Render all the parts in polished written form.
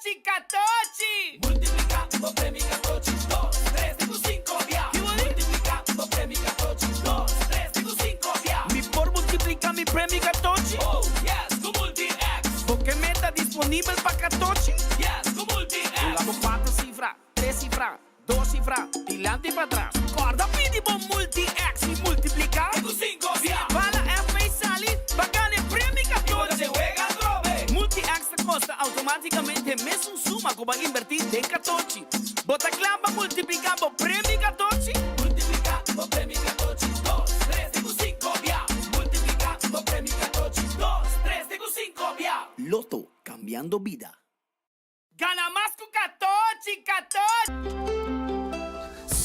Catochi, Catochi! Multiplica bo premio Catochi, dos, tres, te cu cinco bia. Multiplica bo premio Catochi, dos, tres, te cu cinco bia. Mi por multiplica mi premio Catochi? Oh, yes, cu Multi-X. Bo ke meta disponibel pa Catochi? Yes, cu Multi-X. Hula bo cuatro cifra, tres cifra, dos cifra, dilanti pa atras. Corda pidi bo Multi-X y multiplica. Te cu cinco bia. Si bala FB sali, ba gana e premio Catochi. Multi-X ta costa automaticamente mesun suma cu bo a inverti den Catochi. Bo ta cla pa multiplica bo premio Catochi? Multiplica bo premio Catochi, dos, tres te cu cinco bia. Multiplica bo premio Catochi, dos, tres te cu cinco bia. Lotto, cambiando bida. Gana mas ku katochi, katochi!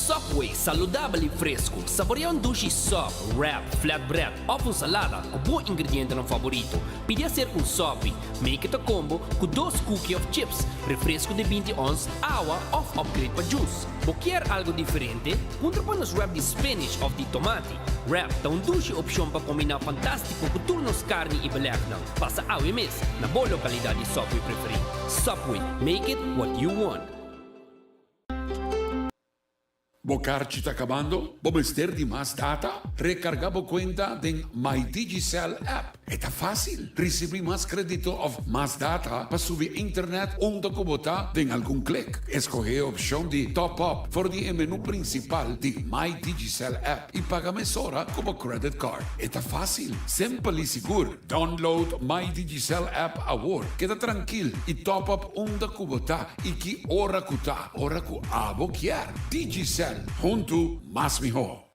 Subway, saludabel y fresco. Saborea un dushi sub, wrap, flatbread of un salada cu bo ingredientenan favorito. Pidi hacer un sopi. Make it a combo cu dos cookie of chips, refresco di binti ons, awa of upgrade pa juice. Bo kier algo diferente? Puntra pa nos wrap di spinach of di tomati. Wrap ta un dushi opcion pa combina fantastico cu tur nos carni y belegnan. Pasa awe mes na bo localidad di Subway preferi. Subway, make it what you want. Bo karchi ta kabando? Bo mester di mas data? Rekargá bo kuenta den My Digicel app. E ta fásil! Risibí mas krédito òf mas data pa subi internet unda ku bo ta den algun klik. Eskohé e opshon di Top Up for di e menú prinsipal di My Digicel app i paga mesora ku bo credit card. E ta fásil, simpel i sigur. Download My Digicel app awor. Keda trankil i top up unda ku bo ta i ki ora ku ta, ora ku abo kier. Digicel, huntu mas mihó.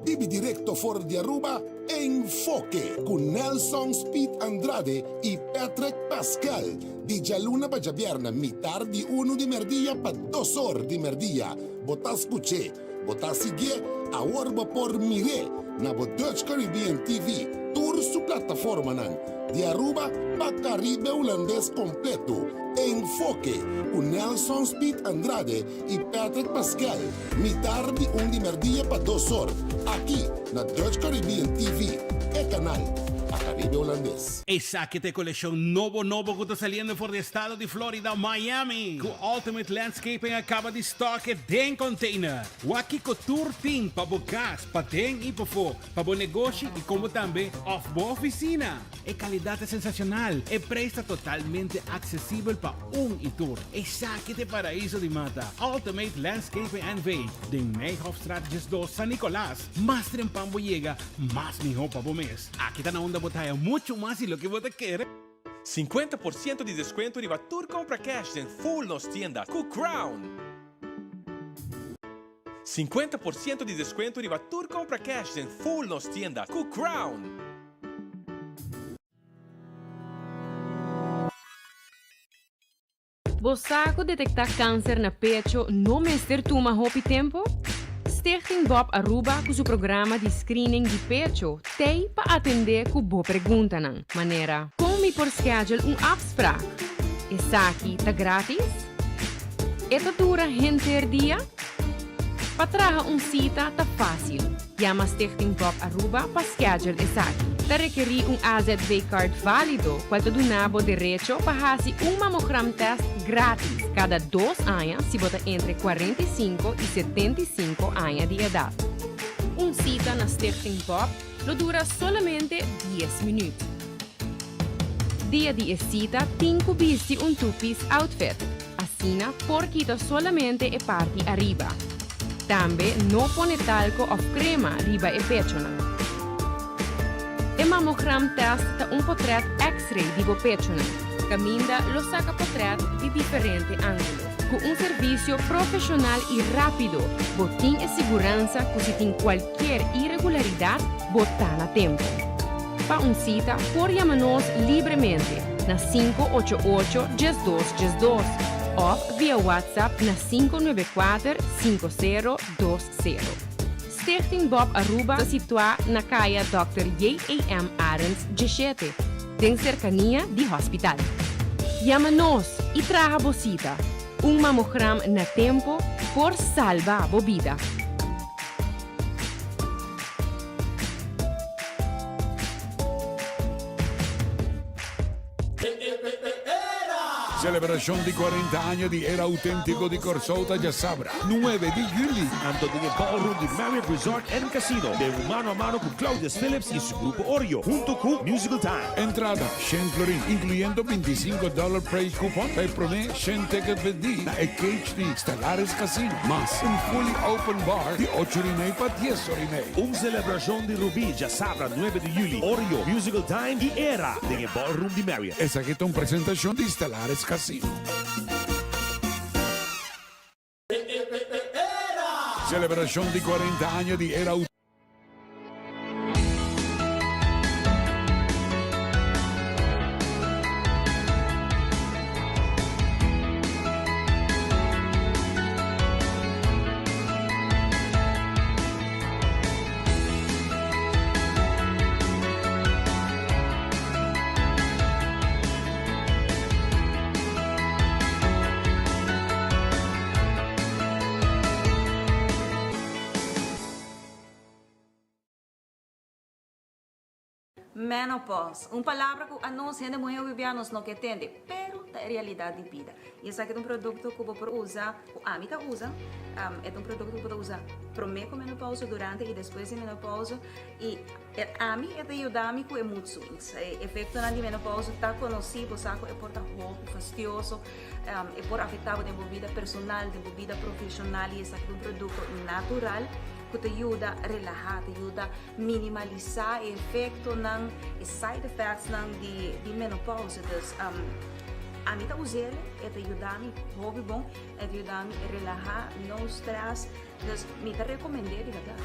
Bibi directo for di Aruba, Enfoke cu Nelson Speed Andrade y Patrick Pascal, di djaluna pa djabièrnè mitar di unu di merdia pa dos or di merdia. Bo ta scuch'é, Bo ta siguié? Awor bo por mir'é na bo Dutch Caribbean TV, tur su plataformanan, di Aruba pa Caribe Hulandes completo. Enfoke, cu Nelson Speed Andrade y Patrick Pascal, mitar di un di merdia pa dos or, aki na Dutch Caribbean TV, e canal pa Caribe Hulandes. Esaki ta e kolekshon nobo nobo ku ta saliendo for di estado di Florida, Miami, ku Ultimate Landscaping a kaba di stock e den container. Wak kiko tur tin pa bo kas, paden i pafó, pa bo negoshi i komo tambe òf bo ofisina. E kalidat ta sensashonal, e preis ta totalmente aksesibel pa un i tur. Esaki ta e paraiso di mata, Ultimate Landscaping NV, den Meihoffstraat 12, San Nicolas. Mas trempan bo yega, mas mihó pa bo mes. Aki ta na unda bo ta haya muchu mas di loke bo ta kere. Sinkuenta por siento di deskuento riba tur kompra cash den full nos tienda ku Crown! Sinkuenta por siento di deskuento riba tur kompra cash den full nos tienda ku Crown! Bo sa cu detecta cancer na pecho no mester tuma hopi tempo? Stichting Bob Aruba cu su programa di screening di pecho t'ey pa atende cu bo preguntanan, manera. Con mi por schedule un afspraak? Esaki ta gratis? E ta dura henter dia? Pa traha un cita ta facil. Yama Stichting Bob Aruba pa schedule esaki. Ta rekerí un AZV card válido cual ta duna bo derecho pa hasi un mamogram test gratis cada dos aña si bo ta entre 45 y 75 aña di edad. Un cita na Stichting Bob lo dura solamente dies minuut. Dia di e cita tin cu bisti un two-piece outfit. Asina por kita solamente e parti ariba. Tambe no pone talco of crema riba e pechonan. E mammogram test ta un potret x-ray di bo pechonan, caminda lo saca potret di diferente angulo. Cu un servicio profesional y rapido, bo tin e siguransa cu si tin cualkier irregularidad, bo ta na tempo. Pa un cita por yama nos libremente na sinku ocho ocho 12 12 of via WhatsApp na 594 5020. Stichting Bob Aruba ta situá na Kaya Dòkter J.A.M. Arends 17, den serkania di hospital. Yama nos i traha bo sita. Un mamogram na tempo por salba bo bida. Selebrashon di 40 aña di Era Outentiko di Kòrsou ta djasabra, 9 di yüli. Anto den e ballroom di Marriott Resort and Casino den un mano a mano ku Claudius Phillips y su grupo Oreo hunto ku Musical Time. Entrada, shen florin, inkluyendo 25 dollar price coupon pa e promé shen ticket bendí na e cage di Stellaris Casino, mas un fully open bar di ocho ora y mei pa dies ora y mei. Un selebrashon di Rubí djasabra 9 di yüli, Oreo, Musical Time y Era den e ballroom di Marriott. Esaki ta un presentashon di Stellaris Casino. Selebrashon di 40 aña di Era. Menopause, un palabra ku anos hende muhé hopi nos no ke tende, pero ta e realidat di bida. I esaki ta un produkto ku bo por usa, ku ami ta usa, e ta un produkto ku bo ta usa promé ku menopause, durante i despues di menopause. I ami e ta yuda mi ku e mood swings. E efektonan di menopause ta konosí, bo sa ku e por ta hopi fastioso, e por afektá bo den bo bida personal, den bo bida profeshonal i esaki ta un produkto natural ku ta yuda relahá, ta yuda minimalisá e efektonan, e side effectsnan di di menopause. Dus ami ta us'el, e ta yuda mi hopi bon, e ta yuda mi relahá, no stress, dus mi ta rekomend'é di bèrdat.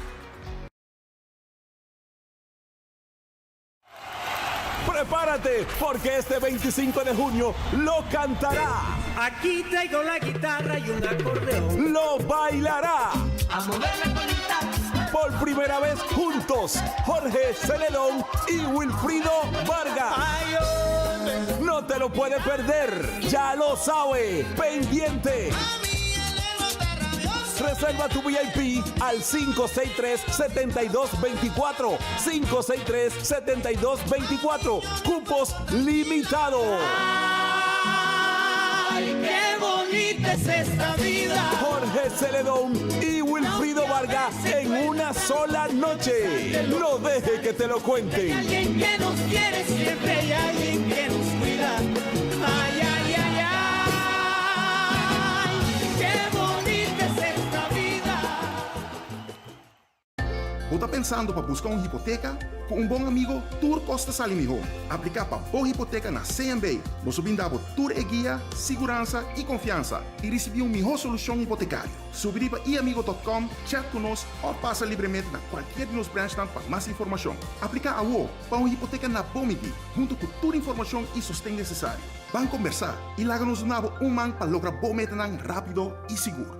Prepárate, porque este 25 de junio lo cantará. Aquí traigo la guitarra y un acordeón. Lo bailará. A mover la colita. Por primera vez juntos, Jorge Celedón y Wilfrido Vargas. No te lo puede perder. Ya lo sabe. Pendiente. Reserva tu VIP al 563-7224. 563-7224. Cupos limitados. Ay, qué bonita es esta vida. Jorge Celedón y Wilfrido Vargas en una sola noche. No deje que te lo cuenten. Alguien que nos quiere, siempre hay alguien que nos cuida. Ay, ay, ay, ay, qué bonita es esta vida. Bo ta pensando pa busca un hipoteca? Cu un bon amigo, tur cos ta sali miho. Aplica pa bo hipoteca na CMB. Nos lo brinda bo tur e guia, siguransa y confiansa y ricibi un miho solucion hipotecario. Subi riba iamigo.com, chat cu nos of pasa libremente na cualkier di nos branchnan pa mas informacion. Aplica awo pa un hipoteca na bo midi, hunto cu tur informacion y sosten necesario. Ban combersa y laga nos duna bo un man pa logra bo metanan rapido y sigur.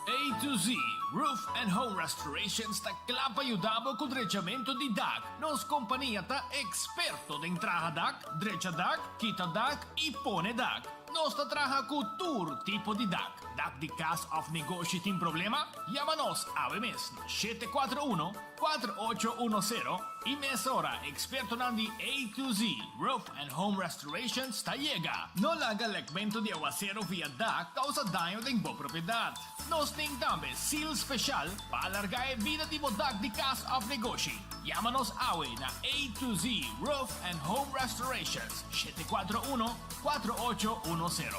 A to Z Roof and Home Restorations ta kla pa yuda bo ku drechamentu di dak. Nos kompania ta eksperto den traha dak, drecha dak, kita dak i pone dak. Nos ta traha ku tur tipo di dak. Dak di kas òf negoshi tin problema? Yama nos awe mes na 741 4810 i mesora ekspertonan di A to Z Roof and Home Restorations ta yega. No laga lekmentu di awasero via dak kousa daño den bo propiedat. Nos tin tambe seal speshal pa alargá e bida di bo dak di kas òf negoshi. Yama nos awe na A to Z Roof and Home Restorations, 741 4810.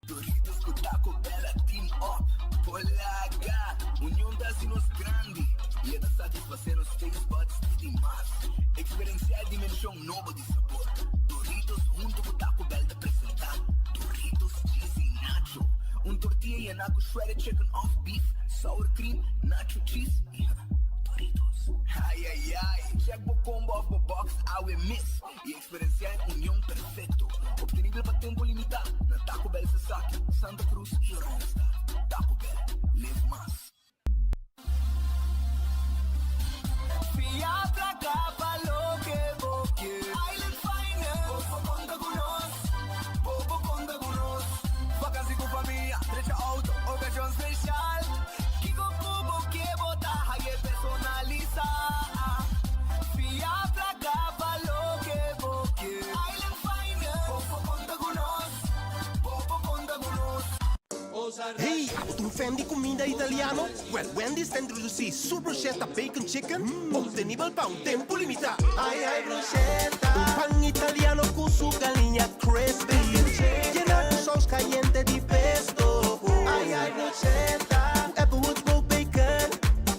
Doritos cu Taco Bell a team up. Polaga! Union ta haci nos grandi y e ta satisface nos taste buds te di mas. Experiencia e dimension nobo di sabor. Doritos hunto cu Taco Bell ta presenta Doritos Cheesy Nacho. Un tortilla yena cu shredded chicken of beef, sour cream, nacho cheese y Doritos. Ay ay ay! Check bo combo of bo box awe mes y Experiencia e union perfecto, obtenibel pa tempo limita na Taco Bell Sasaki, Santa Cruz y Oranjestad. Taco Bell, live mas. Fia placa pa loke bo kier. Island Finance. Bo por conta cu nos. Bo por conta cu nos. Vakantie cu famia, drecha auto, ocasion special. Kico cu bo kier bo ta haye personalisa. Hey, abo ta un fan di cuminda italiano? Well, Wendy's ta introduci su bruschetta bacon chicken, obtenibel pa un tempo limita. Ai ai bruschetta! Un pan italiano cu su galiña crispy, yena cu saus cayente di pesto. Ai ai bruschetta! Cu Applewood smoked bacon,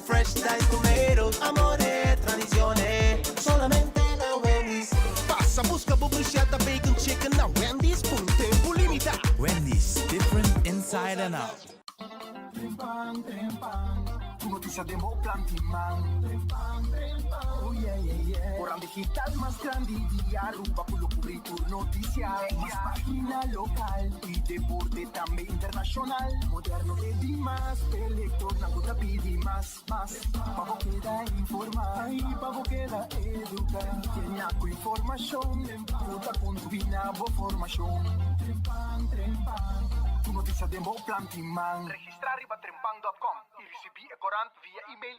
fresh diced tomatoes, amore, tradicione, solamente na Wendy's. Pasa busca bo bruschetta bacon chicken na Wendy's pa un tempo limita. Wendy's, different inside and out. Trempan, trempan, Tur noticia den bo plan di man. Trempan, trempan, oh yeah, yeah, yeah. Corant digital mas grandi di Aruba cu lo cubri tur noticia. Mas pagina local y deporte tambe internacional. Moderno e di mas, e lectornan cu ta pidi mas, mas. Pa bo keda informa y pa bo keda educa. Yena cu informacion cu ta contribui na bo formacion. Trempan, trempan, Tur noticia den bo plan di man. Registra riba trempan dot com y ricibi e corant via email.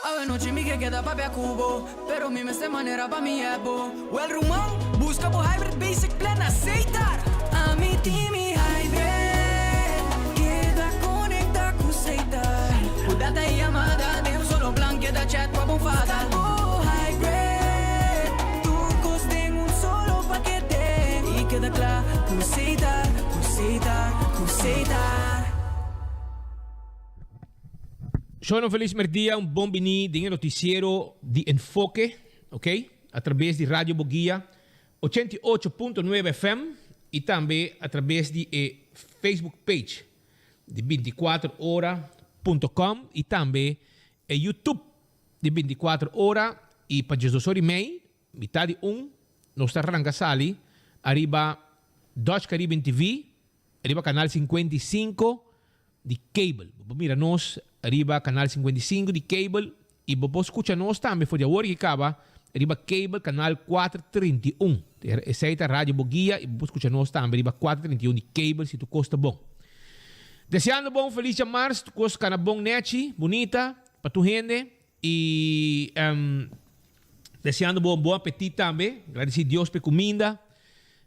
Awe nochi mi ke keda papia ku bo, pero mi mester manera pa mi hep bo. Wel ruman, buska bo Hybrid Basic Plan na Setar! Ami tin mi Hybrid, keda konekta ku Setar. Ku data i yamada den un solo plan, keda chat pa bo fada. Buska bo Hybrid, tur kos den un solo pakete. I keda kla ku Setar, ku Setar, ku Setar. Shon un felis merdia, un bon bini den e noticiero di Enfoke, ok, a traves di Radio Boguia 88.9 FM y tambe a traves di e Facebook page di 24 ora punto com y tambe e YouTube di 24 ora y pa diesdos ora y mei, mitad di un, nos ta ranca sali ariba Dutch Caribbean TV Riba Canal 55 di cable. Bo por mira nos riba Canal 55 di cable y bo por scucha nos tambe for di awor ki caba riba cable Canal 431. Esey ta Radio Boguia y bo por scucha nos tambe riba 431 di cable si tu cos ta bon. Deseando bo un feliz djamars, tu cos cana bon nechi, bunita pa tur hende y deseando bo un bon apetit tambe. Gradeci Dios pa e cuminda.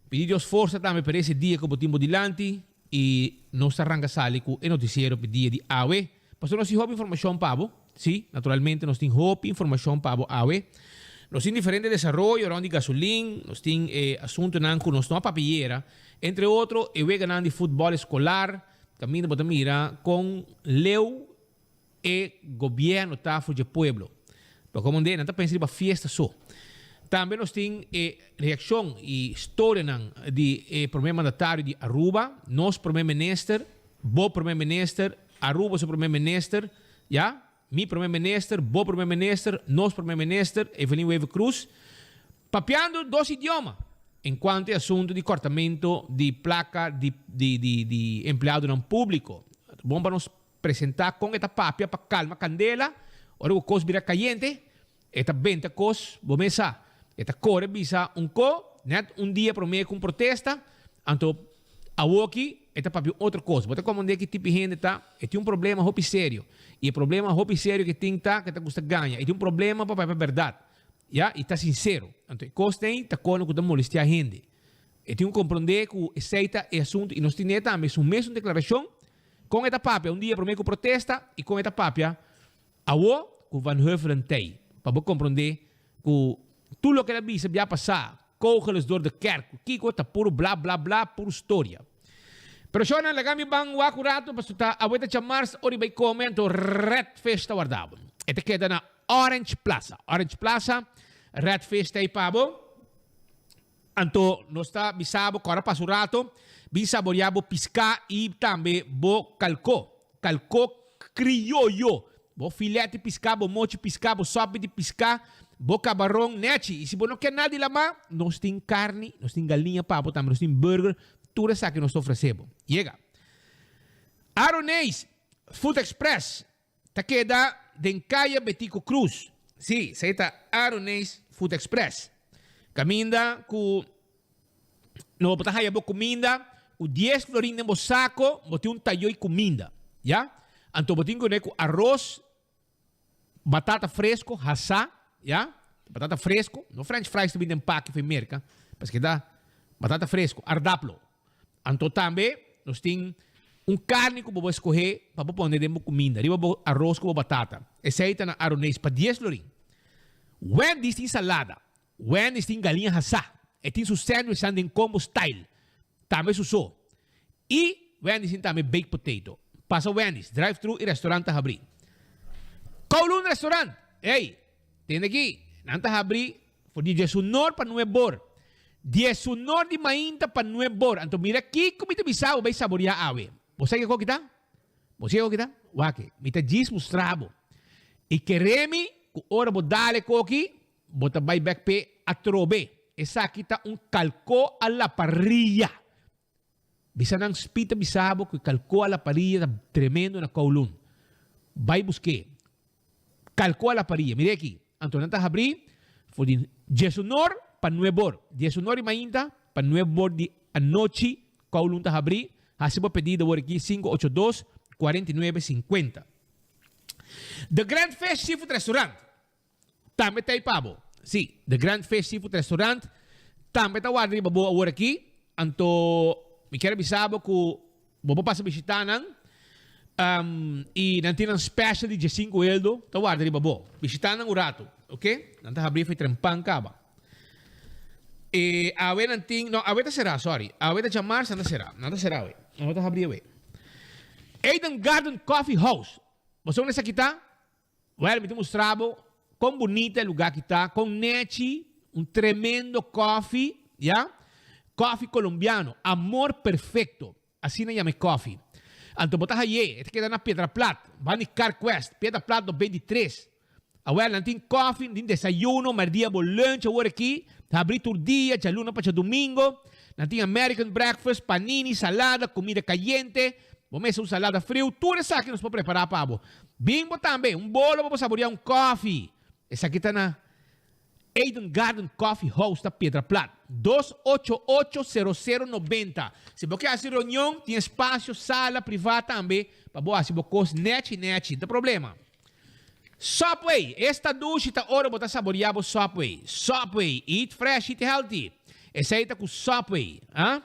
Pidi Dios forsa tambe pa ese dia ku bo tin bo dilanti i nos ta ranka sali ku e notisiero pa e dia di awe. Pasobra nos tin hopi informashon pa bo. Sí, naturalmente nos tin hopi informashon pa bo awe. Nos tin diferente desaroyo rond di gasolin, nos tin e asuntunan ku nos no a papia yera, entre otro e weganan di futbòl eskolar, kaminda bo ta mira kon leu E gobierno ta for dje pueblo. Pero como nan ta pensa riba fiesta so. Tambe nos tin e reaccion y storianan di e prome mandatario di Aruba, nos prome minister, bo prome minister, Aruba su prome minister, ya, mi prome minister, bo prome minister, nos prome minister, Evelyn Wever Croes, papiando dos idioma en cuanto e asunto di cortamento di placa di di di di empleadonan publico. Bon pa nos Presentá kon e ta papia pa kalma kandela, ora ku kos bira kayente, e ta benta kos, bo mes sa. E ta kore bisa un ko, nèt un dia promé ku un protesta, anto awoki e ta papia un otro kos. Bo ta komprendé ki tipo di hende ta, e tin un problema hopi serio. I e problema hopi serio ku e tin ta ku e ta gusta gaña. E tin un problema pa papia bèrdat, ya, i ta sinsero. Anto e kos ei ta kono ku ta molestiá hende. E tin ku komprendé ku esei ta e asuntu i nos tine tambe su mesun deklarashon Kon e ta papia un dia promé ku protesta i kon e ta papia awo ku Van Huffelen tei. Pa bo komprondé ku tur loke el a bisa bia pasá, kogel is door de kerk, ku kiko ta puru bla bla bla, puru storia. Pero shornan laga mi ban wak un rato pasobra ta awe ta djamars ora i bai kome anto Red Fish ta warda bo. E ta keda na Orange Plaza. Orange Plaza, Red Fish ta ei pa bo. Anto nos ta bisa bo kòrda pasa un rato, bin saboreá bo piská i tambe bo kalkó, kalkó krioyo, bo filèt di piská, bo mochi piská, bo sòpi di piská, bo kabaron nèchi. I si bo no ke nada di lamá, nos tin karni, nos tin galiña pa bo tambe, nos tin burger, tur esaki nos ta ofresé bo. Yega. Aroneis Food Express Ta keda den Kaya Betico Cruz. Sí, esei ta Aroneis Food Express. Kaminda ku no bo ta haya bo kuminda ku dies florin den bo sako, bo tin un tayoy kuminda. Ya? Anto bo tin ku ku aros, batata fresco, hasá, ya? Batata fresco, no french fries ta bin den paki for Merka, paske ta batata fresco, ardaplo. Anto tambe nos tin. Un karni ku bo bo skohé pa bo pone den bo kuminda, riba bo aros ku bo batata. Esei ta na Aroneis pa dies florin. Wendy's tin salada. Wendy's tin galiña hasá. E tin su sandwichnan den combo style. Tambe su so. I Wendy's tin tambe baked potato. Pasa Wendy's, drive thru i restaurant ta habrí. Kowloon Restaurant! Ey! Tende aki, nan ta habrí for di diesunor pa nuebor. Diesunor di mainta pa nuebor. Anto mira kiko mi ta bisa bo bai saboriá awe. Bo sa kiko kita? Bo sa kiko kita? Wak, mi ta djis mustra bo. I kere mi ku ora bo dal e koki, Bo ta bai bek p'e atrobe. Esaki ta un kalkó a la parrilla. Bisa nan spi ta bisa bo ku e kalkó a la parrilla ta tremendo na Kowloon. Bai busk'é. Kalkó a la parrilla. Mira aki. Anto nan ta habrí for di diesunor pa nuebor. Diesunor di mainta pa nuebor di anochi Kowloon ta habrí. Hasi bo pedido awor aki 582 49 50. The Grand Fish Seafood Restaurant. Tambe ta ei pa bo. Sí, The Grand Fish Seafood Restaurant tambe ta warda riba bo awor aki. Anto mi kier a bisa bo ku bo por pasa bishitá nan i nan tin nan special di diesinku eldo ta warda riba bo. Bishitá nan un ratu, oke? Nan ta habrí for trempan kaba. E awe nan tin, no, awe ta será, sorry. Awe ta djamars, nan ta será. Nan ta será awe. Nan no ta habrí awe. Eden Garden Coffee House. Bo sa unda esaki ta? Wèl, mi ta mustra bo kon bunita e lugá aki ta, kon nechi, un tremendo kòfi, ya. Kòfi kolombiano, Amor Perfecto, asina yama e kòfi. Anto bo ta hay'é, e ta keda na Piedra Plat, banda di Carquest, Piedra Plat 93. Awèl, nan tin kòfi, nan tin desayuno, mèrdia bo lunch awor aki, ta habrí tur dia, djaluna pa djadumingo. Nan tin American breakfast, panini, salada, kumida kayente, bo mester un salada friu, tur esaki nos por prepará pa bo. Bin bo tambe, un bolo pa bo saboreá un kòfi. Esaki ta na Eden Garden Coffee House ta Piedra Plat, 288 00 90. Si bo ke hasi reunion, tin espasio, sala privá tambe pa bo hasi bo kos nèchi nèchi, no ta problema. Subway, esta dushi ta ora bo ta saboreá bo Subway. Subway, eat fresh, eat healthy. Esei ta ku Subway, ah.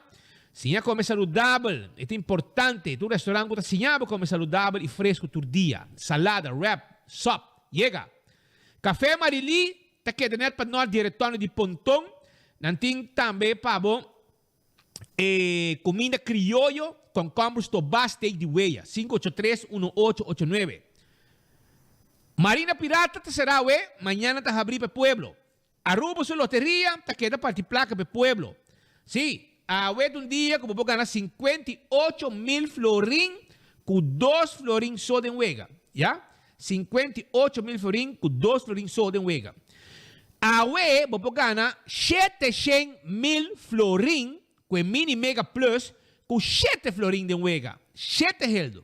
Siña kome saludabel, e ta importante. Tur restaurant ku ta siña bo kome saludabel i fresku tur dia. Salada, wrap, sòp. Yega! Café Marilí ta keda nèt pa nòrt di e retorno di Ponton. Nan tin tambe pa bo e kuminda krioyo, kònkòmber, stobá, steak di weya. 583 1889. Marina Pirata ta será awe, mañana ta habrí pa e pueblo. Aruba su loteria ta keda parti placa p'e pueblo. Sí, awe ta un dia cu bo por gana 58 mil florin cu dos florin so den wega. Ya, 58 mil florin cu dos florin so den wega. Awe bo por gana 700 mil florin cu e Mini Mega Plus cu shete florin den wega. Shete heldo.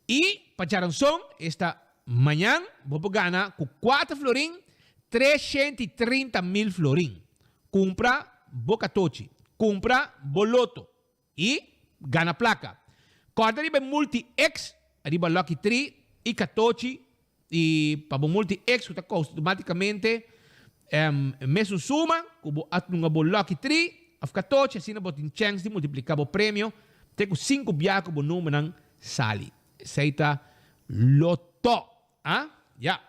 Y pa djaranson, esta mañan, bo por gana cu cuater florin 330 mil florin. Cumpra bo catochi, cumpra bo loto y gana placa. Corda riba e Multi X, riba Lucky Tree y catochi y pa bo Multi X cu ta costa automaticamente mesun suma cu bo a tunga bo Lucky Tree of catochi, asina bo tin chance di multiplica bo premio te cu cinco biaha cu bo numbernan sali. Esey ta loto. Ah, ya.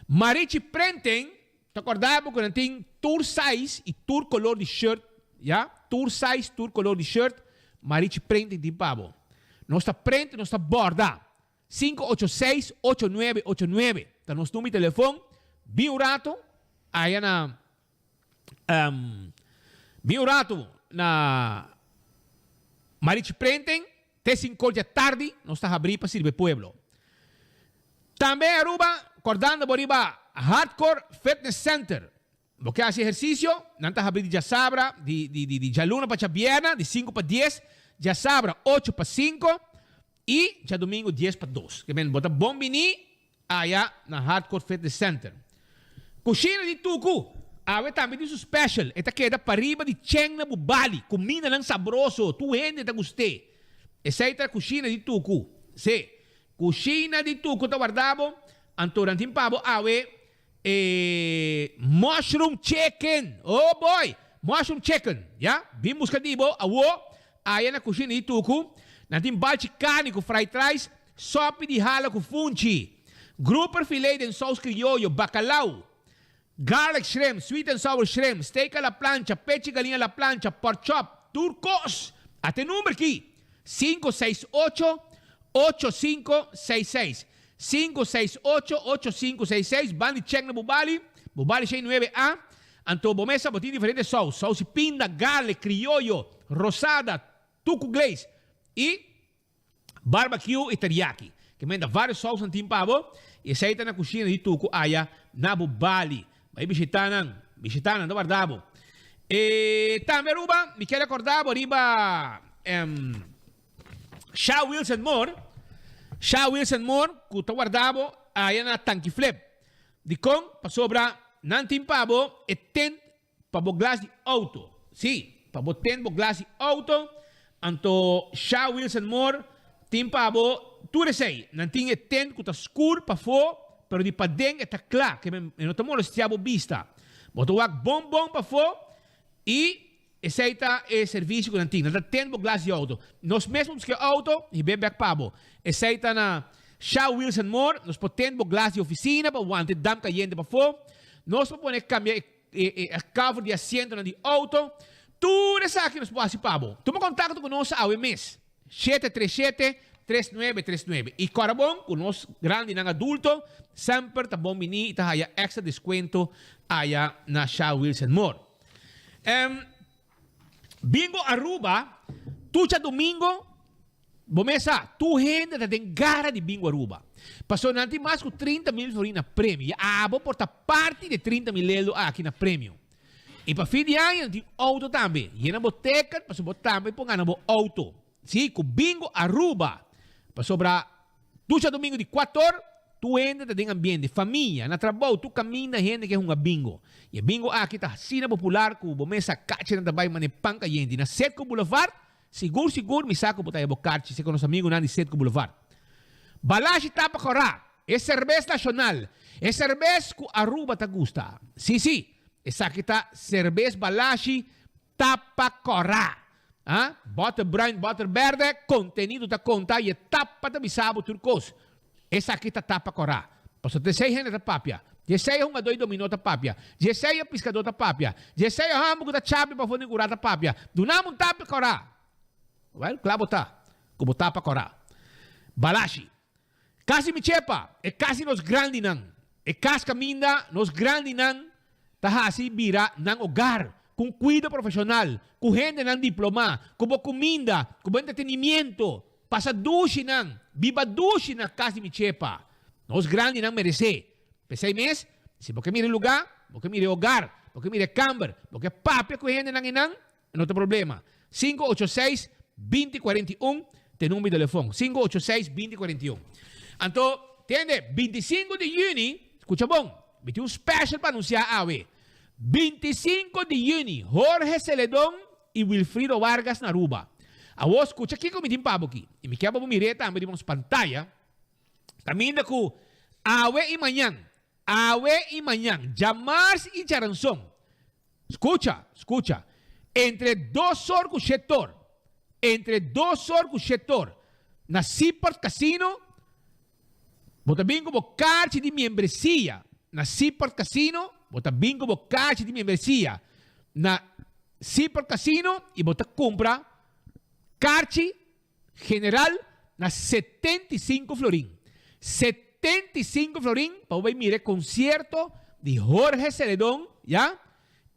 Marichi Printing ta corda bo cu nan tin tur size y tur color di shirt, ya. Tur size, tur color di shirt, Marichi Printing tin pa bo. Nos ta print, nos ta borda. 586 8989 ta nos number di telefon. Bin un rato aya na um, bin un rato na Marichi Printing. Te sinkor dja tardi nos ta habrí pa sirbi pueblo. Tambe Aruba, kordando bo riba Hardcore Fitness Center. Bo ke hasi ehersisio? Nan ta habrí di djasabra, di di di djaluna pa djabierna, di sinku pa dies, djasabra ocho pa sinku i djadumingu dies pa dos. Ke men bo ta bon biní Aya na Hardcore Fitness Center. Cushina di Tucu, awe tambe tin su special. E ta keda pariba di Cheng na Bubali. Cumindanan sabroso, tur hende ta gust'é. Esey ta Cushina di Tucu. Sí, Cushina di Tucu ta warda bo. Anto nan tin pa bo awe e mushroom chicken. Oh boy! Mushroom chicken, ya. Bin busca di bo awo aya na Cushina di Tucu. Nan tin balchi carni cu fried rice, sopi di hala cu funchi, grouper filet den saus crioyo, bacalao, garlic shrimp, sweet and sour shrimp, steak a la plancha, pechi galiña a la plancha, pork chop, tur cos. Ata e number ki, 568 8566. 568 8566, ban di check na Bubali, Bubali shei nuebe A. Anto bo mesa bo tin diferente saus, saus di pinda, garlic, crioyo, rosada, Tuku glaze y barbecue y teriyaki. Ke menda varios sausnan tin pa bo y esey ta na cushina di Tuku aya na bo Bali. Bay bishita nan, bishita nan ta warda bo. E tambe Aruba mi kier recorda bo riba Sha Wilson Moore, Sha Wilson Moore cu ta warda bo aya na Tanki Flip. Dicon? Pasobra nan tin pa bo e tent Pa bo glas di auto. Sí, pa bo ten bo glas di auto, anto Sha Wilson Moore tin pa bo tur esei. Nan tin e tent ku ta skur pafó, pero di paden e ta kla, ke men e no ta molestiá bo bista. Bo ta wak bon bon pafó i esei ta e servisio ku nan tin. Nan ta ten bo glas di auto. Nos mes por buska e auto i hib'é bèk pa bo. Esei ta na Sha Wilson Moore. Nos por ten bo glas di ofisina pa wanta e dam kayente pafó. Nos por pone kambia e. E cover di asientonan di auto. Tur esaki nos por haci pa bo. Tuma contacto cu nos awe mes. 737 3939. Y cora bon cu nos grandinan adulto semper ta bon bini y ta haya extra descuento aya na Sha Wilson Moore. Bingo Aruba, tucha domingo. Bo mes sa, tur hende ta den gara di bingo Aruba. Pasobra nan tin mas ku 30 mil florin na premio. I abo por ta parti di e 30 mil lelo aki na premio. I pa fin di aña nan tin outo tambe. Yena bo teken pasobra bo tambe por gana bo outo. Si, ku bingo Aruba. Pasobra tur djadomingo di kuator, tur hende ta den ambiente. Famia, na trabou, tur kaminda hende ke hunga bingo. I e bingo aki ta asina popular ku bo mes sa kachinan ta bai manera pan kayente. Na Setco Boulevard, Sigur sigur mi sa ku bo ta e bo karchi si ku nos amigunan di Setco Boulevard. Balashi tapa kòrá, e serbes nashonal, e serbes ku Aruba ta gusta. Si si, esaki ta serbes Balashi tapa kòrá. A, bòter bruin, bòter bèrdè, kontenido ta konta i e tapa ta bisa bo tur kos. Esaki ta tapa kòrá. Pasobra t'esei hende ta papia. Djesei e hungadó di dominó ta papia. Djesei e piskadó ta papia. Djesei e hòmber ku ta chapi pafó den kurá ta papia. Duna mi un tapa kòrá. Wèl, kla bo ta ku bo tapa kòrá. Balashi. Kas di mi chepa, e kas di nos grandinan. E kas kaminda nos grandinan ta hasi bira nan hogar, ku un kuido profeshonal, ku hendenan diplomá, ku bo kuminda, ku bo entretenimiento. Pasa dushi nan, biba dushi na kas di mi chepa. Nos grandinan meresé. P'esei mes, si bo ke mira e lugá, bo ke mira e hogar, bo ke mira e kamber, bo ke papia ku e hendenan einan, no ta problema. 586 20 41 ta e number di telefon. 586 20 41. Anto, tende, 25 di yüni, skucha bon, mi tin un special pa anunsiá awe. 25 di yüni, Jorge Celedon i Wilfrido Vargas na Aruba. Awor skucha kiko mi tin pa bo aki, i mi kier pa bo mir'é tambe riba nos pantaya, kaminda ku awe i mañan, awe i mañan, djamars i djaranson, skucha, skucha, entre dos or ku shetor, entre dos or ku shetor, na Seaport Casino, bo ta bin ku bo karchi di miembresia na Seaport Casino, bo ta bin ku bo karchi di miembresia na Seaport Casino i bo ta kumpra karchi general na 75 florin. 75 florin pa bo bai mira e konsierto di Jorge Celedon, ya,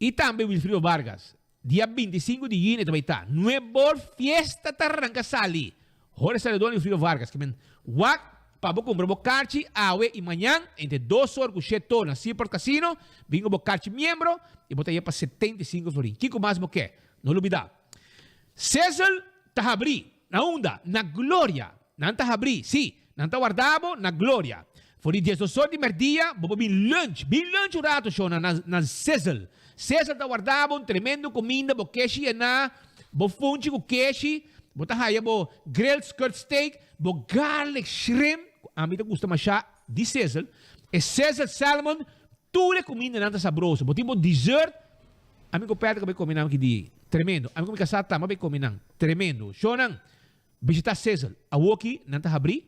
i tambe Wilfrido Vargas. Dia 25 di yüni ta bai ta. Nuebor fiesta ta ranka sali. Jorge Celedon i Wilfrido Vargas ke men wak pa bo kumpra bo karchi awe i mañan entre dos or ku shet or na Seaport Casino. Bin ku bo karchi miembro i bo ta ye pa 75 florin. Kiko mas bo ke? No lubida. Sizzle ta habrí. Na unda? Na Gloria. Nan ta habrí, sí. Nan ta warda bo na Gloria. For di diesdos or di mèrdia bo por bin lunch. Bin lunch un rato, shona, na na Sizzle. Sizzle ta warda bo un tremendo kuminda, bo keshi yená, bo funchi ku keshi, bo ta haya bo grilled skirt steak, bo garlic shrimp, ku ami ta gusta mashá di Sizzle, e Sizzle salmon, tur e kumindanan ta sabroso. Bo tin bo dessert. Ami ku Patrick a bai kome nan aki di tremendo. Ami ku mi kasá tambe a bai kome nan. Tremendo. Shownan. Bishita Sizzle. Awoki nan ta habri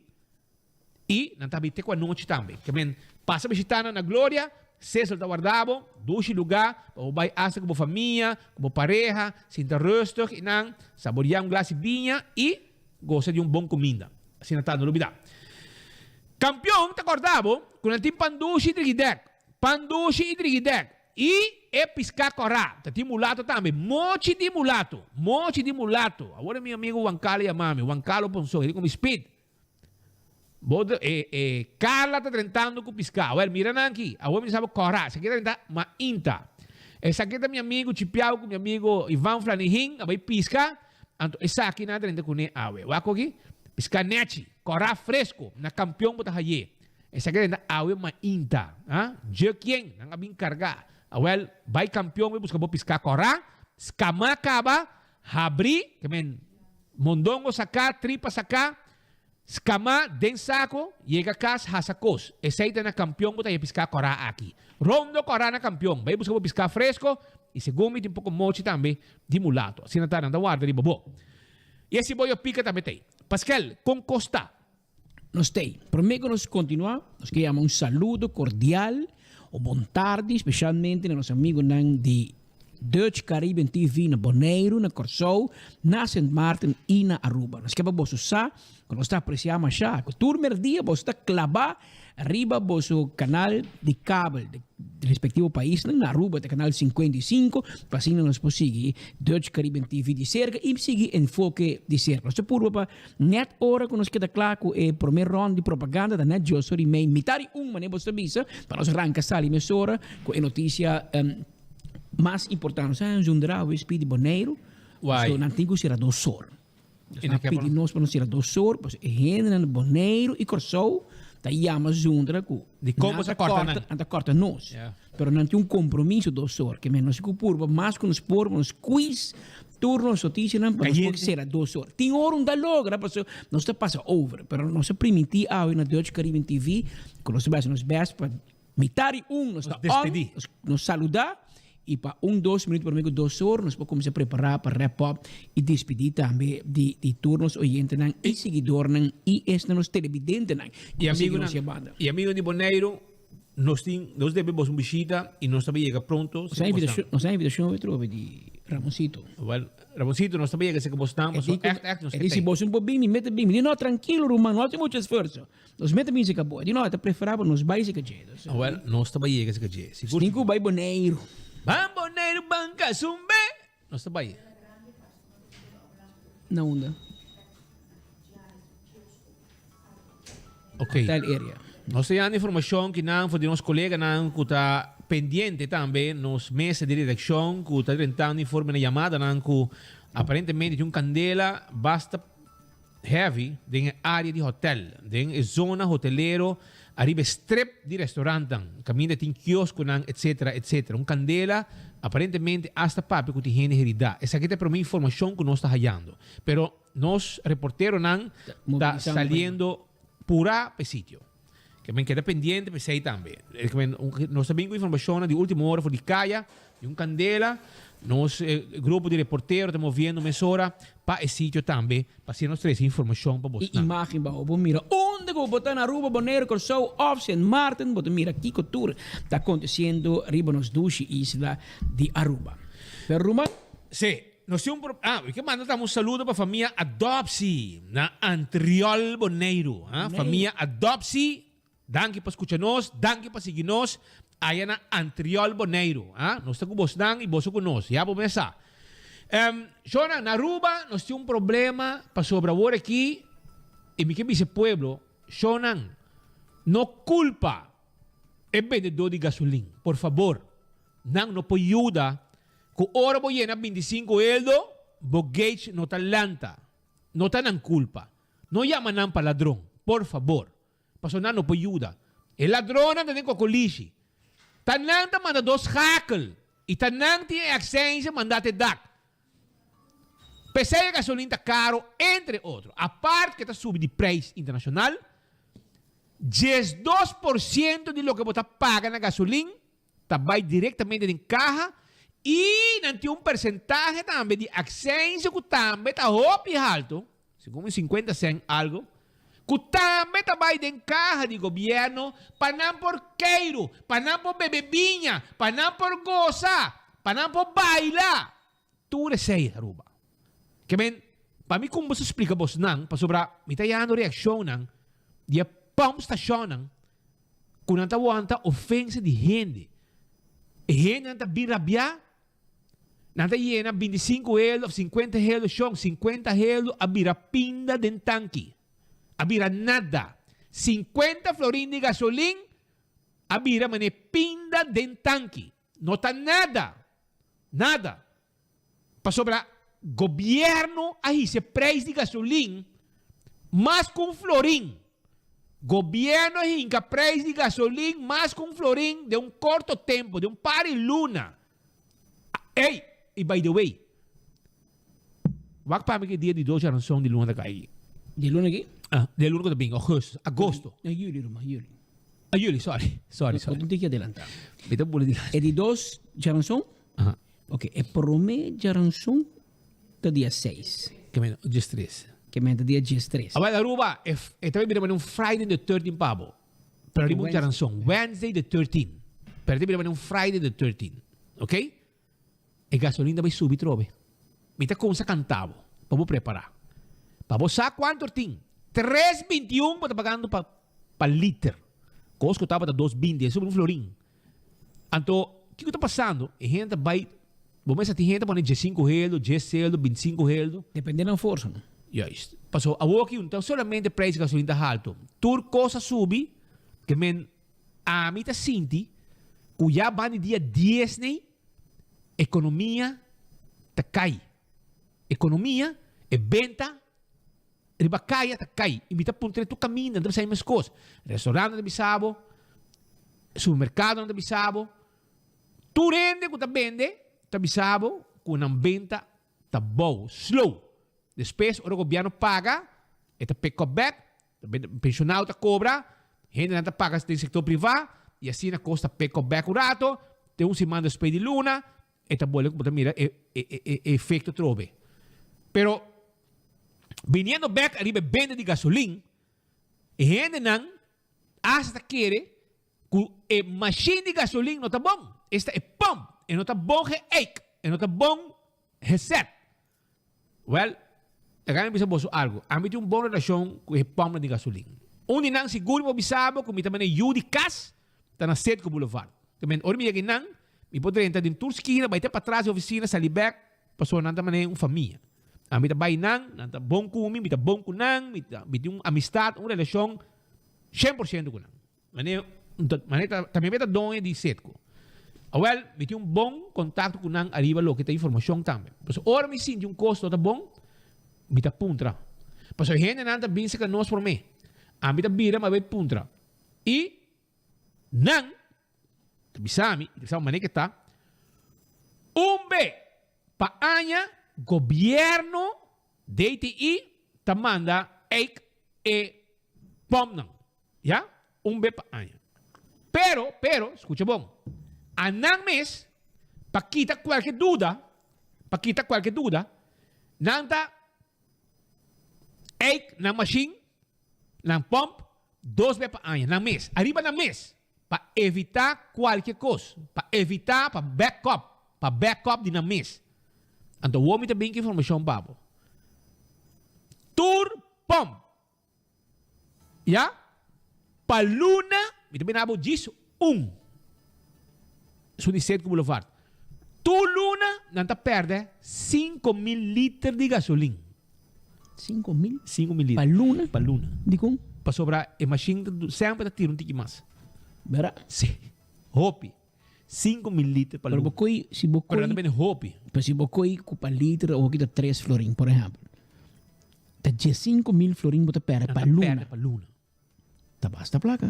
y nan ta habri te cu anochi tambe. Ke men pasa bishita nan na Gloria, Sizzle ta warda bo, dushi luga pa bo bay hasta cu bo famia, cu bo pareha, sinta rustig y nan saboria un glas di biña y gosa di un bon cuminda. Asina ta, no lubida. Campeon ta corda bo cu nan tin pan dushi y drigidek, pan dushi y drigidek. I e piská kòrá. Ta tin mulato tambe. Mochi di mulato. Mochi di mulato. Awor e mi amigo Juan Carlo yama mi. Juan Carlo Ponson. E di ku mi, Speed, bo ta, e, e Carla ta drentando ku piská. Awel, mira nan aki. Awor mi sa bo kòrá. Esaki ta drenta mainta. Esaki ta mi amigo Chipiao ku mi amigo Ivan Flanihin a bai piska. Anto esaki nan a drenta kuné awe. Wak aki. Piská nèchi. Kòrá fresko. Na Kampion bo ta hay'é. Esaki ta awe mainta, ha? Dje kien nan a bin karga? Awel, bai kampion bai buska bo piská kòrá, skamá kaba, habrí, ke men mondongo saká, tripa saká, skamá den sako, yega kas hasa kos. Esei ta na kampion bo ta haña piská kòrá aki. Rondo kòrá na kampion, bai buska bo piská fresko i segun mi tin poko mochi tambe di mulato. Asina ta nan ta warda riba bo. I e siboyo pika tambe ta ei. Paskel, kon kos ta? Nos t'ei. Promé ku nos kontinuá, nos ke yama un saludo kordial o bon tardi spesialmente na nos amigunan di Dutch Caribbean TV na Boneiru, na Kòrsou, na Sint Maarten i na Aruba. Nos ke pa boso sa ku nos ta apresiá mashá ku tur merdia boso ta klabá riba boso kanal di kabel di respektivo paisnan. Na Aruba ta kanal 55, pa asina nos por sigui Dutch Caribbean TV di serka i sigui Enfoke di serka. Nos ta purba pa Net ora ku nos keda kla ku e promé rònt di propaganda ta net djoso di mei mitar i un manera bo ta bisa pa nos ranka sali mesora ku e notisia mas importante. Nos a haña zundra awe spidi Boneiru so nan tin ku sera dos or. Nan a pidi nos pa nos sera dos or pasobra e hendenan di Boneiru i Kòrsou ta yama zundra ku nan ta kòrta nos. Pero nan tin un kompromiso dos or ke men nos ku purba mas ku nos por pa nos kuis Tur nos noticianan pa nos por sera dos or. Tin ora un ta logra paso nos ta pasa over, pero nos a primintí awe na Dutch Caribbean TV ku nos ta bai hasi nos best pa mitar di un nos ta on, nos saluda i pa un dos minuut prome ku dos or nos por kuminsá prepará pa wrap up i dispidí tambe di di tur nos oyentenan i siguidornan i esnan nos televidentenan ku ta sigui nos e banda. I amigonan di Boneiru Nos tin, nos debe bos un bishita y nos ta bay yega pronto. Nos hay invitacion, nos hay invitacion hoy trobe di Ramoncito. Well, Ramoncito, nos ta bay yega cerca bos nan, pasobra echt, echt nos ke tey. E di si bos un por bin, mi mete bin. Mi di no, trankilo ruman, no haci mucho esfuerzo. Nos mete bin cerca bo. E di no, e ta preferabel nos bay cerca dje. Well, nos ta bay yega cerca dje. Sigur. Tin cu bay Boneiru. Ban Boneiru, ban Kazumbe. Nos ta bay. Na unda? Ok. Hotel area. Nos ta yanda informacion ki nan for di nos coleganan cu ta pendiente tambe, nos mesa di redaccion cu ta drentando informe na yamadanan cu aparentemente tin un candela basta heavy den e area di hotel, den e zona hotelero ariba e strip di restaurantnan, caminda tin kioskonan etcetera etcetera. Un candela aparentemente hasta papia cu tin hende herida. Esaki ta e prome informacion cu nos ta hayando. Pero nos reporteronan ta saliendo pura pa e sitio. Ke men keda pendiente pa esei tambe. Nos ta bin ku informashonnan di ultimo ora for di kaya, di un kandela. Nos grupo di reportero ta moviendo mesora pa e sitio tambe pa asina nos trese informashon pa bosnan. E imagen bao bo mira unda ku bo ta na Aruba, Boneiru, Kòrsou òf Sint Maarten bo ta mira kiko tur ta akontesiendo riba nos dushi isla di Aruba. Pero ruman. Sí. Nos tin un pro ah, mi ke manda tambe un saludo pa famia Adopsi na Antriol, Boneiru. Ha? Famia Adopsi, danki pa skucha nos, danki pa sigui nos aya na Antriol, Boneiru. Ha? Nos ta ku bosnan i boso ku nos. Ya bo mes sa. Em, shownan, na Aruba nos tin un problema pasobra awor aki, i mi ke bisa e pueblo, shownan, no kulpa e bendedó di gasolin, por fabor. Nan no por yuda Ku ora bo yena bintisinko eldo, bo gauge no ta lanta. No ta nan kulpa. No yama nan pa ladron, por fabor. Pasobra nan no por yuda. E ladronnan ta den kokolishi. Ta nan ta manda dos schakel i ta nan tin e aksensia manda te dak. P'esei e gasolin ta karo, entre otro. Apart ku e ta subi di prijs internashonal, 12% di loke bo ta paga na gasolin ta bai directamente den caha y nan tin un percentahe tambe di accijnzen cu tambe ta hopi halto. Segun mi 50 cent algo, ku tambe ta bai den kaha di gobièrnu pa nan por keiru, pa nan por bebe biña, pa nan por gosa, pa nan por baila. Tur esei Aruba. Ke men, pa mi kon boso splika bosnan, pasobra mi ta yando reakshonnan di e pòmpstashonnan ku nan ta wanta ofensa di hende. E hendenan ta bin rabiá, nan ta yena bintisinku helo òf sinkuenta helo, shon, sinkuenta helo a bira pinda den tanki, a bira nada. Sinkuenta florin di gasolin a bira manera pinda den tanki. No ta nada, nada. Pasobra gobierno a hisa e prijs di gasolin mas cu un florin. Gobierno a hinca prijs di gasolin mas cu un florin den un corto tempo, den un par di luna. Ey, y by the way, wak pa mi ki dia di dos jaranson di luna ta cay. Di luna ki? Ah, di luna cu ta bin, augustus, agosto. Na juli, ruman, juli. Ah, juli, sorry, sorry, sorry. Bo tin ki adelanta. Mi ta bula dilanti. E di dos jaranson? Aha. Ok, e prome djaranson ta dia seis. Ke men dies tres. Ke men ta dia dies tres. Awel Aruba, e e ta bira manera un Friday the 13 pa bo. Pero riba un djaranson, Wednesday the 13. Pero e ta bira manera un Friday the 13. Ok? E gasolin ta bai subi trobe. Mi ta kumsa kanta bo, pa bo prepara. Pa bo sa kuantu er tin. Tres 21 bo ta pagando pa pa liter. Kos ku tabata dos binti, e subi un florin. Anto, kiko ta pasando? E hende ta bai, bo mester tin hende ta pone diesinku heldo, dies heldo, bintisinku heldo. Depende nan forsa, no? Juist. Paso awoki no ta solamente prijs di gasolin ta halto. Tur kos a subi, ke men ami ta sinti ku ya banda di dia dies nei, ekonomia ta kai. Ekonomia, e benta riba kaya ta kai i mi ta puntra tur kaminda, nan ta bisa e mes kos. Restaurantnan ta bisa bo, supermerkadonan ta bisa bo, tur hende ku ta bende ta bisa bo ku nan benta ta bou, slow. Despues ora gobièrnu paga e ta pick up bek, penshonado ta kobra, hendenan ta paga den sektor privá i asina kos ta pick up bek un rato, te un siman despues di luna E ta bole ku bo ta mira e e efekto trobe. Pero biniendo bek ariba e bende di gasolin, e hendenan asta ta kere ku e mashin di gasolin no ta bon. Esta e pump, e no ta bon geëik, e no ta bon geset. Wèl, laga mi bisa boso algu. Ami tin un bon relashon ku e pòmpnan di gasolin. Un di nan sigur mi por bisa bo ku mi ta manda yu di kas ta na Citgo Boulevard. Ta mende ora mi yega einan, mi por drenta den tur skina, bai te patras di ofisina, sali bèk, pasobra nan ta manera un famia. Ami ta bai einan, nan ta bon ku mi, mi ta bon ku nan, mi ta mi tin un amistat, un relashon shen por shento ku nan. Mane mane ta mi ta doño di Citgo. Awel, mi tin un bon kontakto ku nan ariba loke ta informashon tambe. Pasobra ora mi sinti un kos no ta bon, mi ta puntra. Pasobra e hendenan ta bin serka nos promé. Ami ta bira mi a bai puntra. I nan ta bisa mi, ta bisa mi mane ke ta, un be pa aña gobièrnu DTI ta manda eik e pòmpnan. Ya, un be pa aña. Pero, pero, skucha bon, a nan mes, pa kita kualke duda, pa kita kualke duda, nan ta eik nan mashin, nan pòmp, dos be pa aña, nan mes, ariba nan mes, pa evitá kualke kos, pa evitá, pa back up, pa back up di nan mes. Anto awor mi ta bin ku informashon pa bo. Tur pòmp Ya, pa luna mi ta bina bo djis un. Esun di Citgo Boulevard. Tur luna nan ta perde 5000 liter di gasolin. 5000? 5000 liter. Pa luna? Pa luna. Dikon? Pasobra e mashin semper ta tira un tiki mas. Bera? Si. Hopi. 5000 liter pa Pero luna. bo koi, si bo Pero koi, nan ta bende hopi. pero si bo koi ku pa liter awor ki ta tres florin, por ehèmpel. Ta 15.000 florin bo ta pèrdè Nan pa ta luna. pèrdè pa luna. Ta basta plaka.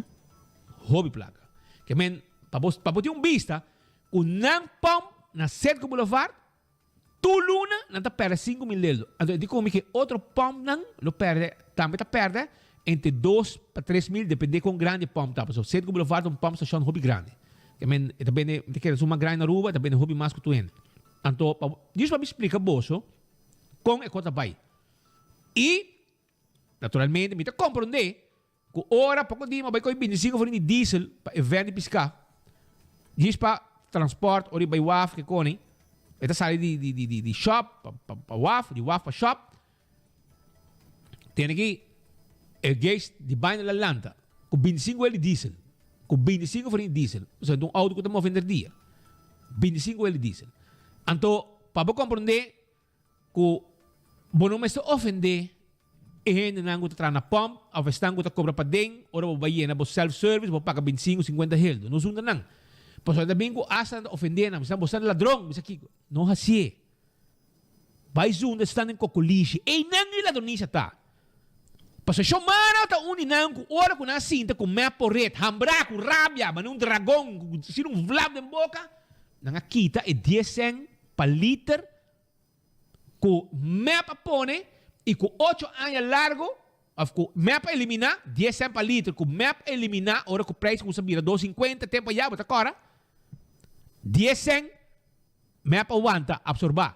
Hopi plaka. Ke men, pa bo, pa bo tin un bista, ku nan pòmp na Citgo Boulevard, tur luna nan ta pèrdè 5000 leldo. Anto e di komi ke otro pòmpnan lo pèrdè, tambe ta pèrdè entre dos pa 3000, dependé kon grandi e pòmp ta. Pasobra Citgo Boulevard ta un pòmp stashon hopi grandi. Ke men, e ta bende, mi ta kere esun mas grandi na Aruba, e ta bende hopi mas ku tur hende. Anto, pa bo, djis pa mi splika boso kon e kos ta bai. I. Naturalmente mi ta komprondé ku ora poko dia mi a bai kohe bintisinko florin di diesel pa e vèn di piská, djis pa transpòrt ora i bai waf ke koni, e ta sali di di di di shòp pa pa pa waf, di waf pa shòp. Tene ki e geest di baina la lanta ku bintisinko el di diesel, ku bintisinko florin di diesel, osea un outo ku ta move henter dia, bintisinko el di diesel. Anto pa bo komprondé ku bo no mester ofendé e hendenan ku ta traha na pòmp òf esnan ku ta kobra paden ora bo bai yena bo self service bo paga bintisinko sinkuenta heldu. No zunda nan. Pasobra ta bin ku asta nan ta ofendé nan, bisa bo sa ladron, bisa kiko. No hasié. Bai zunda esnan den kokolishi. Einan e ladronisia ta. Pasobra Shomara ta un di nan ku ora ku nan a sinta ku mep poret, hambrá, ku rabia, manera un dragon ku asina un vlam den boka, nan a kita e dies sèn pa liter ku mep a pone i ku ocho aña largo, òf ku mep a eliminá, dies sèn pa liter ku mep a eliminá ora ku preis kuminsá bira dos sinkuenta tempu ayá, bo ta kòrda? Dies sèn mep a wanta, absorbá.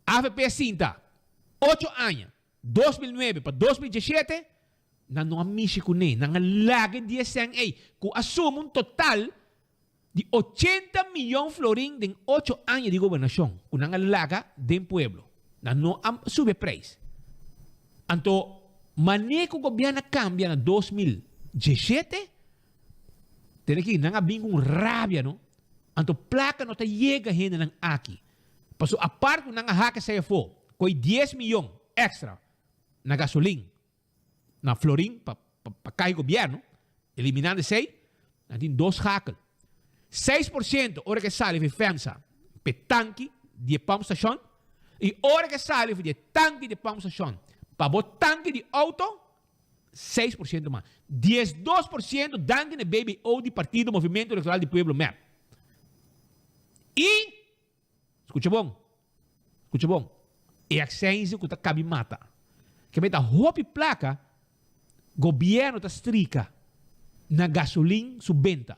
Avp a sinta ocho aña. 2009 pa 2017, nan no a mishi kuné, nan a laga e dies sèn ei, ku a suma un total di ochenta miyon florin den ocho aña di gobernashon, ku nan a laga den pueblo. Nan no a subi e preis. Anto, manera ku gobièrnu a kambia na 2017, tene ki nan a bin ku un rabia, no? Anto plaka no ta yega hendenan aki. Paso apart ku nan a hak esei afó, ko'i dies miyon èkstra na gasolin, na florin pa pa kai gobièrnu, eliminando esei, nan tin dos hakel. 6% ora ke sali for FEMSA p'e tanki di e pòmpstashon i ora ke sali for di e tanki di e pòmpstashon pa bo tanki di outo, 6% mas. 12% danki na e BBO di Partido Movimento Electoral di Pueblo, mep. I. Skucha bon, skucha bon, e aksensia ku ta kabi mata. Ke mei ta hopi plaka gobièrnu ta strika na gasolin su benta.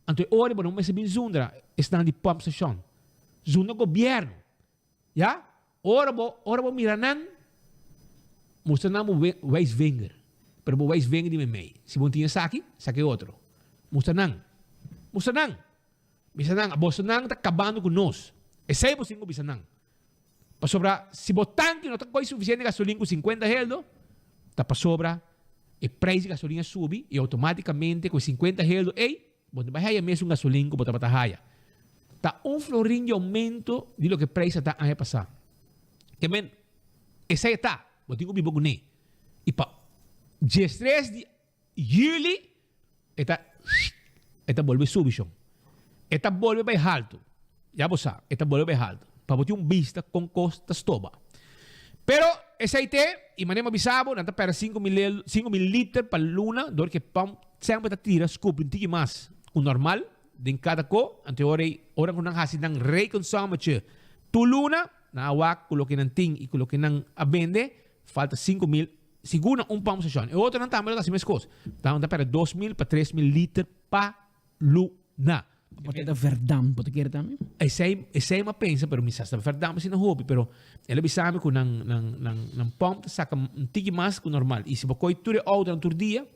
Anto e ora bo no mester bin zundra esnan di pump station. Zundra gobièrnu. Ya? Ora bo, ora bo mira nan, mustra nan bo wijsvinger. Pero bo wijsvinger di meimei. Si bo no tin esaki, saka e otro. Mustra nan. Mustra nan. Bisa nan, Bosonan ta kabando ku nos. Esei bo tin ku bisa nan. Pasobra si bo tanki no ta koi sufisiente gasolin ku sinkuenta heldo, ta pasobra e preis di gasolin a subi i outomátikamente ku e sinkuenta heldo ei, bo no bai haya mesun gasolin ku bo tabata haya. Ta un florin di oumento di loke preis a ta aña pasá. Ke men, esei ta, bo tin ku biba kuné. I pa diestres di Juli e ta e ta bolbe subi shon. E ta bolbe bai haltu. Ya bo sa, e ta bolbe bai haltu. Pa bo tin un bista kon kos ta stoba. Pero esei te, i manera mi a bisa bo, nan ta pèrdè sinku mil 5000 liter pa luna dor ku e pòmp semper ta tira skupi un tiki mas ku normal den kada ko. Anto e ora ei, ora ku nan hasi nan rekensommetje tur luna, nan a wak ku loke nan tin i ku loke nan a bende, falta 5000 Sigur na un pump station. E otronan tambe lo ta haci mescos. Ta ta perde 2000 pa 3000 liter pa luna. Bo ta verdam, bo ta kere tambe? Esey, esey m'a pensa, pero mi sa si ta verdam asina hopi, pero el a bisa mi cu nan, nan, nan, nan pump ta saca un tiki mas cu normal. Y si bo coy tur e autonan tur dia,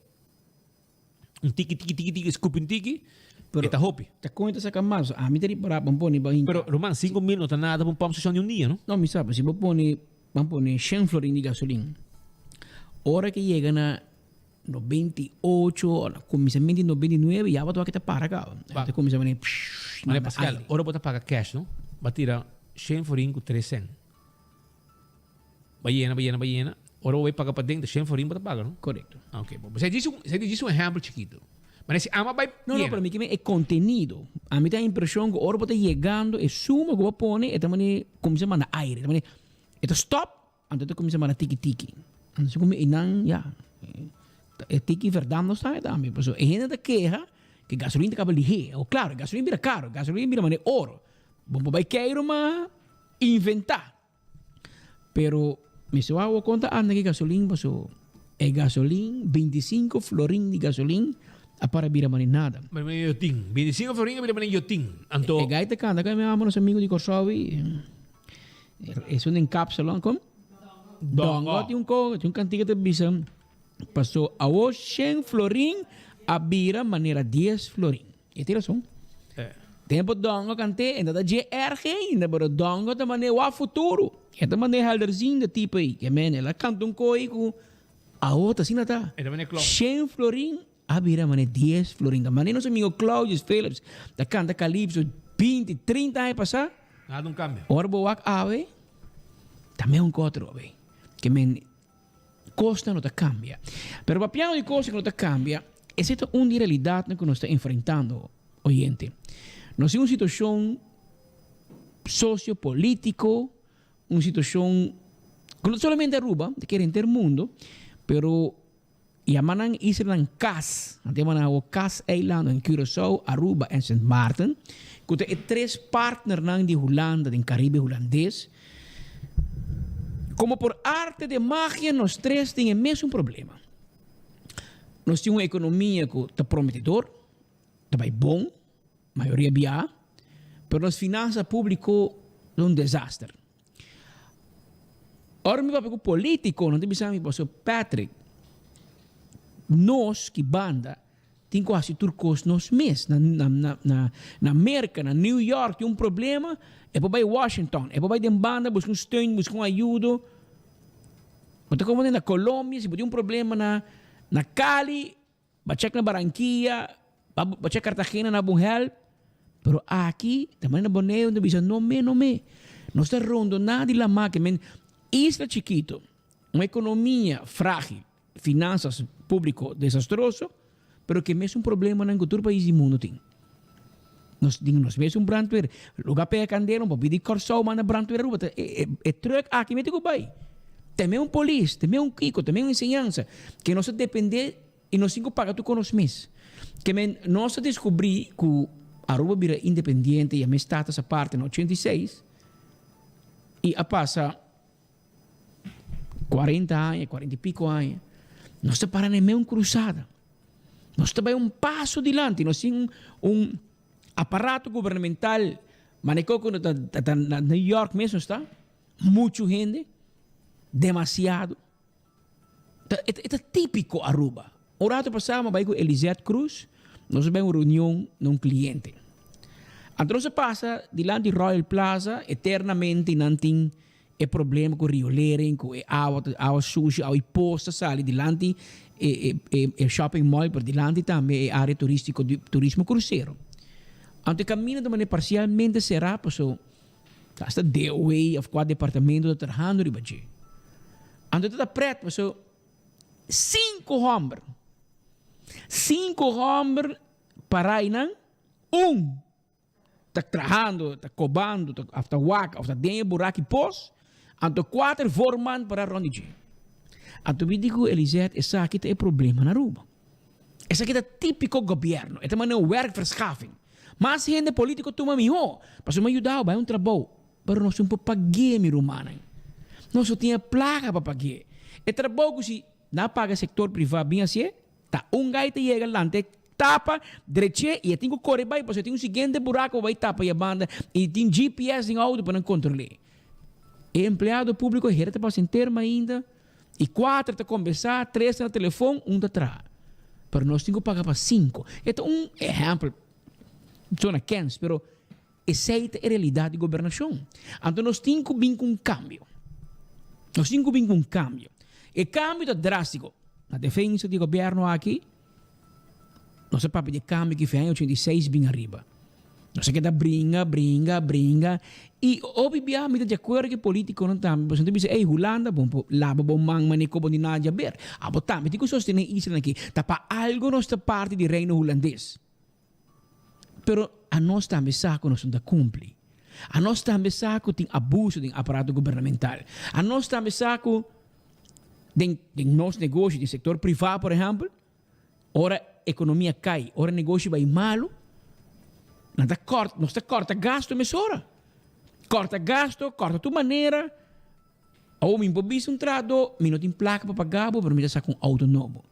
un tiki, tiki, tiki, tiki, scupi un tiki, Pero e ta hopi. Ta con e ta saca mas? Ami ta ripara, bo pone ba hinca. Pero ruman, 5000 no ta nada pa un pump station di un dia, no? No, mi sa, pero si bo pone, ban pone shen florin di gasolin, ora ke yega na 98 o na kuminsamentu di 99 ya bo ta wak ke ta para kaba. Ta kuminsa mane pshhh, Mane manda Pascal, aire. ora bo ta paga cash, no? Bo a tira shen florin ku tres sen. Bo a yena, bo a yena, bo a yena. Ora bo bai paga paden, ta shen florin bo ta paga, no? Korekto. Ah, ok. Bo esei djis un, esei djis un ehèmpel chikitu. Mane si ama bai No, no, yena. pero mi ke men e kontenido. Ami ta impreshon ku ora bo ta yegando e suma ku bo a pone e ta mane kuminsá manda aire. E ta mane, e ta stòp, anto e ta kuminsá manda tiki tiki. Anto si komo einan, ya, e tiki verdad no sta tambe. Pasobra e hende ta keha ku e gasolin ta kaba lihé. O klaro, e gasolin bira karo, e gasolin bira mane oro. Bo por bai keiru ma inventá. Pero mi su awa konta anda ki gasolin paso e gasolin 25 florin di gasolin a para bira mane nada. Mane mane yotin. 25 florin a bira mane yotin. Anto. E gai ta kanta ka mi ama nos amigo di Kòrsou i esun den kapsalon kom? Dongo tin un ko, tin un kantika ta bisa, paso awo shen florin a bira manera dies florin. E tin rason. Tempo Dongo kant'é, e no ta dje erg ainda, pero Dongo ta manera wak futuro. E ta manera helderziende tipo ei. Ke men, el a kanta un ko ei ku awo ta asina ta. E ta manera klou. Shen florin a bira manera dies florin. Ta manera nos amigo Claudius Philips ta kanta calypso binti, trinta aña pasá. Nada un kambio. Ora bo wak awe, ta meun ku otro awe. Ke men, Kosnan no ta kambia. Pero papiando di kosnan ku no ta kambia, esei ta un di e realidatnan ku nos ta enfrentando, oyente. Nos tin un situashon sosio-polítiko, un situashon ku no ta solamente Aruba, ta kere henter mundo, pero yama nan islanan cas, nan ta yama nan awo cas eilanden, Curaçao, Aruba en Sint Maarten, ku ta e tres partnernan di Hulanda den Karibe Hulandes. Como por arte de magia nos tres tin e mesun problema. Nos tin un economia cu ta prometedor, ta bay bon, mayoria bia, pero nos finansa publico ta un desaster. Ora mi papia cu politico nan ta bisa mi pasobra Patrick, nos ki banda Tin ku hasi tur kos nos mes. Na na na na Merka, na New York tin un problema, e por bai Washington, e por bai den banda buska un steun, buska un ayudo. Bo ta komo na Colombia, si bo tin un problema na na Cali, ba chek na Barranquilla, ba ba chek Cartagena na bo help. Pero aki, ta manera na Boneiru ta bisa no me, no me. Nos ta rondoná di lamá ke men isla chikito, un ekonomia frágil. Finanzas publico desastroso, pero ke mesun problemanan ku tur pais di mundo tin. Nos tin nos mesun brandweer. Luga pega kandela un popi di Kòrsou manda brandweer Aruba. Ta e e truck aki mete ku bai. Ta me un polis, ta me un kiko, ta me un enseñansa. Ke nos ta depende i nos tin ku paga tur ku nos mes. Ke men nos a deskubrí ku Aruba bira independiente i a mes status aparte na 86 i a pasa. 40 aña, 40 y pico aña, nos ta para na e meun cruzada. Nos ta bai un paso dilanti, nos tin un, un aparato gubernamental, maneko ku ta, ta, ta na New York mes nos ta, muchu hende, demasiado. Ta, e ta, e ta típico Aruba. Un rato pasá mi a bai ku Elizeth Cruz, nos a bai un reunion na un cliente. Anto nos a pasa dilanti Royal Plaza, eternamente nan tin E problema ku riolering, ku e awa ta awa sushi, awa i pos ta sali dilanti e e e shopping mall, pero dilanti tambe e area turistiko di turismo krusero. Anto e kaminda ta manera parsialmente será paso asta DOW òf kua departamento ta trahando riba dje. Anto ta ta pret paso sinku hòmber, sinku hòmber pará einan, un. Ta trahando, ta kobando, ta of ta wak of ta den e buraki pos, anto kuater voorman para rond di dje. Anto mi di ku Elisette esaki ta e problema na Aruba. Esaki ta tipiko gobierno, e ta manera un werkverschaffing. Mas hende politiko tuma miho, pasobra mi a yuda bo bai un trabou, pero nos no por pag'é mi rumannan. Nos no tin e plaka pa pag'é. E trabou ku si nan a paga sektor priva bin hasié, Ta un gai ta yega lanta e tapa dreche y e tin cu core bay pasobra tin un siguiente buraco pa bay tapa y e banda y tin GPS den auto pa nan controle. E empleado publico hera ta pasa henter mainda y cuater ta conversa, tres ta na telefon, un ta traha. Pero nos tin cu paga pa cinco. E ta un ehempel, zona kens, pero esey ta e realidad di gobernacion. Anto nos tin cu bin cu un cambio. Nos tin cu bin cu un cambio. E cambio ta drastico. Na defensa di gobierno aki, nos a papia di e cambio ki fe aña 86 bin ariba. Nos a keda bringa, bringa, bringa. Y hopi bia mi ta di acuerdo cu e politiconan tambe, pasobra nan ta bisa, ey, Hulanda, bon por laba bo man manera cu bo ni nada djaber. Abo tambe tin cu sostene e islanan aki. Ta pa algo nos ta parti di Reino Hulandes. Pero anos tambe sa ku nos no ta kumpli. Anos tambe sa ku tin abuso den aparato gubernamental. Anos tambe sa ku den den nos negoshi, den sektor privá por ehèmpel, ora ekonomia kai, ora negoshi bai malu, nan ta kòrta, nos ta kòrta gasto mesora. Kòrta gasto, kòrta tur manera. Awor mi por bisa un trahadó, mi no tin plaka pa paga bo, pero mi ta saka un outo nobo.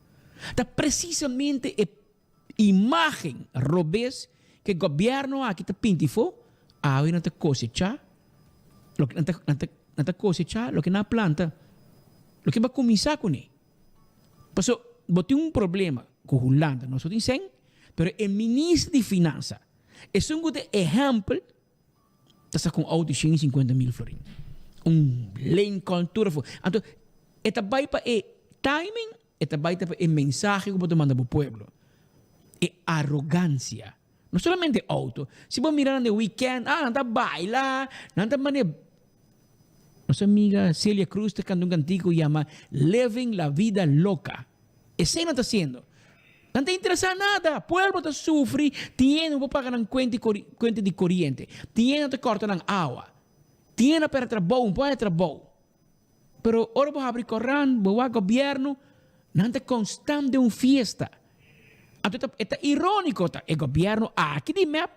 Ta presisamente e Imagen robes ke gobierno aki ta pinti fo, awe nan ta kosecha loke nan ta nan ta nan ta kosecha loke nan a planta. Loke bo a kuminsá kuné. Paso bo tin un problema ku Hulanda no so tin sèn, pero e minister di finansa, esun ku ta ehèmpel, ta saka un outo di 150 mil florin. Un Lincoln tur afó. Anto e ta bai pa e timing, e ta bai ta pa e mensahe ku bo ta manda bo pueblo. E arogansia. No solamente outo. Si bo mira nan den weekend, ah nan ta baila, nan ta mane. Nos amiga Celia Cruz ta canta un cantico yama Living la vida loca. Esey nan ta haciendo. Nan ta interesa nada. Pueblo ta sufri, tin hende no por paga nan cuenta cuenta di coriente. Tin hende ta corta nan awa. Tin hende a perde trabou, no por haya trabou. Pero ora bo habri corant, bo wak gobierno, nan ta constant den un fiesta. Anto ta e ta ironico ta e gobierno aki di mep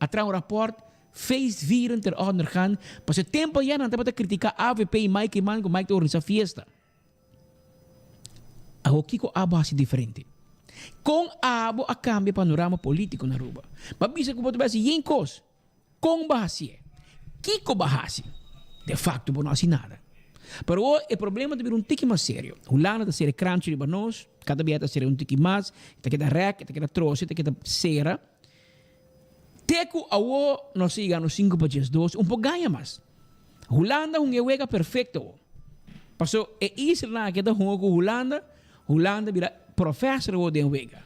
a traha un rapport feestvierend ter ondergaan, pasobra e tempo aya nan tabata critica avp y Mike Eman cu Mike ta organisa fiesta. Awo kico abo haci diferente? Con abo a cambia panorama politico na Aruba? Bo a bisa cu bo ta bay haci yen cos. Kon bo a hasié? Kiko bo a hasi? De fakto bo no hasi nada. Pero awor e problema ta bira un tiki mas serio. Hulanda ta sera e kranchi riba nos, kada bia ta sera un tiki mas, e ta keda rèk, e ta keda trosi, e ta keda sera. Te ku awor nos a yega nos sinku pa diesdos, un por gaña mas. Hulanda hunga e wega perfekto awor. Paso e islanan aki ta hunga ku Hulanda, Hulanda bira profèser awor den wega.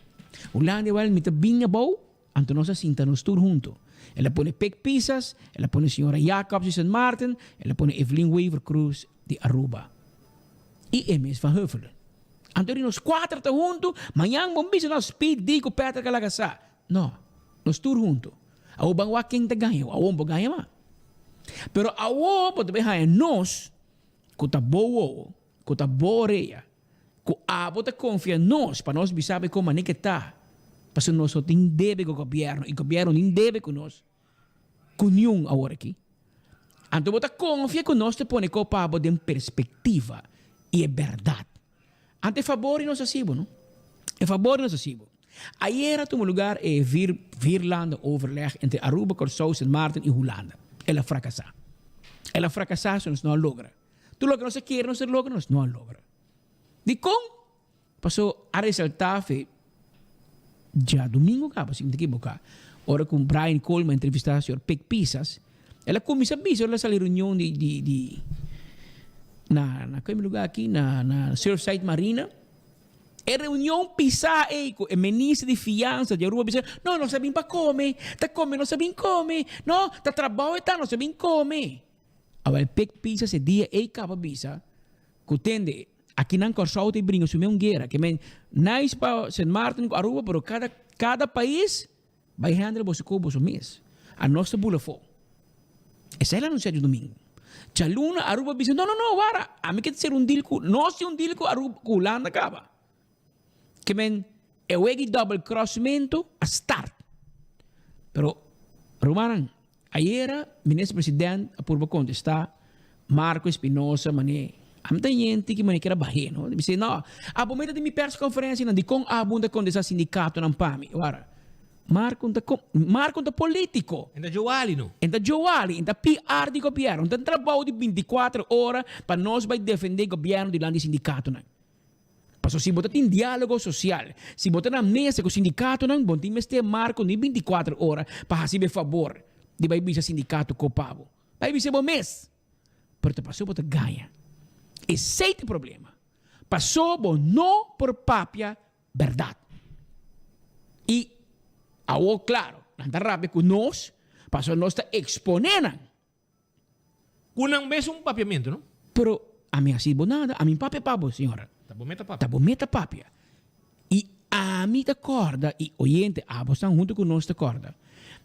Hulanda igual mi ta bin abou. Anto nos a sinta nos tur hunto. El a pone Pik Pisas, el a pone señora Jacobs di Sint Maarten, el a pone Evelyn Wever Croes di Aruba y e mes Van Huffelen. Anto di nos cuater ta hunto, mañan bon bisa nos Piet, Dick cu Patrick a laga sa. No, nos tur hunto. Awor ban wak ken ta gaña, awor bo gaña mas. Pero awor bo ta bay haña nos cu ta bo wowo, cu ta bo orea, Ku abo ta konfia nos pa nos bisa bo kon manera ke ta, pasobra nos no tin debe ku gobièrnu i gobièrnu no tin debe ku nos, ku niun awor aki. Anto bo ta konfia ku nos ta pone ko pa bo den perspektiva i e bèrdat. Anto e fabor di nos hasi bo, no? E fabor di nos hasi bo. Ayera tuma lugar e vier vierlanden overleg entre Aruba, Kòrsou, Sint Maarten i Hulanda. El a frakasá. El a frakasá, so nos no a logra. Tur loke nos a kere nos a logra, nos no a logra. Dikon? Paso a resaltá fe djadumingu kaba, si mi ta ekiboká, ora ku Brian Coleman a entrevistá señor Pik Pisas, el a kuminsá bisa ora el a sali reunion di di di na na kua lugá aki na na Surfside Marina, e reunion pisá ei ku e minister di fiansa di Aruba bisa, no nos a bin pa kome, ta kome nos a bin kome, no ta trabou e ta nos a bin kome. Awel pek pisa se dia ey kaba bisa ku tende aki nan Kòrsou ta bringa su meun guera ke men nice pa Sint Maarten ku Aruba pero kada kada pais bai handle boso ko boso mes anos ta bula afo esei la anuncia djadumingu djaluna Aruba bisa no no no wara ami ke ser un deal ku nos tin un deal ku Aruba ku Hulanda kaba ke men e wega di double crossmento a start pero rumannan Ayera Minister President a purba contesta Marco Espinosa mane ami ta yenti ki mane keda bahe no. Mi bisa no abo meta den mi persconferencianan dicon abo no ta contesta sindicatonan pa mi. Wara Marco ta Marco ta politico. En ta Joali no. En ta Joali, en ta PR di gobierno. En ta trabao di binticuatro ora pa nos bay defende gobierno dilanti sindicatonan. Pasobra si bo ta tin diálogo sosial, si bo ta na mesa ku sindikatonan, bo no tin mester marko ni bintikuater ora pa hasi bo e fabor di bai bisa sindikato ko pa bo. Bai bisa bo mes. Pero ta pasobra bo ta gaña. Esei ta e problema. Pasobra bo no por papia bèrdat. I awor klaro, nan ta rabia ku nos pasobra nos ta eksponé nan. Ku nan mes un papiamentu, no? Pero ami hasi bo nada, ami papia pa bo, señora. Ta bo meta papia. Ta bo meta papia. I ami ta kòrda, i oyente, abo esnan huntu ku nos ta kòrda,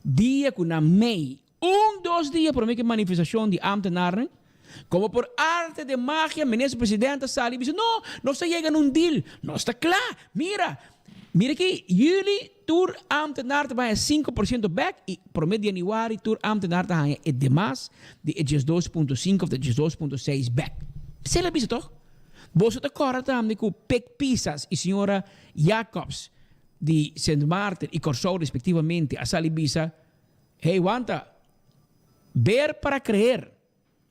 dia ku nan mei, un dos dia promé ku e manifestashon di ámtenarnan, komo por arte de magia minister president a sali i bisa, no, nos ta yega na un deal, nos ta kla, mira, Mira aki, juli tur ambtenaar ta baña 5% bek y prome di januari tur ambtenaar ta haña e demas di e 12.5 of 12.6 bek. Esei la bisa toch? Boso ta kòrda tambe ku Pik Pisas y señora Jacobs di Sint Maarten y Kòrsou respektivamente a sali bisa, Hey wanta, ver para creer.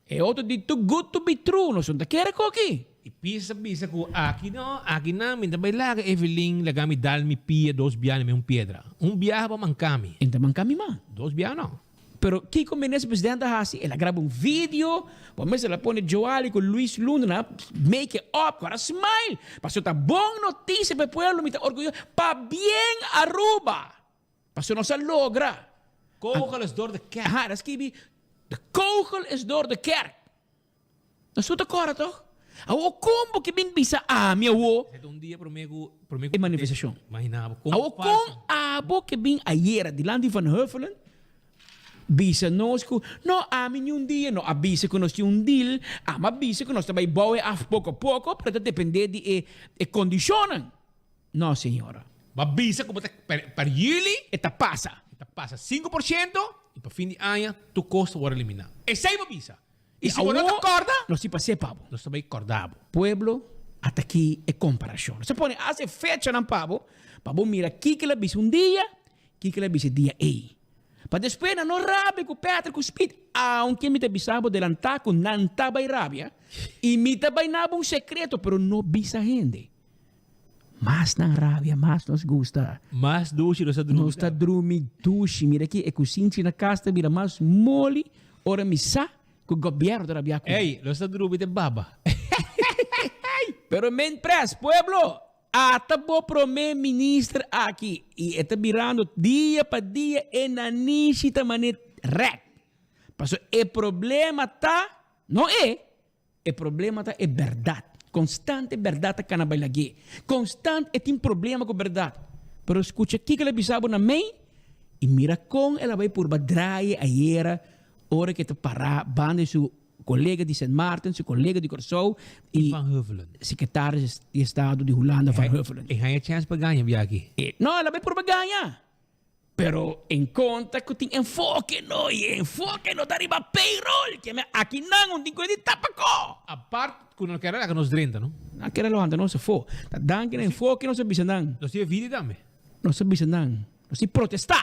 E otro di too good to be true, nos no ta kere koki. I Pisas a bisa ku aki no, aki nan mi ta bai laga Evelyn laga mi dal mi pia dos biaha na mesun piedra. Un biaha bo manka mi. E ta manka mi ma. Dos biaha no. Pero kiko minister president a hasi? El a graba un video, bo mester a pone Joali ku Luis Luna na make it up, ku a smile. Pasobra ta bon notisia pa e pueblo, mi ta orguyoso. Pabien Aruba! Pasobra nos a logra. Kogel is door de kerk. Aha, el a skibi, de kogel is door de kerk. Nos tur ta kòrda tòg? Awor kon bo ke bin bisa ami awor? Esei ta un dia promé ku promé ku E manifestashon. Imaginá bo kon Awor kon abo ke bin ayera dilanti Van Huffelen bisa nos ku no ami niun dia no a bisa ku nos tin un deal, ami a bisa ku nos ta bai bou e af poko poko pero ta dependé di e e kondishonnan. No señora. Bo a bisa ku bo ta per per juli E ta pasa. E ta pasa 5% i pa fin di aña tur kos ta wòrdu eliminá. Esei bo bisa. I si bo no ta kòrda. Nos tin pa sepa bo. Nos ta bai kòrda bo. Pueblo, ata aki e komparashon. Nos ta pone as e fechanan pa bo, pa bo mira kiko el a bisa un dia, kiko el a bisa e dia ei. Pa despues nan no rabia ku Peter ku Speed, aunke mi ta bisa bo delantá ku nan ta bai rabia, i mi ta bai na bo un sekreto, pero no bisa hende. Mas nan rabia, mas nos gusta. Mas dushi nos ta drumi. Nos ta drumi dushi. Mira aki, e kusinchi na kas ta bira mas moli ora mi sa ku gobièrnu ta rabia ku mi. Ey, nos ta drumi te baba. Pero men pres, pueblo, ata bo prome minister aki i e ta birando dia pa dia e nanishi ta mane rèk. Pasobra e problema ta, no e, E problema ta e bèrdat. Konstant e bèrdat ta kana bai lag'é. Konstant e tin problema ku bèrdat. Pero skucha kiko el a bisa bo na mei i mira kon el a bai purba draai ayera ora ku e ta pará banda di su kolega di Sint Maarten, su kolega di Kòrsou i Van Huffelen. sekretaris di estado di Hulanda Van Huffelen. E haña chèns pa gaña bia aki. No, el a bai purba gaña. Pero en kontra ku tin enfoke no i e enfoke no ta riba payroll ke me aki nan un tin ku di tapako. Apart ku no kere laga nos drenta no. Nan kere levanta nos afo. Ta danki na enfoke nos a bisa nan. Nos tin e video tambe. Nos a bisa nan. Nos tin protesta.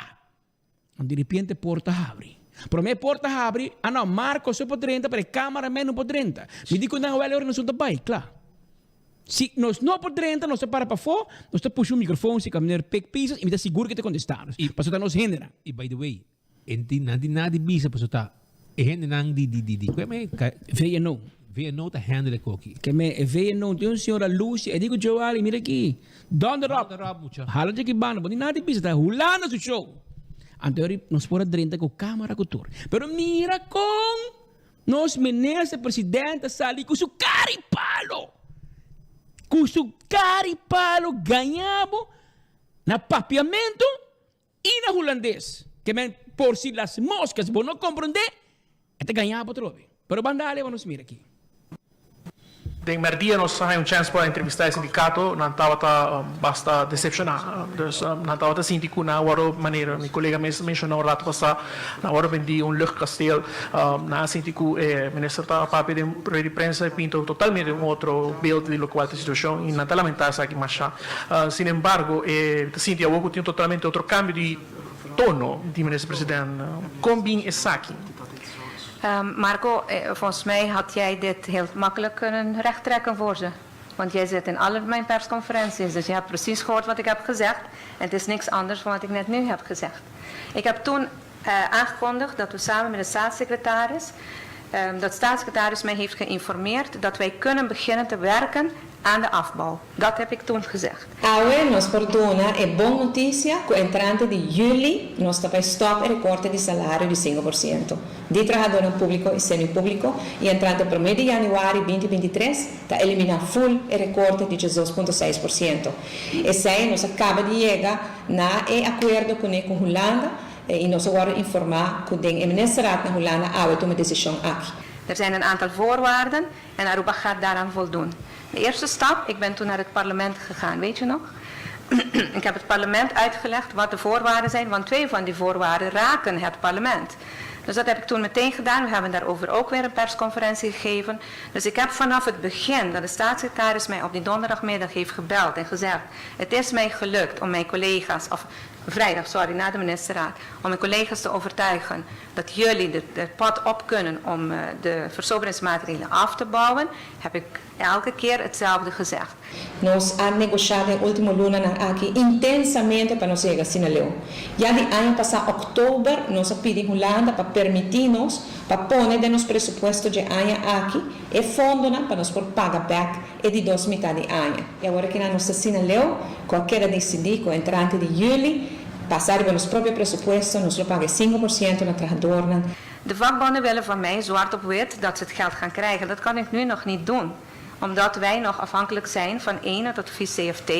Nan di repente porta habri. Prome porta habri, ah no, Marco so por drenta pero e cameraman no por drenta. Mi di ku nan awel e ora nos no ta bai, kla. Si nos no por drenta, nos ta para pafó, nos ta pusha un microfon si meneer Pik Pisas y mi ta sigur ke ta contesta nos, pasobra ta nos hendenan. Y by the way, e tin nan tin nada di bisa pasobra ta e hendenan di di di di kue me ka VNO. VNO ta handle e koki. Ke me e VNO tin un señora Lucia, e di ku Joali mira aki, donder op, Donder op mucha. hala dje ki banda, bo tin nada di bisa, ta Hulanda su show. Anto nos por a drenta ku camera ku tur. Pero mira kon Nos minister president a sali cu su cara y palo. Cu su cara y palo gaña bo na papiamento y na hulandes. Ke men por si las moscas bo no comprende, e ta gaña bo atrobe. Pero ban dale pa nos mira aki. Den mèrdia nos a haña un chèns pa entrevistá e sindikato, nan tabata basta desepshoná. Dus nan tabata sinti ku nan a wòrdu, manera mi kolega mes a menshoná un ratu pasá, nan a wòrdu bendí un luchtkasteel. Nan a sinti ku e minister ta papia den rueda di prensa e pinta totalmente un otro beeld di lokual ta e situashon i nan ta lamentá esaki mashá. Sin embargo e ta sinti awor ku tin un totalmente otro kambio di tono di minister president. Kon bin esaki? Marco, volgens mij had jij dit heel makkelijk kunnen rechttrekken voor ze. Want jij zit in alle mijn persconferenties, dus je hebt precies gehoord wat ik heb gezegd. En het is niks anders van wat ik net nu heb gezegd. Ik heb toen uh, aangekondigd dat we samen met de staatssecretaris, um, dat staatssecretaris mij heeft geïnformeerd dat wij kunnen beginnen te werken aan de afbouw. Dat heb ik toen gezegd. Awe nos por duna e bon notisia ku entrante di yüli nos ta bai stòp e rekorte di salario di 5% di trahadónan públiko i semi-públiko i entrante promé di yanüari 2023 ta eliminá ful e rekorte di 12.6%. Esei nos a kaba di yega na e akuerdo kuné ku Hulanda i nos a wòrdu informá ku den e Ministerraad na Hulanda awe tuma e desishon aki. Er zijn een aantal voorwaarden en Aruba gaat daaraan voldoen. De eerste stap, ik ben toen naar het parlement gegaan, weet je nog? ik heb het parlement uitgelegd wat de voorwaarden zijn, want twee van die voorwaarden raken het parlement. Dus dat heb ik toen meteen gedaan. We hebben daarover ook weer een persconferentie gegeven. Dus ik heb vanaf het begin dat de staatssecretaris mij op die donderdagmiddag heeft gebeld en gezegd: Het is mij gelukt om mijn collega's, of Vrijdag, sorry, na de ministerraad, om mijn collega's te overtuigen dat jullie de, de pad op kunnen om eh, de versoberingsmaatregelen af te bouwen, heb ik elke keer hetzelfde gezegd. Nos a negoshá den último lunanan aki intensamente pa nos yega asina leu. Ya di aña pasá òktober nos a pidi Hulanda pa permití nos pa pone den nos presupuesto dje aña aki e fondonan pa nos por paga bèk e di dos mitá di aña. I awor aki nan nos ta asina leu ku a keda disidí ku entrante di yüli basá riba nos propio presupuesto nos lo paga e 5% na trahadornan. De vakbonden willen van mij zwart op wit dat ze het geld gaan krijgen. Dat kan ik nu nog niet doen omdat wij nog afhankelijk zijn van één, het advies CFT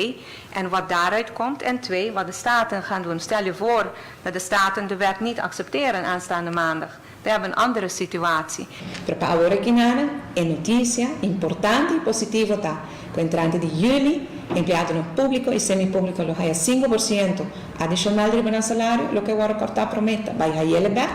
en wat daaruit komt. En twee, wat de staten gaan doen. Stel je voor dat de staten de wet niet accepteren aanstaande maandag. We hebben een andere situatie. Pero pa awor aki nada, e notisia importante i positivo ta ku entrante di yüli empleadonan públiko i semi-públiko lo haya 5% adishonal riba nan salario, loke a wòrdu kòrtá promé ta bai hayele bèk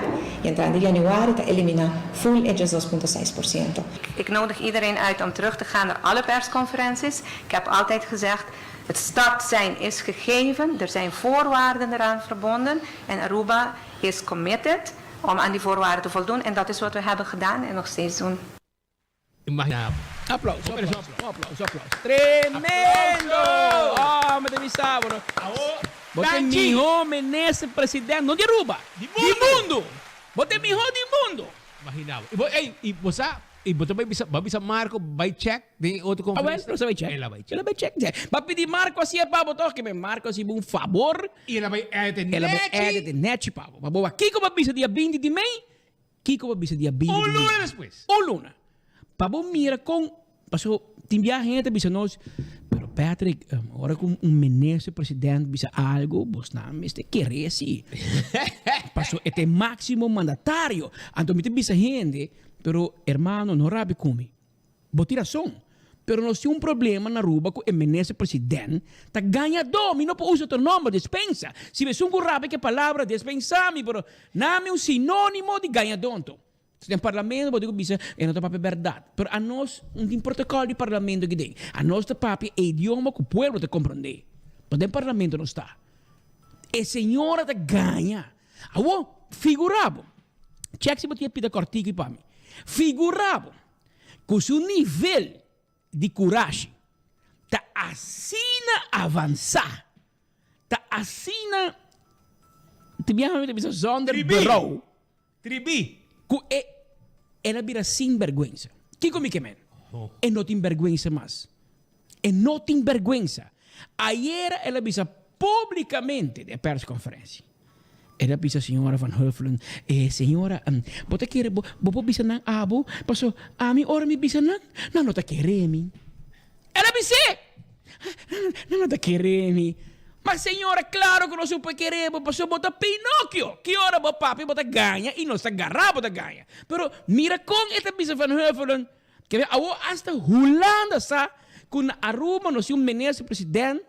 i entrante di yanüari ta eliminá ful e 12,6%. Ik nodig iedereen uit om terug te gaan naar alle persconferenties. Ik heb altijd gezegd, het startsein is gegeven, er zijn voorwaarden eraan verbonden en Aruba is committed om aan die voorwaarden te voldoen en dat is wat we hebben gedaan en nog steeds doen. Imagina bo. Aplauso, aplauso, aplauso, aplauso. Tremendo! Oh, mi ta bisa bo no. Bo ta e miho minister president, no di Aruba, di mundo. Bo ta e miho di mundo. Imagina bo. I bo, ey, i bo sa, i bo ta bai bisa, bo a bisa Marco bai check den e otro conferencia? Awel, nos a bai check. El a bai check. El a bai check. Bo a pidi Marco hacié pa bo toch, ke men Marco haci bo un fabor. I el a bai edit e El a bai edit e nechi pa bo. Pa bo wak kiko bo a bisa dia 20 di mei, Kiko bo bisa dia 20 Un di luna mei? despues. Un luna. Pa bo mira kon, paso tin biaha hende ta bisa nos, pero Patrick, ora ku un minister president bisa algo, bosnan mester kere si. Paso e ta e maximo mandatario. Anto mi ta bisa hende, pero hermano no rabia ku mi. Bo tin rason, pero nos tin un problema na Aruba cu e minister president ta gañador, mi no por usa otro nomber, despensa, si mi esun cu rabia cu e palabra despensa mi, pero na mi un sinonimo di gañador anto. Den parlamento bo tin cu bisa e no ta papia berdad, pero anos no tin protocol di parlamento aki den, anos ta papia e idioma cu pueblo ta comprende, pero den parlamento nos ta. E señora ta gaña. Awor, figura bo, check si bo tin e pida cortico pa mi, figura bo Ku su nivel di kurashi ta asina avansá, ta asina, te biaha mi ta bisa zonder berou. Tribi! Ku e el a bira sin bèrgwensa. Kiko mi ke men? E no tin bèrgwensa mas. E no tin bèrgwensa. Ayera el a bisa públikamente den e pèrskonferensia. El a bisa señora Van Huffelen, E señora, bo ta kere bo bo por bisa nan abo? Paso ami ora mi bisa nan, nan no ta kere mi. El a bis'é, Nan no ta kere mi. Ma señora, klaro ku nos no por kere bo, paso bo ta Pinocchio. Ki ora bo papia bo ta gaña i nos ta gará bo ta gaña. Pero mira kon e ta bisa Van Huffelen, Kere awor hasta Hulanda sa ku na Aruba nos tin un minister president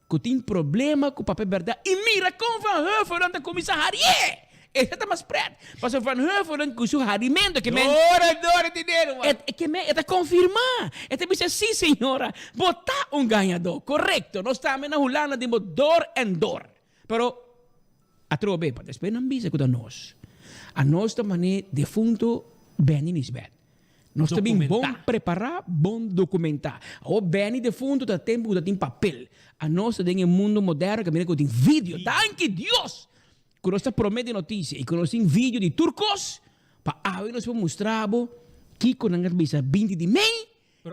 ku tin problema ku papia bèrdat i mira kon Van Huffelen ta kuminsá harié! Esei ta mas pret pasobra Van Huffelen ku su harimento ke men Dora dora dinero man. E ke men e ta konfirmá e ta bisa si señora bo ta un gañadó korekto nos tambe na Hulanda tin bo dor en dor pero atrobe pa despues nan bisa ku ta nos anos ta man'é defunto Benny Nisbet. Nos ta bin bon prepará, bon dokumentá. Awor Benny defuntu ta tempu ku ta tin papel. Anos ta den e mundu moderno kaminda ku tin video. Danki Dios ku nos ta promé di notisia i ku nos tin video di tur kos pa awe nos por mustra bo kiko nan ta bisa 20 di mei,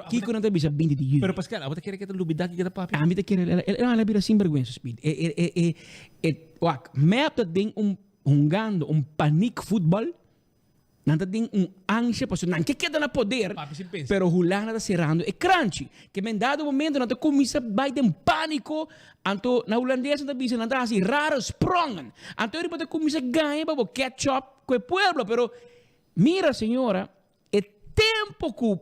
kiko nan ta bisa 20 di yüli. Pero Pascal, abo ta kere ke ta lubidá kiko ta papia? Ami ta kere, el a bira sinbergwensa, Speed. E, e, e, e, e, wak, mep ta den un hungando un paniek futbal. Nan ta den un ansha pasobra nan ke keda na poder, pero Hulanda ta serando e kranchi. Ke men dado momento nan ta kuminsá bai den pániko, anto na hulandes nan ta bisa nan ta hasi rare sprongen. Anto riba ta kuminsá gaña pa bo catch up ku e pueblo, pero mira señora, e tempo ku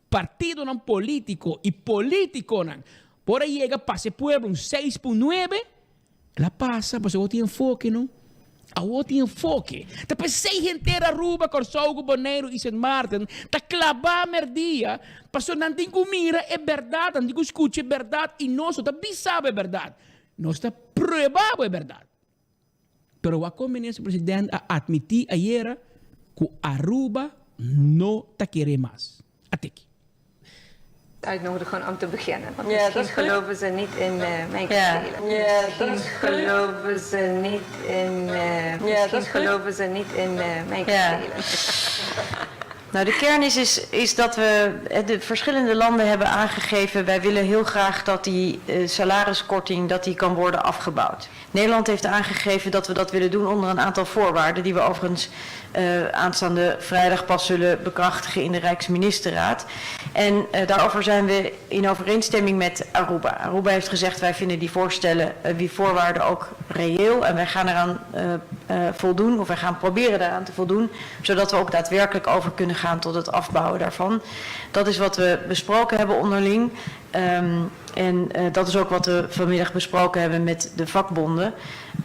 partidonan polítiko i polítikonan por a yega pasa e pueblo un 6.9, El a pasa pasobra awor tin enfoke no. Awor tin enfoke. Ta p'esei henter Aruba, Kòrsou ku Boneiru i Sint Maarten ta klabá mèrdia pasobra nan tin ku mira e bèrdat, nan tin ku skucha e bèrdat i nos no ta bisa bo e bèrdat, nos ta prueba bo e bèrdat. Pero wak kon Minister President a admiti ayera ku Aruba no ta kere mas. A teki. Uitnodigen om te beginnen. Want Ja, misschien dat is goed. geloven ze niet in uh, mijn Ja. kastelen. Ja, dat Misschien is goed. geloven ze niet in, uh, Ja, dat misschien is goed. geloven ze niet in uh, mijn Ja. kastelen. Nou, de kern is, is, is dat we de verschillende landen hebben aangegeven... wij willen heel graag dat die eh, salariskorting dat die kan worden afgebouwd. Nederland heeft aangegeven dat we dat willen doen onder een aantal voorwaarden... die we overigens eh, aanstaande vrijdag pas zullen bekrachtigen in de Rijksministerraad. En eh, daarover zijn we in overeenstemming met Aruba. Aruba heeft gezegd wij vinden die voorstellen, eh, die voorwaarden ook reëel... en wij gaan eraan eh, eh, voldoen, of wij gaan proberen daaraan te voldoen... zodat we ook daadwerkelijk over kunnen gaan tot het afbouwen daarvan. Dat is wat we besproken hebben onderling. Um, en uh, dat is ook wat we vanmiddag besproken hebben met de vakbonden.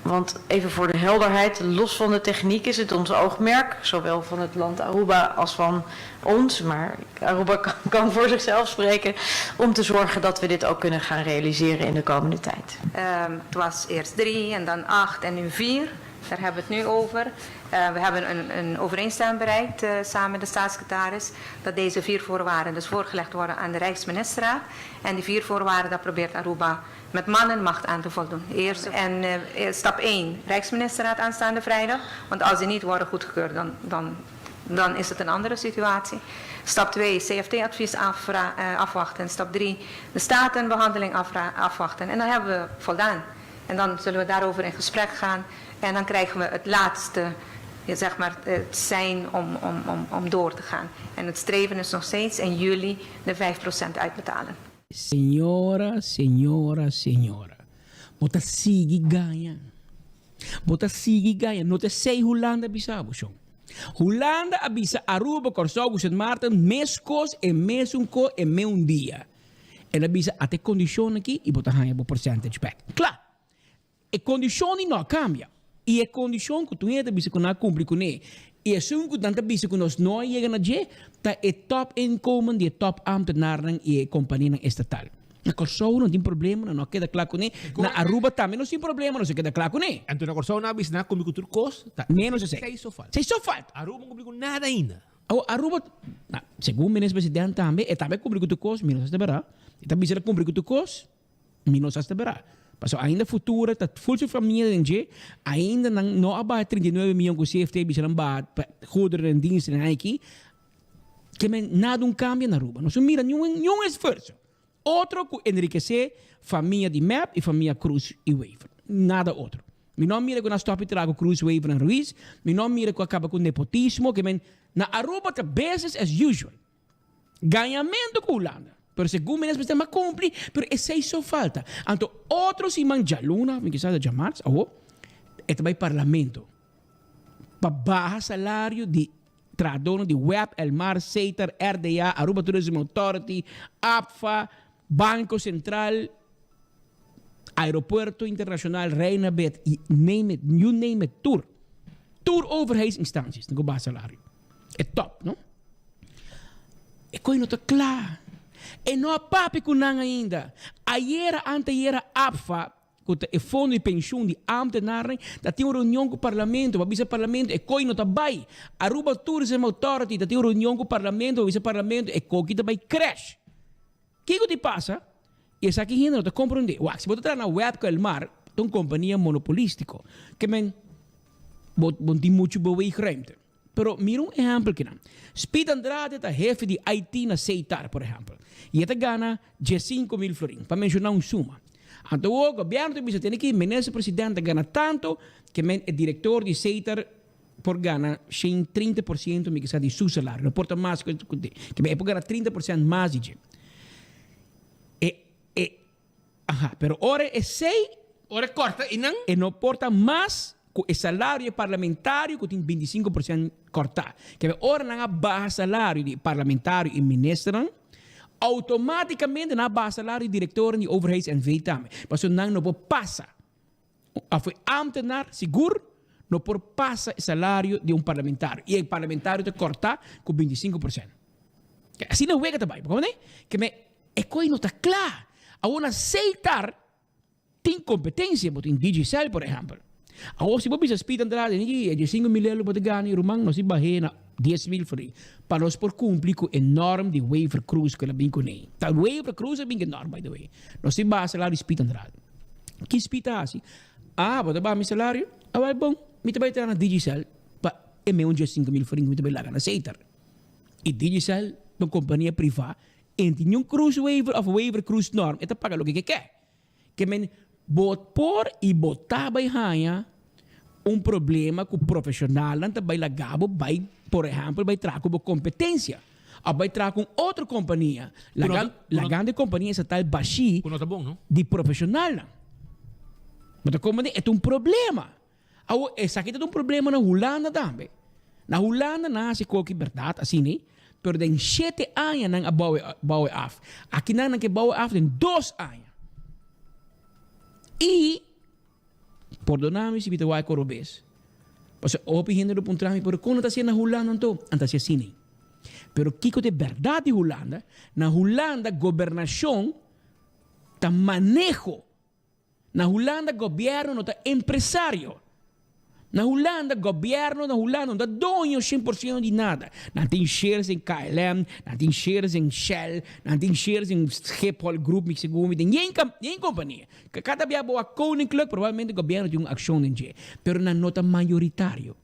Want even voor de helderheid, los van de techniek is het ons oogmerk, zowel van het land Aruba als van ons, maar Aruba kan, kan voor zichzelf spreken, om te zorgen dat we dit ook kunnen gaan realiseren in de komende tijd. Um, het was eerst drie en dan acht en nu vier. Daar hebben we het nu over. Uh, we hebben een, een overeenstemming bereikt uh, samen met de staatssecretaris. Dat deze vier voorwaarden dus voorgelegd worden aan de Rijksministerraad. En die vier voorwaarden, daar probeert Aruba met man en macht aan te voldoen. Eerst en uh, stap 1, Rijksministerraad aanstaande vrijdag. Want als die niet worden goedgekeurd, dan, dan, dan is het een andere situatie. Stap 2, CFT-advies afwachten. Stap 3, de statenbehandeling afwachten. En dan hebben we voldaan. En dan zullen we daarover in gesprek gaan. En dan krijgen we het laatste, ja, zeg maar, het zijn om, om, om, om door te gaan. En het streven is nog steeds in juli de 5% uitbetalen. Señora, señora, señora. Bo ta sigui gaña. Bo ta sigui gaña. No ta esei Hulanda a bisa bo, shon. Hulanda a bisa Aruba, Kòrsou ku Sint Maarten meskos e mesun ko e meun dia. El a bisa ata e kondishon aki i bo ta haña bo percentage bek. Kla! E kondishon di no a kambia. I e kondishon ku tur hende ta bisa ku nan a kumpli kuné i esun ku nan ta bisa ku nos no a yega na dje ta e top inkomen di e top ámtenarnan i e kompanianan estatal. Na Kòrsou no tin problema, nan no a keda kla kuné. Na Aruba tambe no tin problema, nos a keda kla kuné. Anto na Kòrsou nan a bisa nan a kumpli ku tur kos, ta Ménos esei. Esei so falta. Esei so falta. Aruba no kumpli ku nada ainda. Awor Aruba, na, segun Minister President tambe, e tambe a kumpli ku tur kos, mi no sa si ta bèrdat. E ta bisa el a kumpli ku tur kos. Mi no sa si ta bera. Pasobra ainda Futura ta ful su famia den dje, ainda nan no a baha 39 miyon ku CFT bisa nan baha pa goederen en diensten en aki. Ke men nada un kambio na Aruba. Nos no mira niun niun esfuerso. Otro ku enrikesé famia di mep i famia Croes i Wever. Nada otro. Mi no a mira ku nan stòp di traha ku Croes, Wever en Ruiz. Mi no a mira ku a kaba ku nepotismo. Ke men na Aruba ta business as usual. Gañamentu ku Hulanda. Pero segun mi mester a kumpli, pero esei so falta. Anto otro siman djaluna, mi kisas ta djamarts, awo, e ta bai parlamento pa baha salario di trahadornan di web, Elmar, Setar, RDA, Aruba Tourism Authority, APFA, Banco Central, Aeropuerto Internacional Reina Beat, y name it, you name it, tur. Tur overheidsinstanties tin ku baha salario. E top, no? E koe no ta kla. E no a papia ku nan ainda. Ayera, antayera APFA, ku ta e fondo di penshun di ámtenarnan, ta tin un reunion ku parlamento pa bisa parlamento e koe no ta bai. Aruba Tourism Authority ta tin un reunion ku parlamento pa bisa parlamento e koki ta bai crash. Kiko di pasa? I esaki hende no ta komprondé. Wak, si bo ta traha na Webco Elmar, ta un kompania monopolistiko. Ke men, bo bo no tin muchu beweegruimte. Pero mira un ehèmpel kinan. Speed Andrade ta hefe di IT na Seitar, por ehèmpel. I e ta gana diesinku mil florin, pa menshoná un suma. Anto awor gobièrnu ta bisa tene ki minister president ta gana tantu, ke men e direktor di Seitar por gana shen 30 por ciento mi kisa di su salario, no por ta mas ku ku ke e por gana 30 por cent mas di dje. E e aha, pero ora esei Ora e kòrta i nan. E no por ta mas ku e salario e parlamentario ku tin 25 por cent kòrtá. Ke ora nan a baha salario di parlamentario i ministernan, outomátikamente nan a baha salario di direktornan di overheids NV tambe, pasobra nan no por pasa. Of e ambtenaar sigur no por pasa e salario di un parlamentario y e parlamentario ta corta cu 25%. Asina wega ta bay, bo comprende? Ke me e coy no ta cla. Awor na Seitar tin competencia, bo tin Digicel por ehempel. Awor si bo bisa Speed Andrade, Niki, e diesinco mil euro bo ta gana i ruman nos i bah'é na 10,000 florin pa nos por cumpli cu e norm di Wever Croes cu el a bin cune. Ta Wever Croes a bin cu e norm by the way. Nos tin baha salario di Speed Andrade. Ki Speed a haci? Ah, bo ta baha mi salario? Awel bon, mi ta bay traha na Digicel pa e meun 15,000 florin cu mi ta bay laga na Setar. I Digicel ta un compania priva, e no tin niun Croes Wever of Wever Croes norm, e ta paga loke ke ke. Ke men bo por i bo ta bai haña un problema ku profeshonalnan ta bai laga bo bai, por ehèmpel, bai traha ku bo kompetensia òf bai traha ku un otro kompania. Laga lagando e kompania estatal bashí di profeshonalnan. Bo ta komprendé? E ta un problema. Awor, esaki ta un problema na Hulanda tambe. Na Hulanda nan hasi koki bèrdat asina, pero den shete aña nan a bou e bou e af. Aki nan nan ke bou e af den dos aña. I, pordona mi si mi ta wak oro bes, pasobra hopi hende lo puntra mi, pero kon nan ta hasié na Hulanda anto? Nan ta hasi asina. Pero kiko ta e bèrdat di Hulanda? Na Hulanda gobernashon ta maneho. Na Hulanda gobierno no ta empresario. Na Hulanda gobierno na Hulanda no ta doño 100% di nada. Nan tin shares den KLM, nan tin shares den Shell, nan tin shares den Schiphol Group, mi segun mi den yen yen compania. Cada bia bo a Koninklijk probablemente gobierno tin un accion den dje, pero nan no ta mayoritario.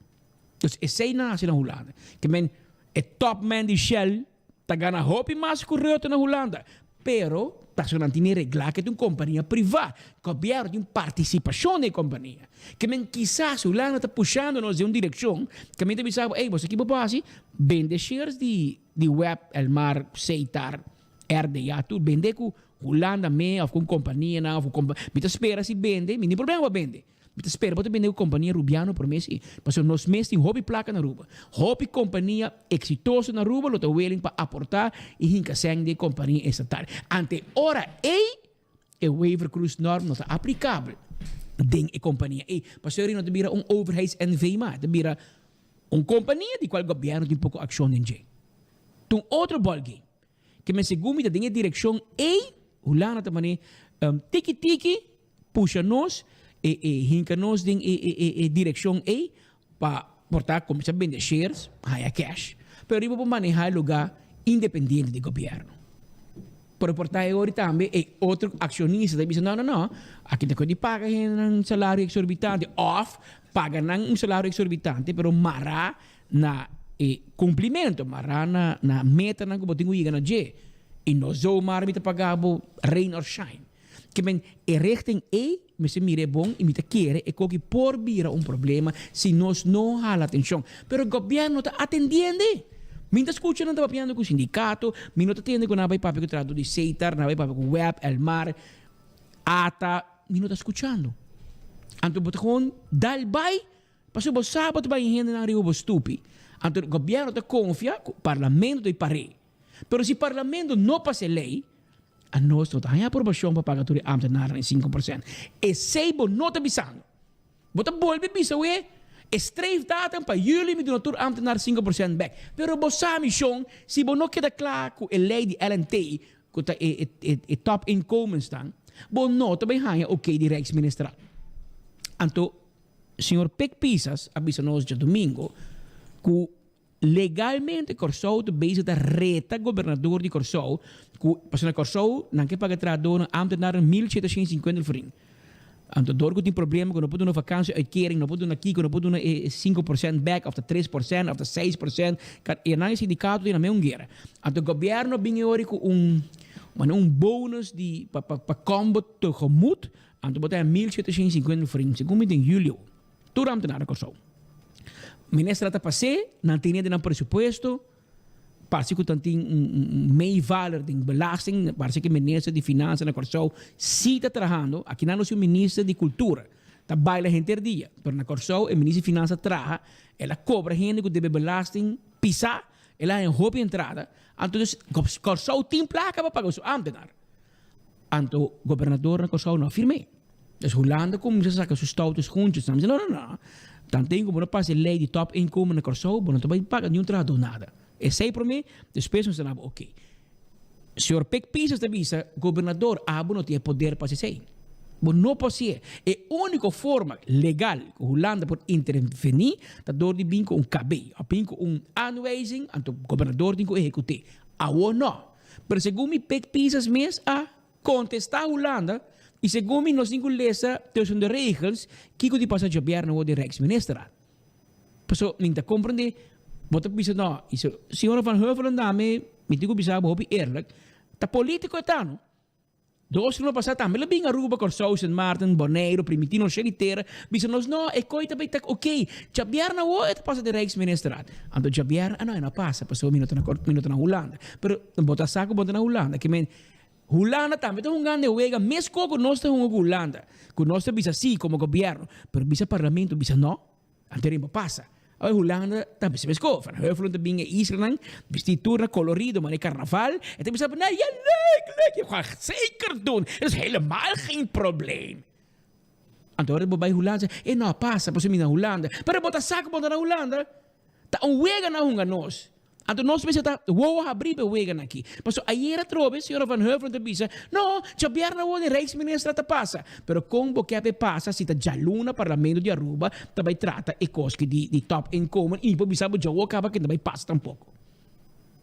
Dus esey nan haci na Hulanda. Ke men e topman di Shell Ta gana hopi mas ku Rutte na Hulanda, pero pasobra nan tin e reglá ke ta un kompania privá, gobièrnu tin un partisipashon den e kompania. Ke men kisas Hulanda ta pushando nos den un direkshon ke men ta bisa bo, ey, boso ki bo por hasi? Bende shares di di web, Elmar, Seitar, RDA, tur bende ku Hulanda mee òf ku un kompanianan òf ku kompa. Mi ta spera si bende, mi no tin problema pa bende. Mi ta spera bo ta bende ku kompania Rubiano promé si, pasobra nos mes tin hopi plaka na Aruba. Hopi kompania eksitoso na Aruba lo ta willing pa aportá i hinka sèn den e kompania estatal. Ante ora ei, e Wever-Croes norm no ta aplikabel den e kompania ei, pasobra ei no ta bira un overheids NV mas, e ta bira un kompania di kual gobièrnu tin poko akshon den dje. Ta un otro ballgame. Ke men segun mi ta den e direkshon ei, Hulanda ta manera tiki tiki pusha nos e e hinka nos den e e e direkshon ei pa por ta kuminsá bende shares, haña cash, pero riba por manehá e lugá independiente di gobièrnu. Pero por ta e ora tambe e otro akshonista ta bisa no no no, aki ta di paga hendenan salario eksorbitante òf paga nan un salario eksorbitante pero mará na e kumplimentu, mará na na metanan ku bo tin ku yega na dje i no zomaar mi ta paga bo rain or shine. Ke men e richting ei mester mira e bon i mi ta kere e koki por bira un problema si nos no hala atencion. Pero gobierno no ta atendiende. Mi ta scucha nan ta papiando cu sindicato, mi no ta tende cu nan a bay papia cu trahador di Setar, nan a bay papia cu web, Elmar, ata, mi no ta scuchando. Anto bo ta gewoon dal bay pasobra bo sa bo ta bay hendenan riba bo stupi. Anto gobierno ta confia cu parlamento ta bay pare. Pero si parlamento no pasa e ley, anos no ta haña aprobacion pa paga tur e ambtenarnan e 5%. Esey bo no ta bisando. Bo ta bolbe bisa we, e streefdatum pa juli mi duna tur ambtenar 5% bek. Pero bo sa mi shon, si bo no keda kla ku e ley di LNT, ku ta e e top inkomensnan, bo no ta bay haña ok di Rijksministerraad. Anto, señor Pik Pisas a bisa nos djadumingo ku Legalmente Kòrsou ta bezig ta reta gobernador di Kòrsou ku pasobra na Kòrsou nan ke paga trahadónan ámtenarnan 1750 florin. Anto dor ku tin problema ku no por duna vakantie uitkering, no por duna kiko, no por duna e 5% bèk òf ta 3% òf ta 6% i nan e sindikato tin nan mes un guera. Anto gobièrnu a bin e ora ku un mane un bonus di pa pa pa kombo tegemoet anto bo ta haña 1750 florin segun mi den julio. Tur ámtenar na Kòrsou. Minister ta pas'é, nan tene den nan presupuesto, parse ku tan tin un meevaller den belasting, parse ku minister di finansa na Kòrsou si ta trahando, aki nan nos tin un minister di kultura, ta baila henter dia, pero na Kòrsou e minister di finansa traha, el a kobra hende ku debe belasting pisá, el a haña hopi entrada, anto dus Kòrsou tin plaka pa paga su ámtenar. Anto gobernador na Kòrsou no a firm'é. Dus Hulanda kuminsá saka su stoute schoentjes. Nan bisa, no, no, no. Tanten ku bo no pasa e lei di top inkomen na Kòrsou, bo no ta bai paga niun trahadó nada. Esei promé, despues nos ta naba oké. Señor Pik Pisas ta bisa, gobernador, abo no tin e poder pa hasi esei. Bo no por hasié. E úniko forma legal ku Hulanda por intervení ta dor di bin ku un KB òf bin ku un aanwijzing, anto gobernador tin ku ehekut'é. Awor no. Pero segun mi Pik Pisas mes a kontestá Hulanda i segun mi nos tin ku lesa tussen de regels kiko di pasa djobièrnè awor den Rijksministerraad. Paso mi ta komprendé bo ta bisa no, i señora Van Heuvelen dame mi tin ku bisa bo hopi eerlijk, ta polítiko e ta no. Dos luna pasá tambe lo bin Aruba, Kòrsou, Sint Maarten, Boneiru, primiti nos shei di tera, bisa nos no, e koi ta bai ta ok. Djabièrnè awor e ta pasa den Rijksministerraad. Anto djabièrnè, ah no, e no a pasa pasobra mi no ta na mi no ta na Hulanda. Pero bo ta sa ku bo ta na Hulanda. Ke men, Hulanda tambe ta hungando e wega meskos ku nos ta hunga ku Hulanda. Ku nos ta bisa si komo gobièrnu, pero bisa parlamento bisa no. Anto riba pasa. Awe Hulanda ta bisa mesco. Van Heuvelen ta bin e islanan bisti tur na colorido manera carnaval. E ta bisa na ja leuk leuk. Je gaat zeker doen. Het is helemaal geen probleem. Anto ora bo bai Hulanda e no a pasa pasobra mi na Hulanda. Pero bo ta sa ku bo ta na Hulanda. Ta un wega nan hunga nos. Anto nos mester ta wowo habrí pa e weganan aki. Pasobra ayer atrobe señora Van Heuvelen ta bisa, No, djabièrnè awor den Rijksminister ta pasa. Pero kon bo ke pa e pasa si ta djaluna Parlamento di Aruba ta bai trata e kos ki di di topinkomen i mi por bisa bo djawo kaba ke no ta bai pasa tampoko.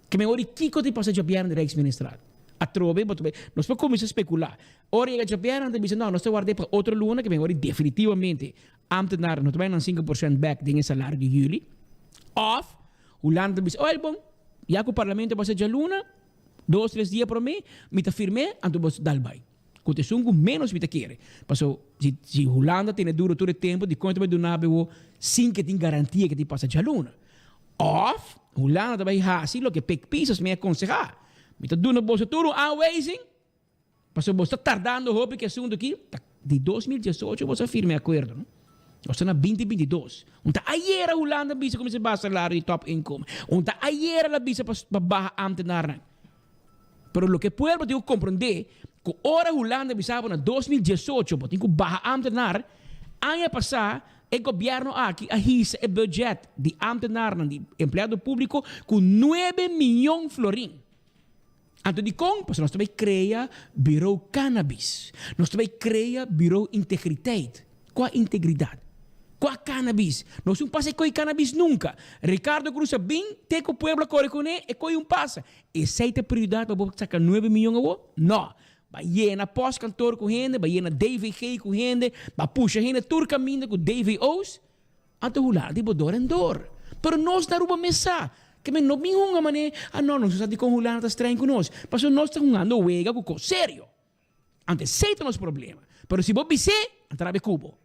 Ke men ora di kiko ta pasa djabièrnè den Rijksministerraad? Atrobe bo ta bai, nos por kuminsá spekulá. Ora yega djabièrnè nan ta bisa, no, nos ta ward'é pa otro luna ke men ora di definitivamente ambtenaar no ta bai nan 5% bèk den e salario di yüli. Òf Hulanda ta bisa, Oel bon, ya ku parlamento a pasa djaluna, dos tres dia promé, mi ta firm'é, anto bo dal bai. Ku ta esun ku ménos mi ta kere. Paso, si si Hulanda tene duro tur e tempu, dikon e ta bai duna bo sin ke tin garantia ke tin pasa djaluna? Òf Hulanda ta bai hasi loke Pik Pisas mi a konsehá. Mi ta duna boso tur un aanwijzing, Pasobra bo ta tardando hopi ku e asuntu aki, ta di 2018 bo sa firma e akuerdo, no? Nos ta na 2022. Un ta ayera Hulanda bisa ku mester baha salario di top inkomen. Un ta ayera la bisa pa pa baha ámtenarnan. Pero loke pueblo tin ku komprondé ku ora Hulanda bisa bo na 2018 bo tin ku baha ámtenar, aña pasá e gobièrnu aki a hisa e budget di ámtenarnan di empleado públiko ku nuebe mion florin. Anto dikon? Pasobra nos ta bai krea Bureau Cannabis. Nos ta bai krea Bureau Integriteit. Kua integridat? Kua cannabis? Nos un pasa e koi cannabis nunka. Ricardo Cruz a bin te ku pueblo a kore kuné, e koi un pasa. Esei ta prioridat pa bo saka nuebe miyon awo? No. Ba yena postkantoor ku hende, ba yena DVG ku hende, ba pusha hende tur kaminda ku DVO's. Anto Hulanda di bo dor en dor. Pero nos na Aruba mes sa. Ke men no bin hunga mane, ah no, nos no sa dikon Hulanda ta streng ku nos. Pasobra nos ta hungando wega ku kos serio. Anto esei ta nos problema. Pero si bo bis'é, nan ta rabia ku bo.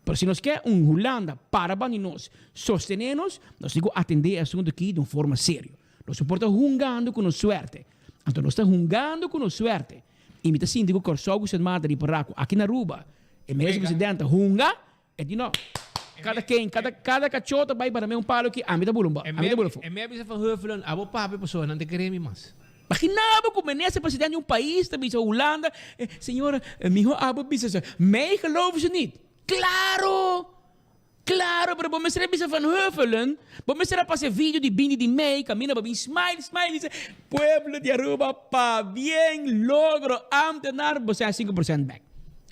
Pero si nos ke un Hulanda para banda di nos, sostené nos, nos tin ku atendé e asuntu aki di un forma serio. Nos no por ta hungando ku nos suerte. Anto nos ta hungando ku nos suerte. I mi ta sinti ku Kòrsou ku Sint Maarten ripará ku aki na Aruba e minister presidente ta hunga. E di no. Kada ken, kada, kada kachó ta bai para mi un palo ki ami ta bula un ba, ami ta bula fu. E me a bisa Van Heuvelen, abo papia pasobra nan ta kere mi mas. Imagina bo ku minister president di un pais ta bisa Hulanda, eh, señora, miho abo bisa sa, mij geloven ze niet. Claro! Claro, pero bo mester a bisa Van Heuvelen, bo mester a pasa e video di bini di mei, kaminda bo bin smile, smile, bisa, pueblo di Aruba, pabien, logro, ambtenaar, bo sa 5% back.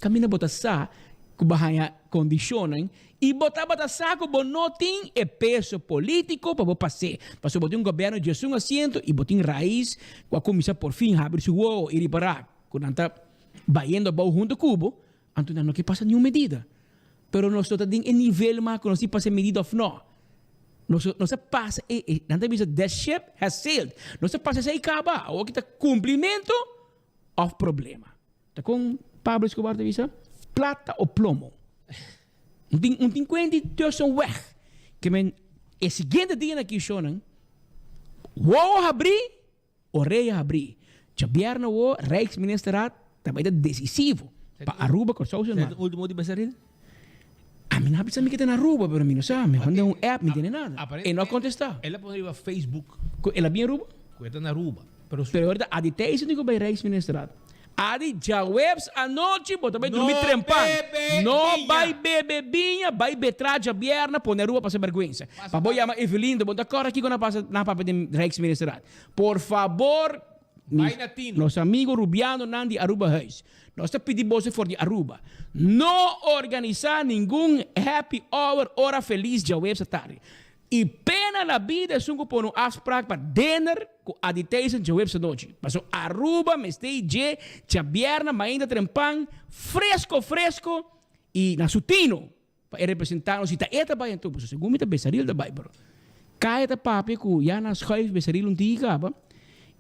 Kaminda bo ta sa ku bo haña kondishonnan i bo tabata sa ku bo no tin e peso polítiko pa bo pas'é, pasobra bo tin un gobièrnu djesun asiento i bo tin rais ku a kuminsá porfin habri su wowo i ripará ku nan ta bayendo abou huntu ku bo, anto nan no ke pasa niun medida. Pero nos no ta den e nivel mas ku nos tin pasa e medida òf no. Nos nos a pasa e, e nan ta bisa the ship has sailed. Nos a pasa esei kaba, awor ki ta kumplimentu òf problema. Ta kon Pablo Escobar ta bisa? Plata o plomo. Un tin un tin kuenti tussenweg. Ke men e siguiente dia na kishonnan, wowo habrí, orea habrí. Djabièrnè awo Rijksministerraad ta bai ta desisivo pa Aruba, Kòrsou, Sint Maarten. Ultimo di Besaril? Ami no a bisa mi ke ta na Aruba, pero mi no sa. Mi a manda un app, mi tene nada. E no a kontestá. El a pone riba Facebook. Ku el a bin Aruba? Ku e ta na Aruba. Pero ahorita Adi Thijssen di ku bai Rijksministerraad. Adi djaweps anochi bo ta bai drumi trempan. No bai bebe biña, bai betra djabièrnè pone Aruba pasa bèrgwensa. Pa bo yama Evelindo, bo no ta kòrda kiko na pasa na papia den Rijksministerraad. Por fabor. Mis, nos amigo Rubianonan di Arubahuis, nos ta pidi boso for di Aruba, no organisa ningun happy hour ora feliz djaweps atardi. Y pena na bida esun cu pone un afspraak pa dinner cu Adi Thijssen djaweps anochi. Paso Aruba mester y dje djabierna mainta trempan fresco fresco y na su tino Pa e representá nos, si ta e ta bai anto, pasobra segun mi ta Besaril ta bai, pero Kaya ta papia ku ya nan schuif Besaril un tiki kaba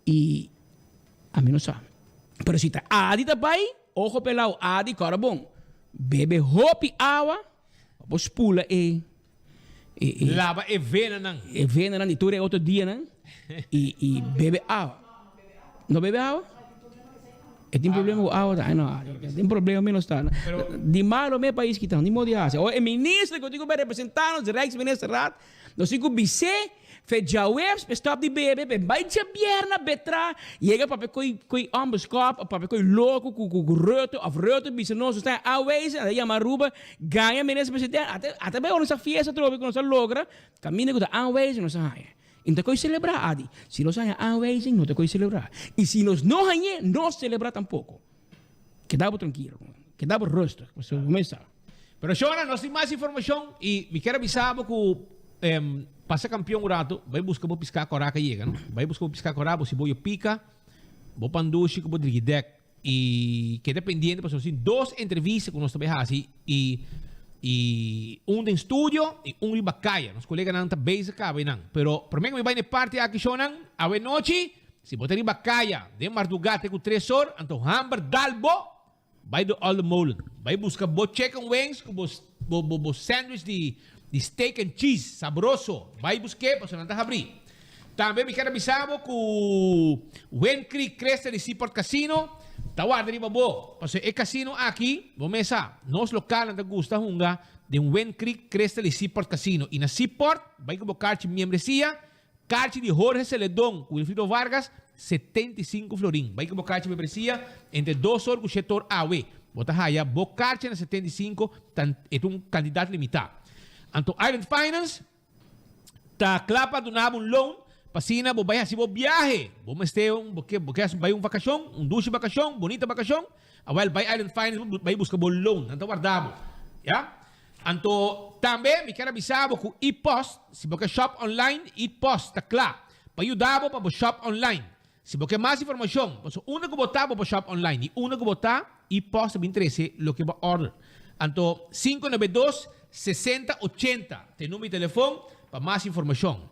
i ami no sa. Pero si ta Adi ta bai, ojo pelao, Adi kòrda bon, bebe hopi awa pa bo spula e e e Laba e venanan. E venanan di tur e otro dianan i i bebe awa. No bebe awa? E tin problema ku awa ta? Ai no, e tin problema mi no sta. Di malo me pais kita, ni modo di hasi. Ora e minister ku tin ku bai representa nos, de Rijksministerraad, nos tin ku bis'é fe djaweps p'e stop di bebe, p'e bai djabierna betra, yega papia koi koi onbeskop of papia koi loko ku ku Rutte of Rutte bisa nos nos ta aanwijzen, a ta yama Aruba, gaña minister president, ata ata bai ora nos a fiesta atrobe ku nos a logra, kaminda ku ta aanwijzen nos a haña. I no ta koe selebrá, Adi. Si nos haña aanwijzing, no ta koe selebrá. I si nos no hañ'é, no selebrá tampoko. Keda bo trankilo, keda bo rustig, pasobra bo mes sa. Pero Shona, nos tin mas informashon i mi kier a bisa bo ku pasa kampion un ratu, bai buska bo piská kòrá ka yega, no? Bai buska bo piská kòrá, bo siboyo pika, bo pandushi ku bo drigidèk. I keda pendiente pasobra nos tin dos entrevista ku nos ta bai hasi i i un den studio i un riba kaya. Nos koleganan ta bezig kaba einan. Pero promé ku mi bai na e parti aki shownan, awe nochi si bo ta riba kaya den mardugá te ku tres or anto hamber dal bo, bai de Olde Molen. Bai buska bo chicken wings ku bo bo bo sandwich di di steak and cheese sabroso. Bai busk'é pasobra nan ta habrí. Tambe mi kier a bisa bo ku Wind Creek Cresta di Seaport Casino ta warda riba bo. Pasobra e casino aki, bo mes sa, nos lokalnan ta gusta hunga den Wind Creek Cresta di Seaport Casino. I na Seaport, bai ku bo karchi miembresia, karchi di Jorge Celedon ku Wilfrido Vargas, 75 florin. Bai ku bo karchi membresia entre dos or ku shete or awe. Bo ta haya bo karchi na 75, ta e ta un kantidat limitá. Anto Island Finance. Ta kla pa duna bo un loan pa asina bo bai hasi bo biahe. Bo mester un, bo ke, bo ke bai un vakashon, un dushi vakashon, bunita vakashon, awel bai Island Finance bo bai buska bo loan, nan ta warda bo. Ya. Anto tambe mi kier a bisa bo ku e-post, si bo ke shop online, e-post ta kla pa yuda bo pa bo shop online. Si bo ke mas informashon, pasobra unda ku bo ta bo por shop online i unda ku bo ta i post ta bin trese loke bo a order. Anto 592 60 80 ta e number di telefon pa mas informashon.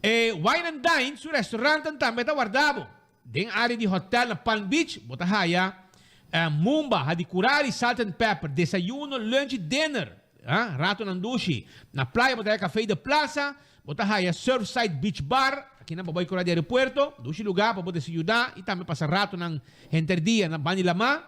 E Wine and Dine su restaurantan tambe ta warda bo. Den area di hotel na Palm Beach bo ta haya Mumba, Hadicurari, Salt and Pepper, desayuno, lunch i dinner. Ratonan dushi. Na playa bo ta haya Café de Plaza, Bo ta haya Surfside Beach Bar, akinan pa bo bai kura di aeropuerto, dushi lugá pa bo desayuná i tambe pasa ratonan henter dia na banda di lamá.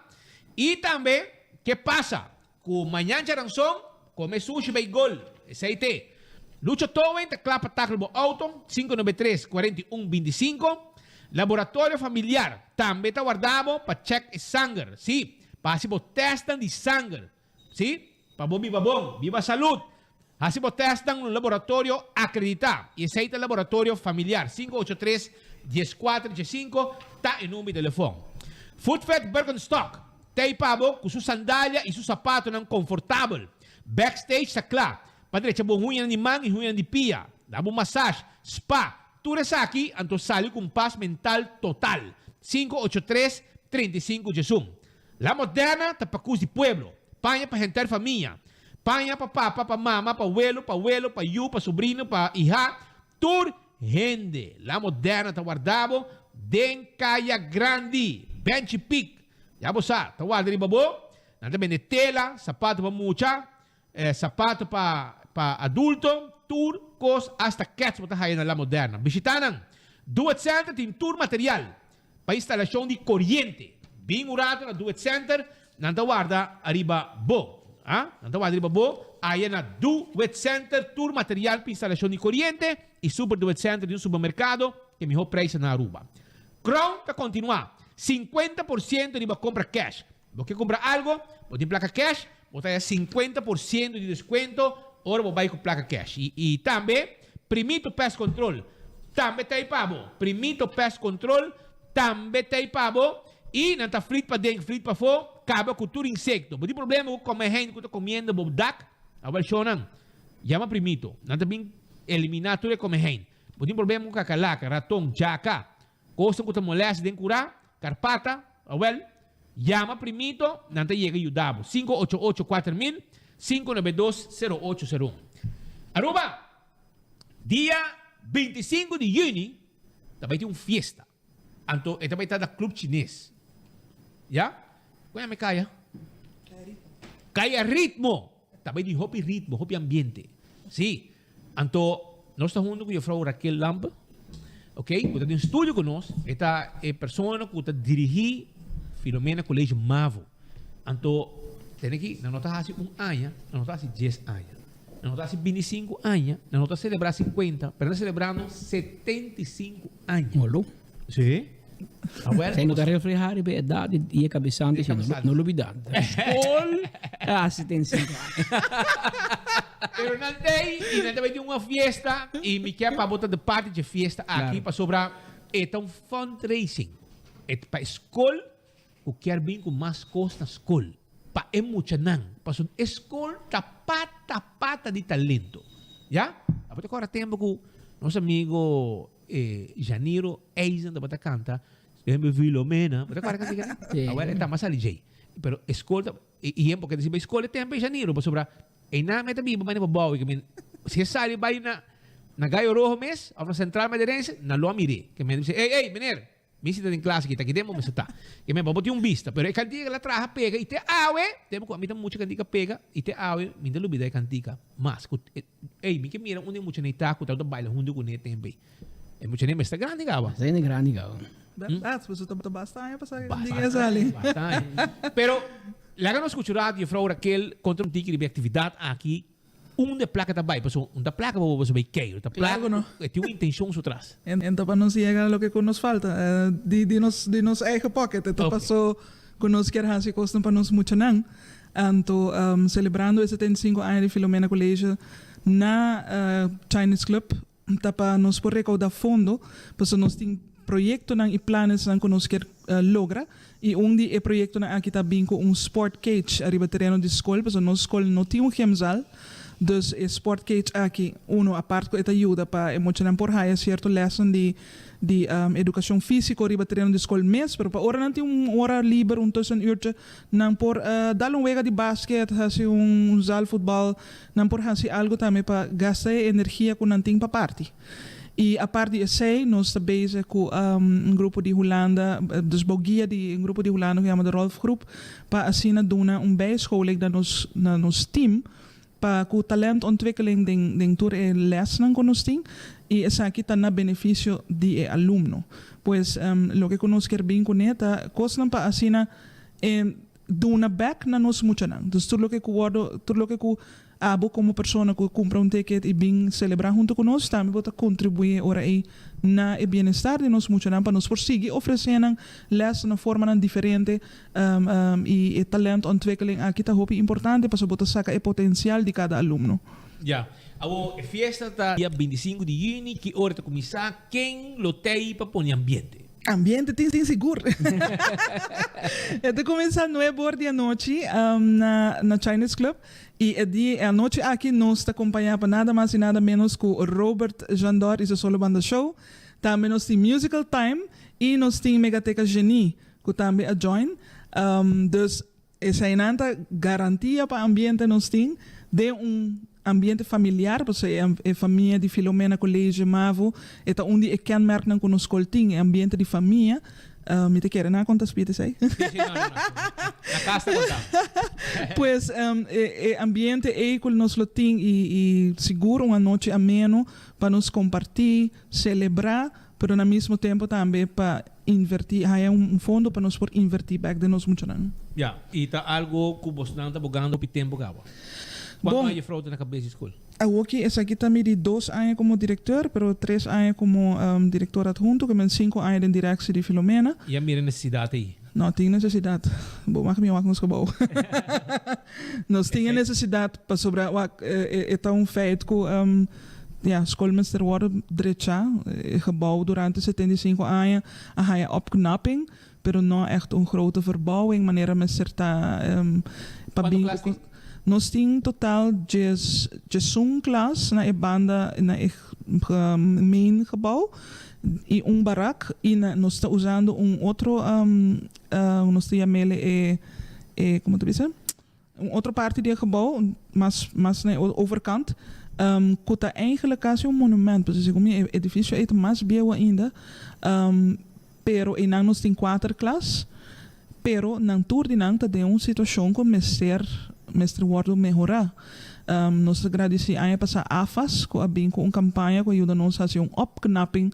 I tambe, ke pasa ku mañan djaranson, kome sushi bai gol, esei te. Lucho Towing ta kla pa takla bo outo, 593 41 25. Laboratorio Familiar tambe ta warda bo pa chèk e sanger, sí, pa hasi bo tèstnan di sanger. Sí, pa bo biba bon, biba salud. Hasi bo testnan un laboratorio acredita y esey ta Laboratorio Familiar. 583 1415 ta e number di telefon. Footfed Birkenstock ta ey pa bo cu su sandalia y su zapatonan confortabel. Backstage ta cla pa drecha bo huñanan di man y huñanan di pia, da bo massage, spa, tur esaki anto sali cu un pas mental total. 583 35 diesun. La Moderna ta pakus di pueblo. Paña pa henter famia. Paña pa papa, pa mama, pa welo, pa welo, pa yu, pa sobrino, pa iha, tur hende. La Moderna ta warda bo den Kaya Grandi. Benchi Pik. Ya bo sa, ta warda riba bo. Nan ta bende tela, sapato pa mucha, sapato pa pa adulto, tur kos hasta kets bo ta haya na La Moderna. Bishita nan. Do It Center tin tur material. Pa instalashon di koriente. Bin un rato na Do It Center, nan ta warda ariba bo. A, nan ta warda riba bo aya na Do It Center tur material pa instalashon di koriente i Super Do It Center di un supermerkado ku e mihó preisnan na Aruba. Crown ta kontinuá, 50 por siento riba kompra cash. Bo ke kumpra algo, bo tin plaka cash, bo ta haya 50 por siento di deskuento ora bo bai ku plaka cash. I i tambe Primito Pest Control tambe ta ei pa bo. Primito Pest Control. tambe t'ei pa bo i nan ta flit paden, flit pafó, kaba ku tur insekto. Bo tin problema ku kome hende ku ta komiendo bo dak? Awel shownan, yama Primito. Nan ta bin eliminá tur e kome hende. Bo tin problema ku kakalaka, raton, djaka, kosnan ku ta molèst den kurá, karpata? Awel, yama Primito, nan ta yega yuda bo. 588 4000, 592 0801. Aruba! Dia 25 di yüni ta bai tin un fiesta. Anto e ta bai ta na Club Chines. Ya? Kon yama e kaya? Kaya Ritmo. Ta bai tin hopi ritmo, hopi ambiente. Si. Anto nos ta hunto ku Juffrouw Raquel Lampe, ok, ku ta den studio ku nos. E ta e persona ku ta dirigí Filomena College Mavo. Anto, tene aki, nan no ta hasi un aña, nan no ta hasi dies aña. Nan no ta hasi bintisinku aña, nan no ta selebrá sinkuenta, pero nan ta selebrando 75 aña. Olo. Sí. Awel. Esei no ta reflehá riba e edat di e kabesante, si no lubidá. Skol ta hasi 75 aña. Pero nan t'ei i nan ta bai tin un fiesta i mi kier pa bo ta de parti dje fiesta aki pasobra e ta un fundraising. E ta pa e skol Ku kier bin ku mas kos na skol pa e muchanan, pasobra e skol ta pata pata di talento. Ya? Abo ta kòrda tempu ku nos amigo Janiro Eisen tabata kanta Lembe Filomena. Bo ta kòrda e kantika ei? Sí. Awel e tamba sali djei. Pero e skol ta, i e porque ta siba e skol e tempu e Janiro, pasobra einan mi ta biba manera pa bou, ke men si e sali bai na na Gallo Rojo mes òf na Central Maderense, nan lo a mir'é. Ke men ta bisa, ey, ey, meneer, Mi si ta den klas aki, ta aki den bo mester ta. Ke men bo tin un bista, pero e kantika la traha pega i te awe, tempu ku ami ta mucha kantika pega i te awe mi ta lubida e kantika mas ku ey mi ke mira un di e muchanan ta ku tabata baila huntu ku ne tempu ey. E muchanan mester ta grandi kaba. Esei grandi kaba. Bèrdat, pasobra ta basta aña pasá ku e kantika a sali. Basta aña. Pero laga nos skucha rato Juffrouw Raquel konta un tiki riba e aktividat aki. Unda e placa ta bay? Pasobra un ta placa pa bo pasobra e keiro. Ta placa Claro cu no. e tin un intencion su tras. En ta pa nos yega loke cu nos falta. Di di nos di nos eigen pocket. E ta paso cu nos kier haci cosnan pa nos muchanan. Anto celebrando e 75 aña di Filomena College na Chinese Club Ta pa nos por recauda fondo, pasobra nos tin proyectonan y planesnan cu nos kier logra y un di e proyectonan aki ta bin cu un sport cage ariba tereno di scol, pasobra nos scol no tin un gymzaal, dus e sport cage aki uno apart cu e ta yuda pa e muchanan por haya cierto lesnan di di educacion fisico riba tereno di scol mes, pero pa ora nan tin un ora liber, un tussenuurtje, nan por dal un wega di basket, haci un zaalvoetbal, Nan por hasi algu tambe pa gasta e energia ku nan tin pa parti. I apart di esei nos ta bezig ku un grupo di Hulanda, dus bou guia di un grupo di Hulanda ku yama de Rolf Groep, pa asina duna un bijscholing na nos na nos team pa ku talentontwikkeling den den tur e lèsnan ku nos tin i esaki ta na benefisio di e alumno. Pues loke ku nos kier bin kuné ta kosnan pa asina e Duna bek na nos muchanan. Dus tur loke ku wordo, tur loke ku abo komo persona ku kumpra un ticket i bin selebrá huntu ku nos, tambe bo ta kontribuí e ora ei na e bienestar di nos muchanan pa nos por sigui ofresé nan lès na formanan diferente i e talentontwikkeling aki ta hopi importante pasobra bo ta saka e potensial di kada alumno. Ya. Awor e fiesta ta dia 25 di yüni, ki ora ta kuminsá, ken lo t'ei pa pone ambiente? Ambiente tin tin sigur. E ta cuminsa nuebe or di anochi na na Chinese Club y e di e anochi aki nos ta acompaña pa nada mas y nada menos cu Robert Jandor y su solo banda show. Tambe nos tin Musical Time y nos tin Megateca Genie cu tambe a join. Dus Eseinan ta garantia pa ambiente nos tin den un ambiente familiar, pasobra e famia di Filomena College Mavo e ta un di e kenmerknan ku nos skol tin, e ambiente di famia. Mi ta kere nan konta spit esei. Sí, sí, no, no, no. Na kas ta konta. Pues e ambiente ei ku nos lo tin i sigur un anochi ameno pa nos kompartí, selebrá, pero na mismo tempo tambe pa inverti, haya un fondo pa nos por inverti bek den nos muchanan. Ya, y ta algo cu bosnan ta bogando hopi tempo caba. Cuanto Bon. aña juffrouw ta na cabes di school? Awoki esaki ta mi di dos aña como directeur, pero tres aña como director adhunto, cu men cinco aña den directie di Filomena. Y a mira necesidad ey? No tin necesidad. Bo mag mi wak nos gebouw. Nos tin e necesidad pasobra wak e ta un feit cu. Ja, skol mester wòrdu drechá. E gebou durante 75 aña a haña opknapping, pero no ègt un grote verbouwing manera mester ta pa Kuantu bin klas ku tin? Nos tin total 11 klas na e banda na e main gebou i un barak i na nos ta usando un otro nos ta yam'el e e komo ta bisa? Un otro parti di e gebou, mas mas na e overkant, ku ta eigenlijk kasi un monument, pasobra segun mi e edifisio ei ta mas bieu ainda, pero einan nos tin kuater klas, pero nan tur di nan ta den un situashon ku mester mester wòrdu mehorá. Nos ta gradisí aña pasá AFAS ku a bin ku un kampaña ku a yuda nos hasi un opknapping,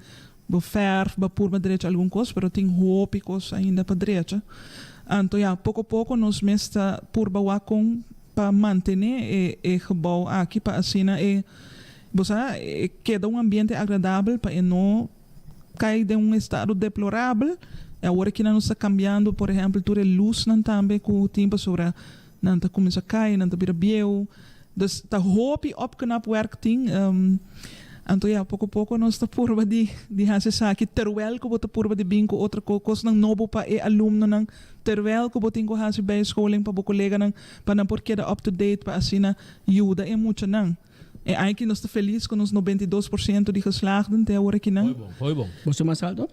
bo fèrf, bo purba drecha algun kos, pero tin hopi kos ainda pa drecha. Anto ya, poko poko nos mes ta purba wak kon pa mantené e e gebou aki pa asina e, bo sa, e keda un ambiente agradabel pa e no kai den un estado deplorabel. E awor aki nan nos ta kambiando, por ehèmpel, tur e lusnan tambe ku tin pasobra nan ta kuminsá kai, nan ta bira bieu. Dus ta hopi opknapwerk tin. Anto ya, poko poko nos ta purba di di hasi esaki terwel ku bo ta purba di bin ku otro kosnan nobo pa e alumnonan, terwel ku bo tin ku hasi bijscholing pa bo koleganan pa nan por keda up to date pa asina yuda e muchanan. E aña aki nos ta felis ku nos 92% di geslaagden te awor akinan. Hoy bon, hoy bon. Bo ta mas alto?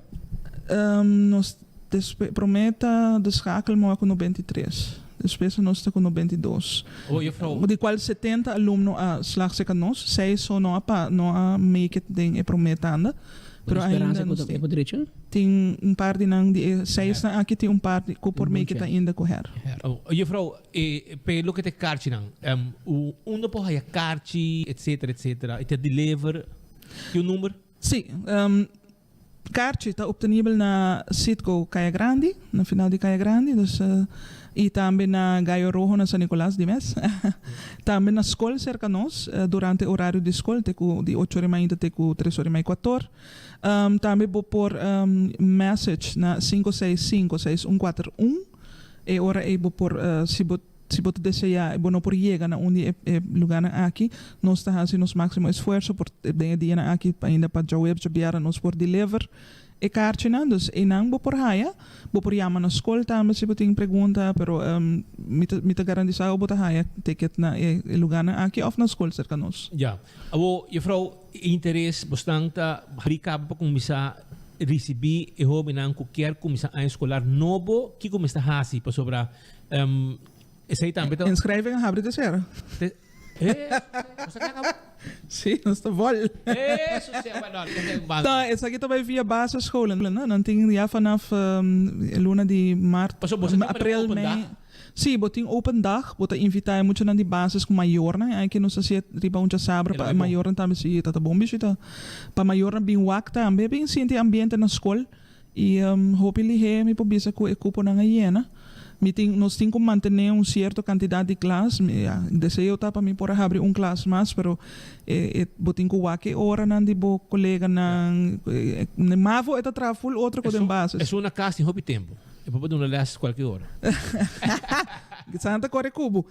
Nos despe promé ta de schakel moa ku 93. Despues nos ta ku 92. Oh, juffrouw. Di kual 70 alumno a slag serka nos, seis so no a pa no a make it den e promé tanda. Bo Pero tin speransa ainda ku nos ta tin e por drecha? tin un par di nan di e seisnan aki tin un par di ku por Un make it bunche. ainda ku her. Oh, juffrouw, e pe loke ta e karchinan, u unda por haya karchi, etcetera, etcetera? E ta deliver? Tin un number? Sí, karchi ta obtenibel na Citgo Kaya Grandi, na final di Kaya Grandi, dus i tambe na Gallo Rojo na San Nicolas di mes. Tambe na skol serka nos durante orario di skol te ku di ocho ora i mainta te ku tres ora i mei kuator. Tambe bo por message na 5656141. E ora ei bo por, si bo si bo ta deseá i bo no por yega na un di e e lugánan aki, nos ta hasi nos máksimo esfuerso por den e dianan aki ainda pa djaweps, djabièrnè nos por deliver e karchinan. Dus einan bo por haya. Bo por yama na skol tambe si bo tin pregunta, pero mi ta mi ta garantisa ku bo ta haya ticket na e e lugánan aki òf na skol serka nos. Ya. Awor, juffrouw, e interes bosnan ta habrí kaba pa kuminsá risibí e hóbennan ku kier kuminsá aña eskolar nobo? Kiko mester hasi? Pasobra esei tambe ta. Inschrijving a habri te sera. Te, eh, nos ta kaba? Sí, nos ta vol. Eso sí, bueno, esei un banda. Ta, esaki ta bai via basisscholen, no? Nan tin ya vanaf luna di maart, Pasobra boso tin manera april, open mei. dag? Sí, bo tin open dag, bo ta invitá e muchanan di basis ku mayornan. Ai ke nos ta hasié riba un djasabra pa e mayornan tambe sí, ta ta bon bishita. Pa mayornan bin wak tambe, bin sinti e ambiente na skol. I hopi lihé mi por bisa ku e kuponan a yena. Mi tin, nos tin ku mantené un sierto kantidat di klas. Mi, ya, deseo ta pa mi por a habri un klas mas, pero e, e, bo tin ku wak e oranan di bo koleganan. E, mavo e ta traha ful otro ku den basis. Esun na kas tin hopi tempu. E por duna les cualkier ora. Santa core cubo.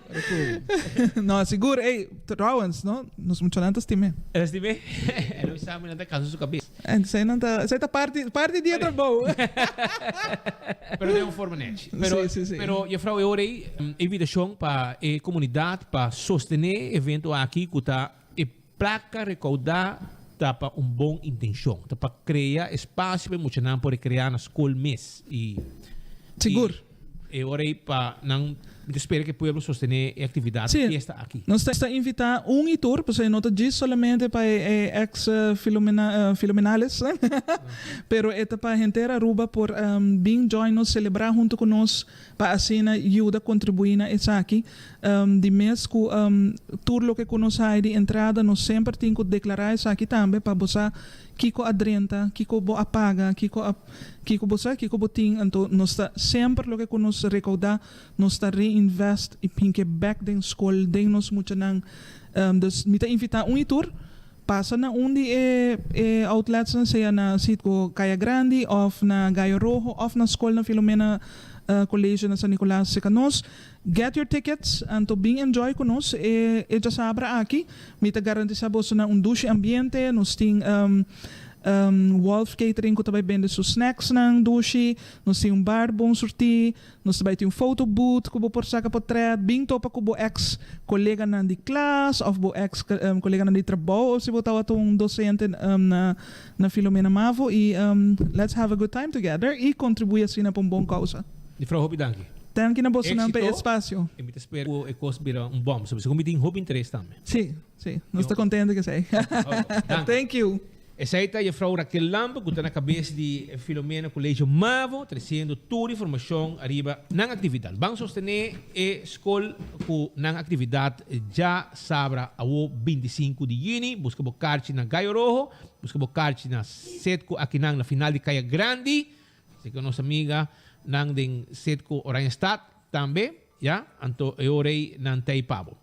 Core cubo. No, sigur. Ey, trouwens, no? Nos muchanan ta stim'é. E ta stim'é? E no sa mi nan ta cansa su cabes. Esei nan ta, esei ta parti, parti di e trabou. Pero den un forma nechi. Pero, Sí, sí, sí. pero juffrouw, e ora ei, e invitacion pa e comunidad pa sostene e evento aki cu ta E plaka rekoudá ta pa un bon intenshon, ta pa krea espasio pa e muchanan por rekreá na skol mes i Sigur. E ora ei pa nan, mi ta spera ku e pueblo sostené e aktividat Sí. di fiesta aki. Nos ta invitá un i tur, pasobra no ta djis solamente pa e e ex Filomena Filomenales, pero e ta pa henter Aruba por bin join nos, selebrá huntu ku nos pa asina yuda kontribuí na esaki. Di mes ku tur loke ku nos hay di entrada nos semper tin ku deklará esaki tambe pa bo sa kiko a drenta, kiko bo a paga, kiko a kiko bo sa kiko bo tin. Anto nos ta semper loke ku nos rekoudá nos ta reinvest i hinke bèk den skol, den nos muchanan. Dus mi ta invitá un i tur pasa na un di e e outletsnan sea na Citgo Kaya Grandi òf na Gallo Rojo òf na skol na Filomena. College na San Nicolas cerca nos. Get your tickets anto bin enjoy cu nos e e djasabra aki. Mi ta garantisa boso na un dushi ambiente. Nos tin Wolf Catering cu ta bay bende su snacksnan dushi. Nos tin un bar bon surti. Nos ta bay tin un photo booth cu bo por saca potret. Bin topa cu bo ex coleganan di klas of bo ex coleganan di trabou of si bo tawata un docente na na Filomena Mavo y let's have a good time together y contribui asina pa un bon causa. Juffrouw hopi danki. Danki na bosonan pa e espacio. Y mi ta spera cu e cos bira un bom. Segun mi tin hopi interes tambe. Si, si. Nos ta contento cu esey. Thank you. Esey ta Juffrouw Raquel Lampe cu ta na cabes di Filomena Colegio Mavo treciendo tur informacion ariba nan actividad. Ban sostene e scol cu nan actividad djasabra awo 25 di juni. Busca bo carchi na Gallo Rojo, busca bo carchi na Setco akinan na final di Caya Grandi. Así cu nos amiga nan den Setco Oranjestad tambe. Ya, anto e ora ei nan ta ei pa bo.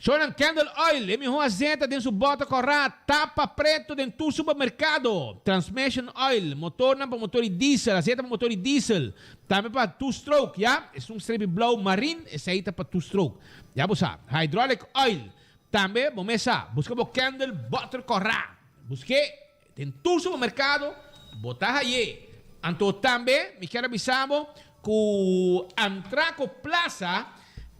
Shonan Candle Oil, e mihó azeta den su bòter kòrá, tapa preto den tur supermerkado. Transmission Oil, motornan pa motor di diesel, azeta pa motor di diesel, tambe pa two stroke, ya. Esun strepi blou marin, esei ta pa two stroke. Ya bo sa. Hydraulic Oil, tambe bo mes sa. Buska bo candle bòter kòrá. Busk'é Den tur supermercado bo ta haye. Anto tambe mi kier a bisa bo cu Antraco Plaza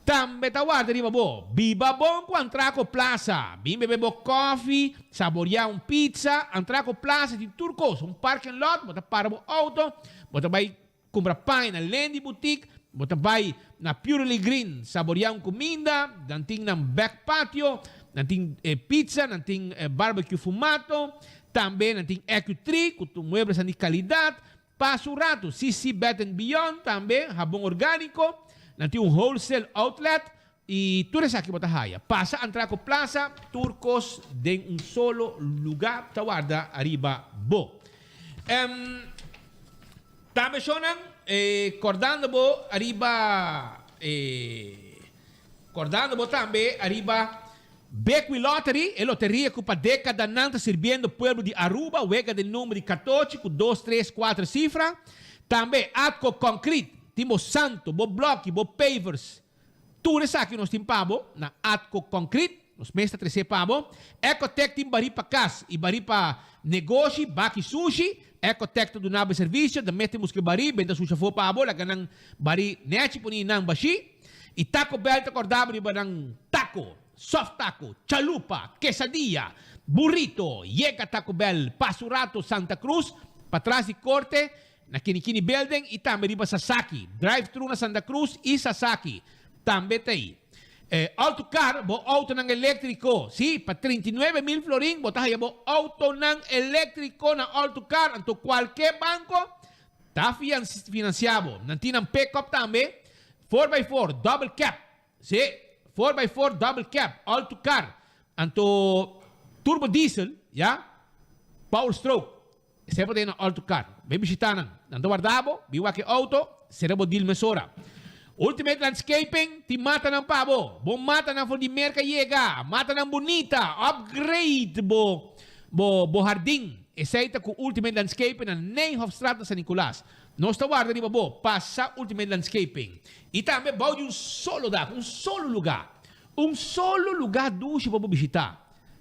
tambe ta warda riba bo. Biba bon cu Antraco Plaza. Bin bebe bo koffie, saboria un pizza. Antraco Plaza tin tur cos. Un parking lot, bo ta para bo auto, bo ta bay Kumpra pan na Lendy Boutique, bo ta bai na Purely Green saboreá un kuminda, nan tin nan back patio, nan tin pizza, nan tin barbecue fumato, tambe nan tin EQ3 ku tur mueblesnan di kalidat. Pasa un ratu, CC Bed and Beyond tambe, habon orgániko, nan tin un wholesale outlet i tur esaki bo ta haya. Pasa Antraco Plaza, tur kos den un solo lugá ta warda ariba bo. Tambe shownan kordando bo ariba kordando bo tambe ariba Bequi Lottery, e loteria ku pa dekadanan ta sirbiendo pueblo di Aruba, wega den number di katochi ku dos, tres, kuater sifra. Tambe Atco Concrete, tin bo santo, bo bloki, bo pavers, Tur esaki nos tin pa bo na Atco Concrete, nos mes ta trece pa bo. Ecotec tin bari pa cas y bari pa negoshi, baki sushi. Ecotec ta duna bo e servicio, ta mete muske bari, benta sushi afo pa bo, laga nan bari nechi poni nan bashi. Y Taco Bell ta corda bo riba nan taco, soft taco, chalupa, quesadilla, burrito. Yega Taco Bell, pasa un rato Santa Cruz, patras di corte. Na Kinikini Building y tambe riba Sasaki. Drive thru na Santa Cruz y Sasaki tambe ta ey. Autocar, bo autonan electrico. Si, pa 39 mil florin bo ta haya bo autonan electrico na Autocar. Anto cualke banco ta financia bo. Nan tin nan pick-up tambe, four by four, double cab. Si, four by four, double cab, Autocar. Anto turbo diesel, ya, power stroke. Esei bo ta na Alto Car. Bai bishita nan. Nan ta warda bo, bin wak e auto, sera bo deal mesora. Ultimate Landscaping tin matanan pa bo. Bo matanan for di Merca yega. Matanan bunita. Upgrade bo bo bo hardin. Esei ta ku Ultimate Landscaping na Nijhofstraat na San Nicolas. Nos ta warda riba bo. Pasa Ultimate Landscaping. I tambe bou di un solo dak, un solo luga. Un solo luga dushi pa bo bishita.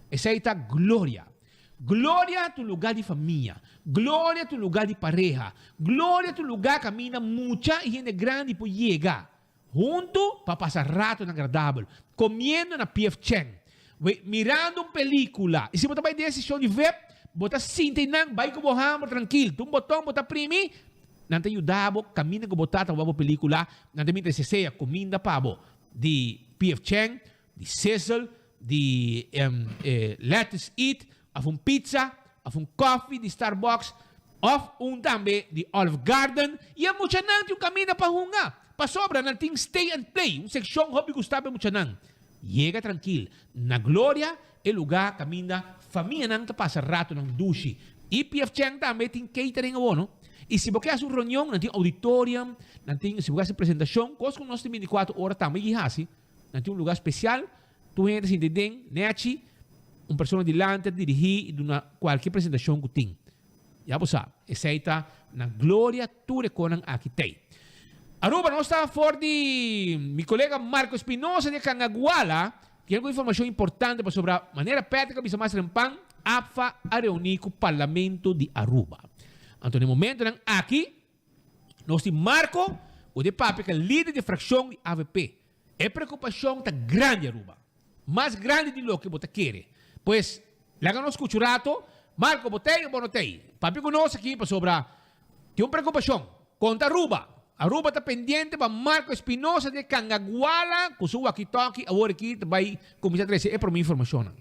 Esei ta Gloria. Gloria ta un lugá di famia. Gloria ta un lugá di pareha. Gloria ta un lugá kaminda mucha i hende grandi por yega huntu pa pasa ratonan agradabel, komiendo na PF Chang, mirando un pelíkula. I si bo ta bai den e seshon di vip, bo ta sinta einan, bai ku bo hamber trankil. Ta un boton bo ta primi, nan ta yuda bo kaminda ku bo ta ta wak bo pelíkula, nan ta mira sea kuminda pa bo di PF Chang, di Sizzle, di Lettuce Eat, of un pizza, of un koffie di Starbucks, of un tambe di Olive Garden. Y e muchanan tin un caminda pa hunga. Pasobra nan tin Stay and Play, un seccion hopi gusta pa e muchanan. Yega trankil na Gloria, e lugar caminda famianan ta pasa ratonan dushi. Y PF Chang tambe tin catering awor, no? Y si bo ke haci un reunion, nan tin auditorium, nan tin, si bo ke haci presentacion, cos cu nos tin 24 ora tambe y haci. Nan tin un lugá spesial, tur hende ta sinti den, nèchi, un persona dilanti ta dirigí i duna kualke presentashon ku tin. Ya bo sa, esei ta na gloria tur e konan aki t'ei. Aruba nos ta for di mi colega Marco Espinosa di Cangaguala tin algun informacion importante pasobra manera Patrick a bisa mas rempan APFA a reuni cu Parlamento di Aruba. Anto na e momentonan aki nos tin Marco cu ta papia cu lider di fraccion di avp. E preocupacion ta grandi Aruba. Mas grandi di loke bo ta kere. Pues, laga nos scucha un rato. Marco, bo t'ey o bo no t'ey? Papia cu nos aki pasobra tin un preocupacion. Conta Aruba. Aruba ta pendiente pa Marco Espinosa de Cangaguala cu su walkie-talkie awor aki ta bay cuminsa trece e prome informacionnan.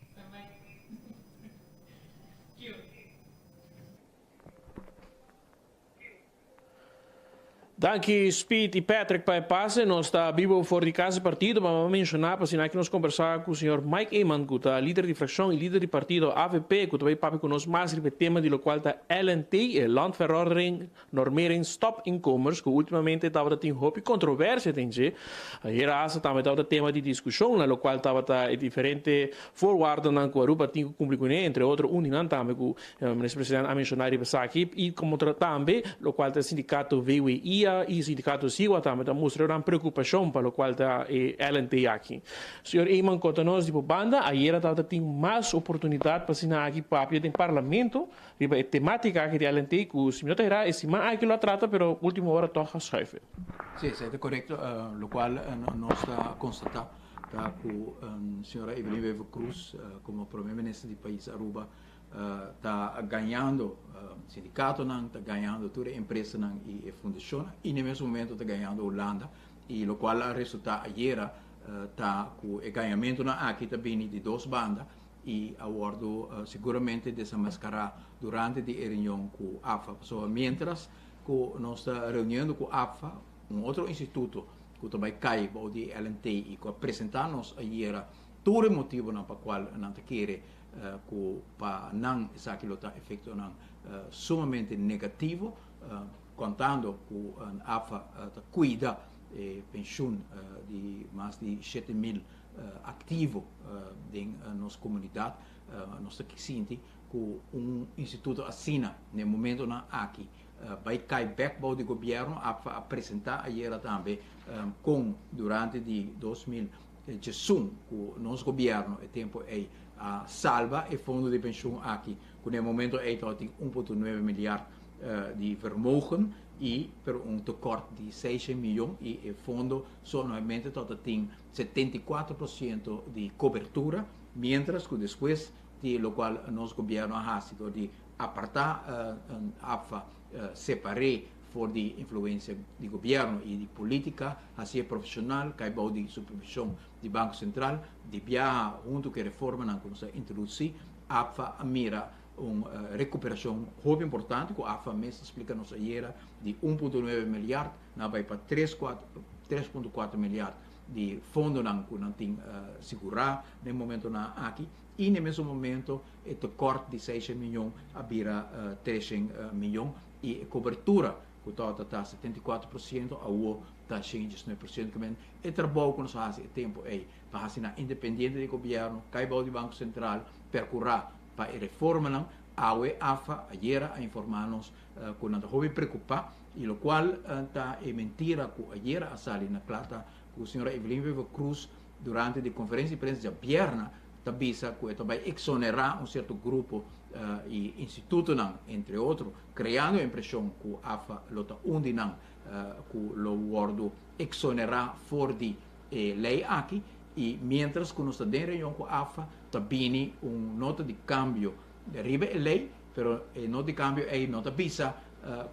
Danki Speed y Patrick pa e pase. Nos ta bibo for di Casa di Partido, ma mi a menciona pa asina aki nos combersa cu señor Mike Eman cu ta lider di fraccion y lider di partido avp cu ta bay papia cu nos mas riba e tema di locual ta LNT, e Landverordening Normering Stopinkomens, cu ultimamente tabata tin hopi controversia den dje. Ayera hasta tambe tabata tema di discusion na locual tabata e diferente voorwaardennan cu Aruba tin cu cumpli cune, entre otro un di nan tambe cu Minister President a menciona riba esaki y como tambe locual ta e sindicato VWIA y sindicato SIWA tambe ta mustra nan preocupacion pa locual ta e LNT aki. Señor Eman conta nos di bo banda ayera tabata tin mas oportunidad pa asina aki papia den Parlamento riba e tematica aki di LNT cu si mi no ta hera e siman aki lo a trata pero ultimo ora toch a schuife. Si, esey ta corecto. Locual nos ta constata ta cu señora Evelyn Wever Croes como Prome Minister di pais Aruba ta gañando sindicatonan, ta gañando tur e empresanan y e fundacionnan y na e mes momento ta gañando Hulanda y locual a resulta ayera ta cu e gañamentonan aki ta bini di dos banda y a wordo seguramente desamascara durante di e reunion cu APFA pasobra mientras cu nos ta reuniendo cu APFA un otro instituto cu ta bay cay bao di e LNT y cu a presenta nos ayera tur e motibonan pa cual nan ta kere ku pa nan esaki lo ta efektonan sumamente negativo, kontando ku APFA ta kuida e penshun di mas di 7000 aktivo den nos komunidat. Nos ta sinti ku un instituto asina na e momentonan aki bai kai bèk bou di gobièrnu. APFA a presentá ayera tambe kon durante di 2011 ku nos gobièrnu e tempu ei a salba e fondo di penshun aki ku na e momento ei tabatin 1.9 milyard di vermogen i pero un tekort di 600 miyon i e fondo solamente tabata tin 74% di kobertura mientras ku despues di lokual nos gobièrnu a hasi dor di apartá APFA separ'é for di influensia di gobièrnu i di polítika, hasié profeshonal, kai bou di supervishon di Banko Sentral, di biaha huntu ku e reformanan ku nos a introdusí, APFA a mira un rekuperashon hopi importante ku APFA mes a splika nos ayera di 1.9 milyard nan a bai pa 3.4 milyard di fondonan ku nan tin sigurá na e momentonan aki i na e mesun momento e tekort di 600 miyon a bira 300 miyon i e kobertura ku tabata ta 74% awo ta 119%. Ke men e trabou ku nos a hasi e tempu ei pa hasi nan independiente di gobièrnu, kai bou di Banko Sentral, perkurá pa e reformanan, awe AFA ayera a informá nos ku nan ta hopi preokupá i lokual ta e mentira ku ayera a sali na kla ta ku señora Evelyn Wever Croes durante di konferensia di prensa djabièrna ta bisa ku e ta bai eksonerá un sierto grupo i institutonan entre otro kreando e impreshon ku AFA lo ta un di nan ku lo wòrdu eksonerá for di e lei aki i miéntras ku nos ta den reunion ku AFA ta bini un nota di kambio riba e lei pero e nota di kambio ei no ta bisa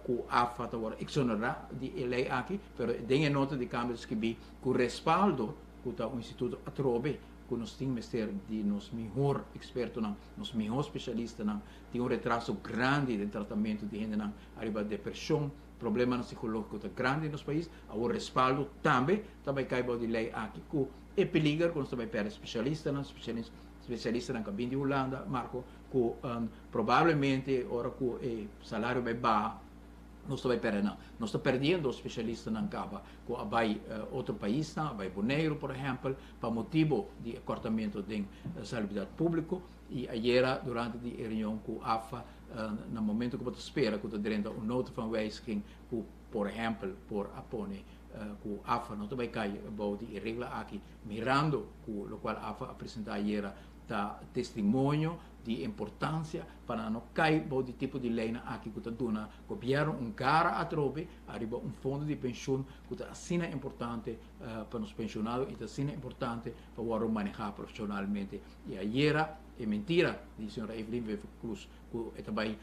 ku AFA ta wòrdu eksonerá di e lei aki pero den e nota di kambio ta skibí ku respaldo ku ta un instituto atrobe ku nos tin mester di nos mihor ekspertonan, nos mihor spesialistanan. Tin un retraso grandi den tratamentu di hendenan ariba depreshon, problemanan sikológiko ta grandi den nos pais. Awor respaldo tambe ta bai kai bou di lei aki ku e peliger ku nos ta bai pèrdè spesialistanan, spesialistanan ku a bin di Hulanda, Marco, ku probablemente ora ku e salario bai baha, nos ta bai pèrdè nan. Nos ta pèrdiendo spesialistanan kaba ku a bai otro paisnan, a bai Boneiru por ehèmpel, pa motibo di e kòrtamentu den salubridat públiko. I ayera durante di e reunion ku AFA, na momento ku bo ta spera ku ta drenta un nota van wijziging ku. por ehèmpel por a pone ku AFA no ta bai kai bou di e regla aki, mirando ku lokual AFA a presentá ayera ta testimonio di importansia pa nan no kai bou di tipo di leinan aki ku ta duna gobièrnu un gara atrobe ariba un fondo di penshun ku ta asina importante pa nos penshonado i ta asina importante pa wòrdu manehá profeshonalmente. I ayera e mentira di señora Evelyn Wever-Croes ku e ta bai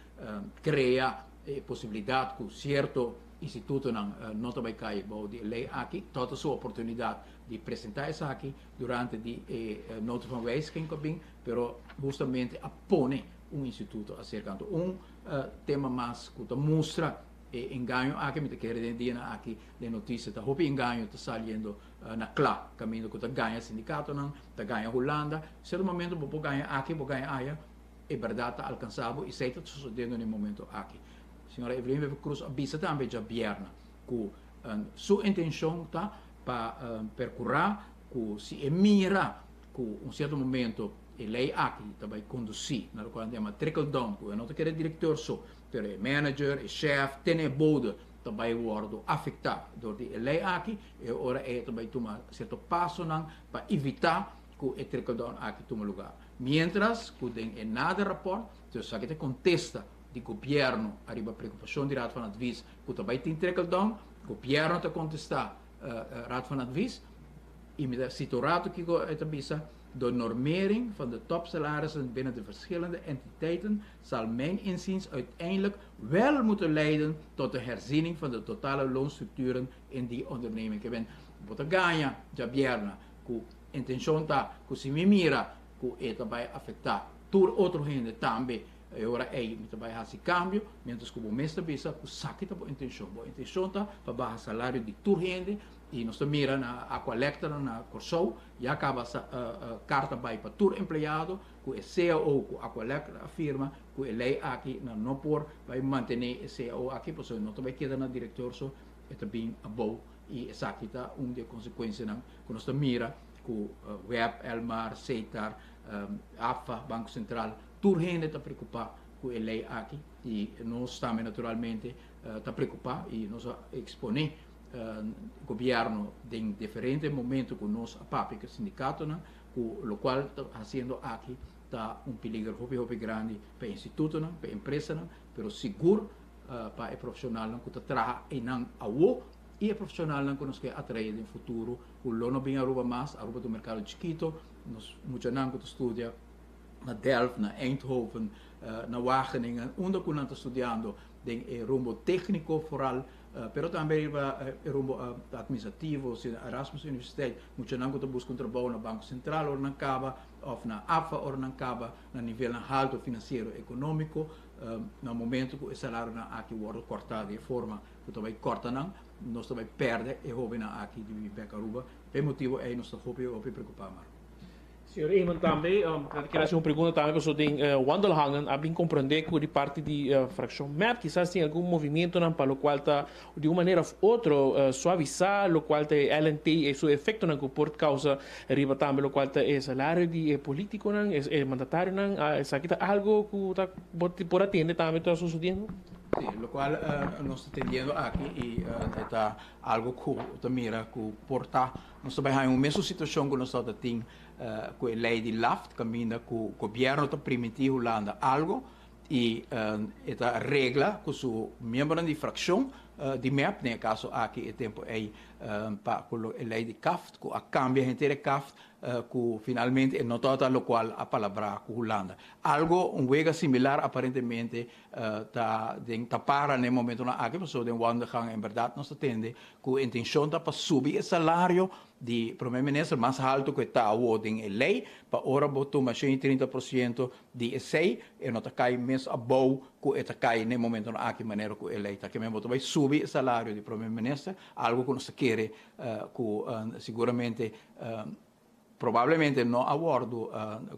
krea e posibilidat ku sierto institutonan no ta bai kai bou di e lei aki, tabata su oportunidat di presentá esaki durante di e nota van wijziging ku a bin, pero hustamente a pone un instituto aserka. Anto un tema mas ku ta mustra e engaño aki, mi ta kere den e dianan aki den notisia ta hopi engaño ta saliendo na kla, kaminda ku ta gaña sindikatonan, ta gaña Hulanda, sierto momento bo por gaña aki, bo gaña aya, e bèrdat ta alkansá bo i esei ta sosodiendo na e momento aki. Señora Evelyn Wever Croes a bisa tambe djabièrnè ku su intenshon ta pa perkurá ku si e mira ku un sierto momento e lei aki ta bai kondusí na lokual nan ta yama trickle down ku e no ta kere direktor so pero e manager, e shèf, te na e bode ta bai wòrdu afektá dor di e lei aki, e ora ei e ta bai tuma sierto pasonan pa evitá ku e trickle down aki tuma lugá. Miéntras ku den e nader rapòrt, dus esaki ta e kontesta di gobièrnu ariba preokupashon di Raad van Advies ku ta bai tin trickle down, gobièrnu ta kontestá Raad van Advies i mi ta sita un ratu kiko e ta bisa, De normering van de topsalarissen binnen de verschillende entiteiten zal mijn inziens uiteindelijk wel moeten leiden tot de herziening van de totale loonstructuren in die onderneming. Ke men bo ta gaña djabièrnè ku Intencion ta cu si mi mira cu e ta bay afecta tur otro hende tambe, e ora ey mi ta bay haci cambio, mientras cu bo mes ta bisa cu saki ta bo intencion. Bo intencion ta pa baha salario di tur hende y nos ta mira na Aqualectra na Corsou ya caba carta bay pa tur empleado cu e cao cu Aqualectra a firma cu e ley aki nan no por bay mantene e cao aki pasobra no ta bay keda na director so e ta bin abou y esaki ta un di e consecuencianan ku nos ta mira ku web, Elmar, Setar, APFA, Banko Sentral, tur hende ta preokupá ku e lei aki i nos tambe naturalmente ta preokupá i nos a eksponé gobièrnu den diferente momento ku nos a papia ku e sindikatonan ku lokual ta hasiendo aki ta un peliger hopi hopi grandi pa e institutonan, pa e empresanan, pero sigur pa e profeshonalnan ku ta traha einan awo. I e profesionalnan ku nos ke atraé den futuro ku lo no bin Aruba mas, Aruba ta un merkado chikito, nos muchanan ku ta studia na Delft, na Eindhoven, na Wageningen, unda ku nan ta studiando den e rumbo tékniko foral, pero tambe riba e rumbo administrativo, si na Erasmus Universiteit, muchanan ku ta buska un trabou na Banko Sentral ora nan kaba òf na APFA ora nan kaba na nivelnan halto finansiero ekonómiko, na momento ku e salarionan aki wòrdu kòrtá di e forma ku ta bai kòrta nan, nos ta bai pèrdè e hóbennan aki di bibi bèk Aruba. Pa e motibu ei nos ta hopi hopi preokupá, Marco. Señor Eman tambe ta kere hasi un pregunta tambe pasobra den wandelgangen a bin komprendé ku di parti di frakshon mep kisas tin algun movimientonan pa lokual ta di un manera òf otro suavisá lokual ta e LNT i su efektonan ku por kousa riba tambe lokual ta e salario di e politikonan, e mandatarionan. Esaki ta algo ku ta por atende tambe ta sosodiendo? Sí, locual nos ta tendiendo aki y e ta algo cu ta mira cu por ta nos ta bay haña un mesun situacion cu nos tabata tin cu e ley di LAFT caminda cu gobierno ta primiti Hulanda algo y e ta regla cu su miembronan di fraccion di mep, den e caso aki e tempo ey pa cu e ley di CAFT cu a cambia henter e CAFT cu finalmente e no tabata locual a palabra cu Hulanda. Algo, un wega similar aparentemente ta den ta para na e momentonan aki pasobra den wandelgang en berdad nos ta tende cu e intencion ta pa subi e salario di Prome Minister mas halto cu e ta awo den e ley pa ora bo tuma 130 por ciento di esey e no ta cay mes abou cu e ta cay na e momentonan aki manera cu e ley ta kimen bo ta bay subi e salario di Prome Minister algo cu nos ta kere cu siguramente probablemente no a wordo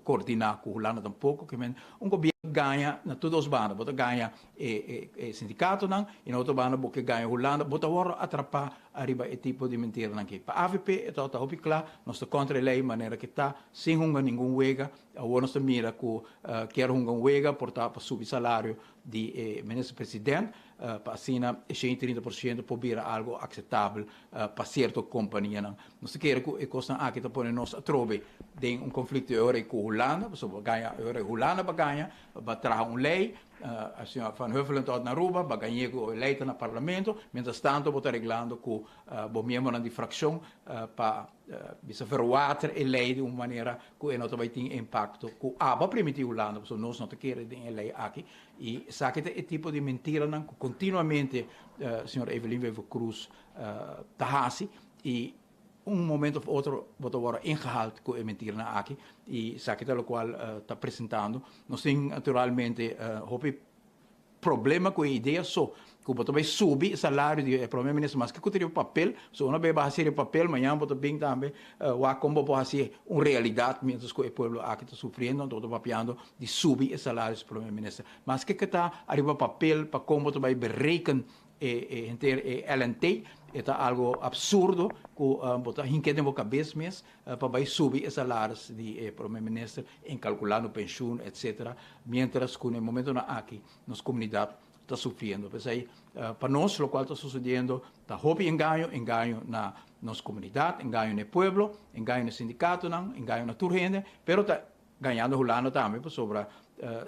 coordina cu Hulanda tampoco kimen un gobierno. Gaña na tur dos banda. Bo ta gaña e e sindikatonan i na otro banda bo ke gaña Hulanda. Bo ta wòrdu atrapá ariba e tipo di mentiranan aki. Pa avp e tabata hopi kla, nos ta kontra e lei manera ke ta, sin hunga ningun wega. Awor nos ta mira ku kier hunga un wega por ta pa subi salario di e minister president pa asina e 130% por bira algo akseptabel pa sierto kompanianan. Nos ta kere ku e kosnan aki ta pone nos atrobe den un konflikto e ora ei ku Hulanda, pasobra bo gaña e ora ei Hulanda ba gaña, ba traha un lei, señor Van Huffelen ta ot na Aruba, ba gañ'é ku e lei ta na parlamento, mientras tanto bo ta reglando ku bo miembronan di frakshon pa bisa verwater e lei di un manera ku e no ta bai tin e impakto ku abo a primiti Hulanda, pasobra nos no ta kere den e lei aki. I esaki ta e tipo di mentiranan ku kontinuamente señor Evelyn Wever-Croes ta hasi i un momento of otro bo ta wòrdu ingehaald ku e mentiranan aki i esaki ta lokual ta presentando. Nos tin naturalmente hopi problema ku e idea so ku bo ta bai subi e salario di e prome minister maske ku ta riba papel, so una bes bo hasi riba papel mañana bo ta bin tambe wak kon bo por hasi un realidat mientras ku e pueblo aki ta sufriendo anto bo ta papiando di subi e salario di prome minister. Maske ku ta ariba papel pa kon bo ta bai bereken e henter e LNT e ta algo absurdo ku bo ta hinke den bo kabes mes pa bai subi e salaris di e prome minister enkalkulando penshun etcetera mientras ku na e momentonan aki nos komunidat ta sufriendo. P'esei pa nos lokual ta susediendo ta hopi engaño, engaño na nos komunidat, engaño na e pueblo, engaño na e sindikatonan, engaño na tur hende, pero ta gañando Hulanda tambe pasobra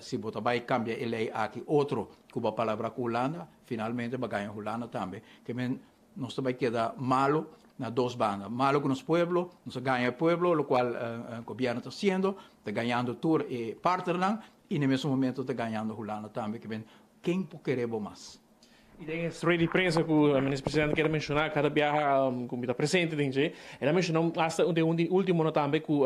si bo ta bai kambia e lei aki otro ku bo a palabra ku Hulanda, finalmente bo a gaña Hulanda tambe. Ke men nos ta bai keda malu na dos banda, malu ku nos pueblo, nos a gaña e pueblo lokual gobièrnu ta hasiendo, ta gañando tur e partnernan i na e mesun momento ta gañando Hulanda tambe. Ke men ken por kere bo mas? I den e rueda di prensa ku Minister Presidente keda menshoná kada biaha ku mi ta presente den dje, el a menshoná asta den un di últimonan tambe ku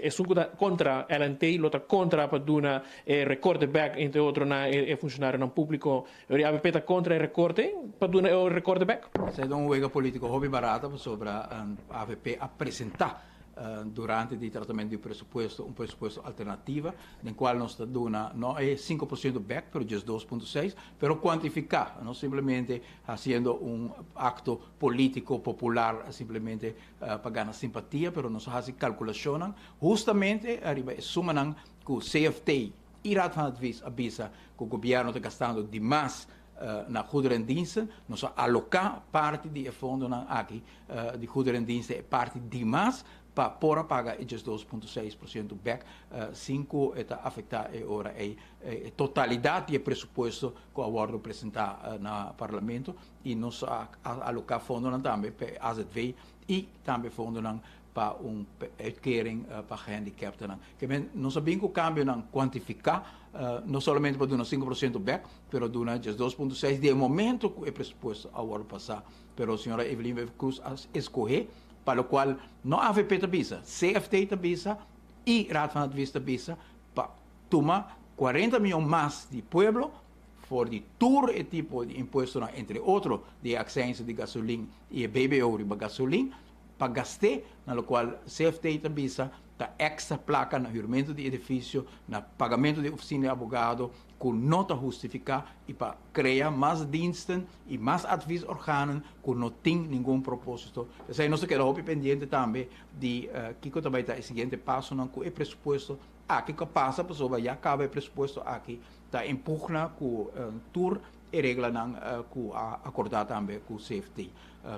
esun ku ta kontra LNT lo ta kontra pa duna e rekorte bèk entre otro na e funshonarionan públiko. E avp ta kontra e rekorte pa duna e rekorte bèk? Esei ta un wega polítiko hopi barata pasobra avp a presentá durante di tratamentu di presupuesto un presupuesto alternativa den kual nos ta duna no e 5% bèk pero djes 2.6 pero kuantifiká, no simplemente hasiendo un akto polítiko popular simplemente pa gana simpatia pero nos a hasi kalkulashonnan hustamente ariba e sumanan ku CFT i Raad van Advies a bisa ku gobièrnu ta gastando dimas na goederendiensten. Nos a aloká parti di e fondonan aki di goederendiensten, e parti dimas, pa por a paga e 12.6% bèk sin ku e ta afektá e ora ei e totalidat di e presupuesto ku a wòrdu presentá na Parlamento. I nos a aloká fondonan tambe pa e azv i tambe fondonan pa un uitkering pa gehandicaptennan. Ke men nos a bin ku kambionan kuantifiká, no solamente pa duna 5% bèk, pero duna 12.6 di e momento ku e presupuesto a wòrdu pasá. Pero señora Evelyn Wever-Croes a eskohé, pa lokual no avp ta bisa, CFT ta bisa i Raad van Advies ta bisa, pa tuma 40 mion mas di pueblo for di tur e tipo di impuestonan, entre otro di e aksensia di gasolin i e BBO riba gasolin, pa gast'é, na lokual CFT ta bisa ta èkstra plaka na hürmentu di edifisio, na pagamentu di ofisina di abogado ku no ta hustifiká i pa krea mas diensten i mas adviesorganen ku no tin ningun propósito. P'esei nos ta keda hopi pendiente tambe di kiko ta bai ta e siguiente pasonan ku e presupuesto aki ku a pasa pasobra ya kaba e presupuesto aki ta en pugna ku tur e reglanan ku a akordá tambe ku CFT.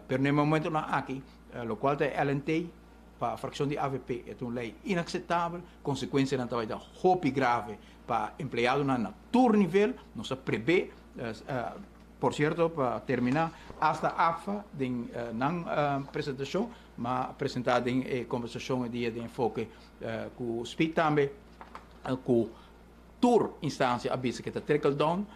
Pero na e momentonan aki, lokual ta e LNT, pa frakshon di avp e ta un lei inakseptabel, konsekuensianan ta bai ta hopi grave pa empleadonan na tur nivel. Nos a prebé, por sierto pa terminá, asta APFA den nan presentashon, ma a presentá den e kombersashon e dia den enfoke ku Speed tambe ku Tur instansia a bisa ke ta trickle down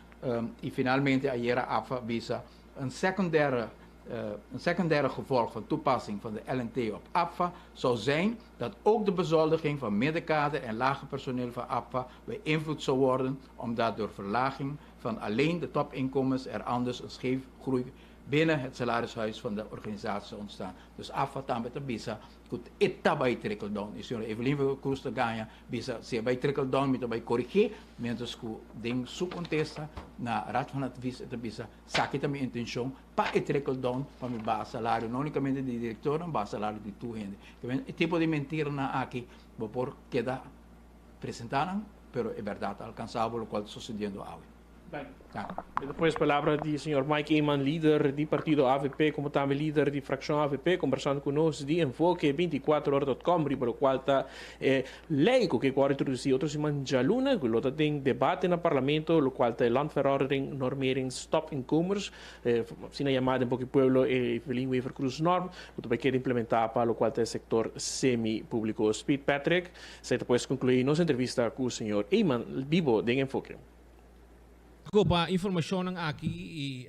i finalmente ayera APFA a bisa een secundaire een secundaire gevolg van toepassing van de LNT op APFA zou zijn dat ook de bezoldiging van middenkader en lager personeel van APFA beïnvloed zou worden omdat door verlaging van alleen de topinkomens er anders een scheefgroei binnen het salarishuis van de organisatie ontstaan. Dus AFA tambe ta bisa ku e ta bai trickle down. I señora Evelyn Wever Croes ta gaña bisa si e bai trickle down mi ta bai korigé, mientras ku den su kontesta na Raad van Advies e ta bisa saki ta mi intenshon pa e trickle down pa mi baha salario no unikamente di direktornan, baha salario di tur hende. E tipo di mentiranan aki bo por keda presentá nan, pero e bèrdat ta alkansá bo lokual ta sosediendo awe. E ta pues palabra di señor Mike Eman, lider di partido avp como tambe lider di fraccion avp, conversando cu nos di Enfoke 24 ora dot com riba locual ta e ley cu ke cu a introduci otro siman djaluna cu lo ta den debate na parlamento, locual ta e Landverordening Normering Stopinkomers, asina yama den poki pueblo e Evelyn Wever-Croes Norm, cu ta bay keda implementa pa locual ta e sector semi-publico. Speed Patrick, esey ta pues conclui nos entrevista cu señor Eman bibo den Enfoke. Ko pa informashonnan aki i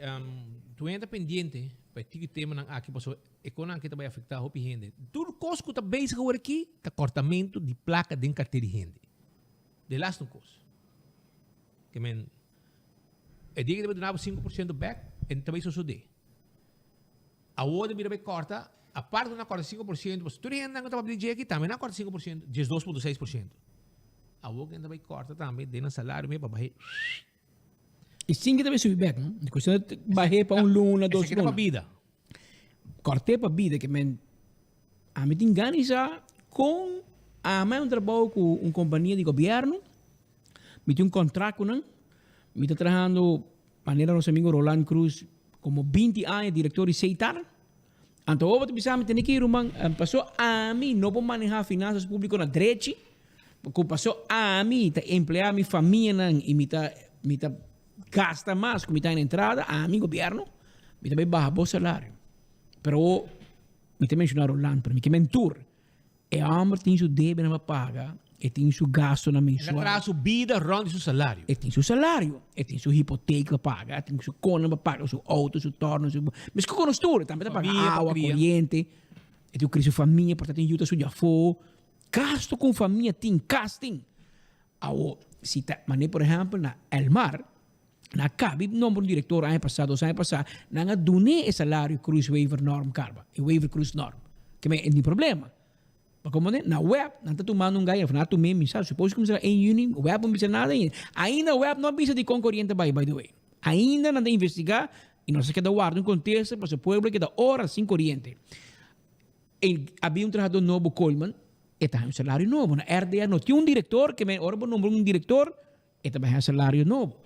tur hende ta pendiente pa e tiki temanan aki pasobra e konan aki ta bai afektá hopi hende. Tur kos ku ta bezig awor aki ta kòrtamentu di plaka den karter di hende. De laatste kos. Ke men e dia ke ta bai duna bo 5% bèk e ta bai sosodé. Awor ta bira bai kòrta aparte ku nan a kòrta 5% pasobra tur e hendenan ku tabata di dje aki tambe nan a kòrta 5%, 12.6%. Awor ku nan ta bai kòrta tambe den nan salario mi pa bah'é. I sin ke ta bai subi bèk, no? Di kuestion di bah'é pa un luna, dos Esaki ta luna. pa bida. Kòrt'é pa bida ke men ami tin gana di sa kon ami a un trabou ku un kompania di gobièrnu, mi tin un kòntrak ku nan, mi ta trahando manera nos amigo Roland Croes komo 20 aña direktor di Seitar. Anto bo ta bisa mi tene ki ruman, paso ami no por maneha finanzas publico na drechi, cu paso ami ta emplea mi famianan y mi ta mi ta gasta mas cu mi ta en entrada, ami gobierno mi ta bay baha bo salario. Pero mi ta menciona Roland, pero mi ke men tur. E homber tin su debenan pa paga, e tin su gastonan mensual. El a traha su bida rond di su salario. E tin su salario, e tin su hipoteek pa paga, e tin su konan pa paga, su auto, su torno, su. Mes ku konos tur, e tambe ta paga Famia pa awa, kria. koriente, e tin ku kria su famia, por ta tin yu ta studia afó. Gasto ku un famia tin, kas tin. Awo, si ta, manera por ehèmpel na Elmar, na kabi nombra un direktor aña pasá, dos aña pasá, nan a dun'é e salario Croes Wever norm karba, e Wever Croes norm. Ke men e tin problema. Pa komo ne, na web nan ta tumando un gaya, of nan a tum'é, mi sa, supos ku kuminsá 1 yüni, web no bisa nada ainda. Ainda web no a bisa dikon koriente bai, by the way. Ainda nan ta investigá i nos a keda warda un kontesta pasobra pueblo a keda ora sin koriente. E habia un trahadó nobo Coleman, e ta haña un salario nobo. Na RDA no tin un direktor, ke men ora bo nombra un direktor, E ta baha salario nobo.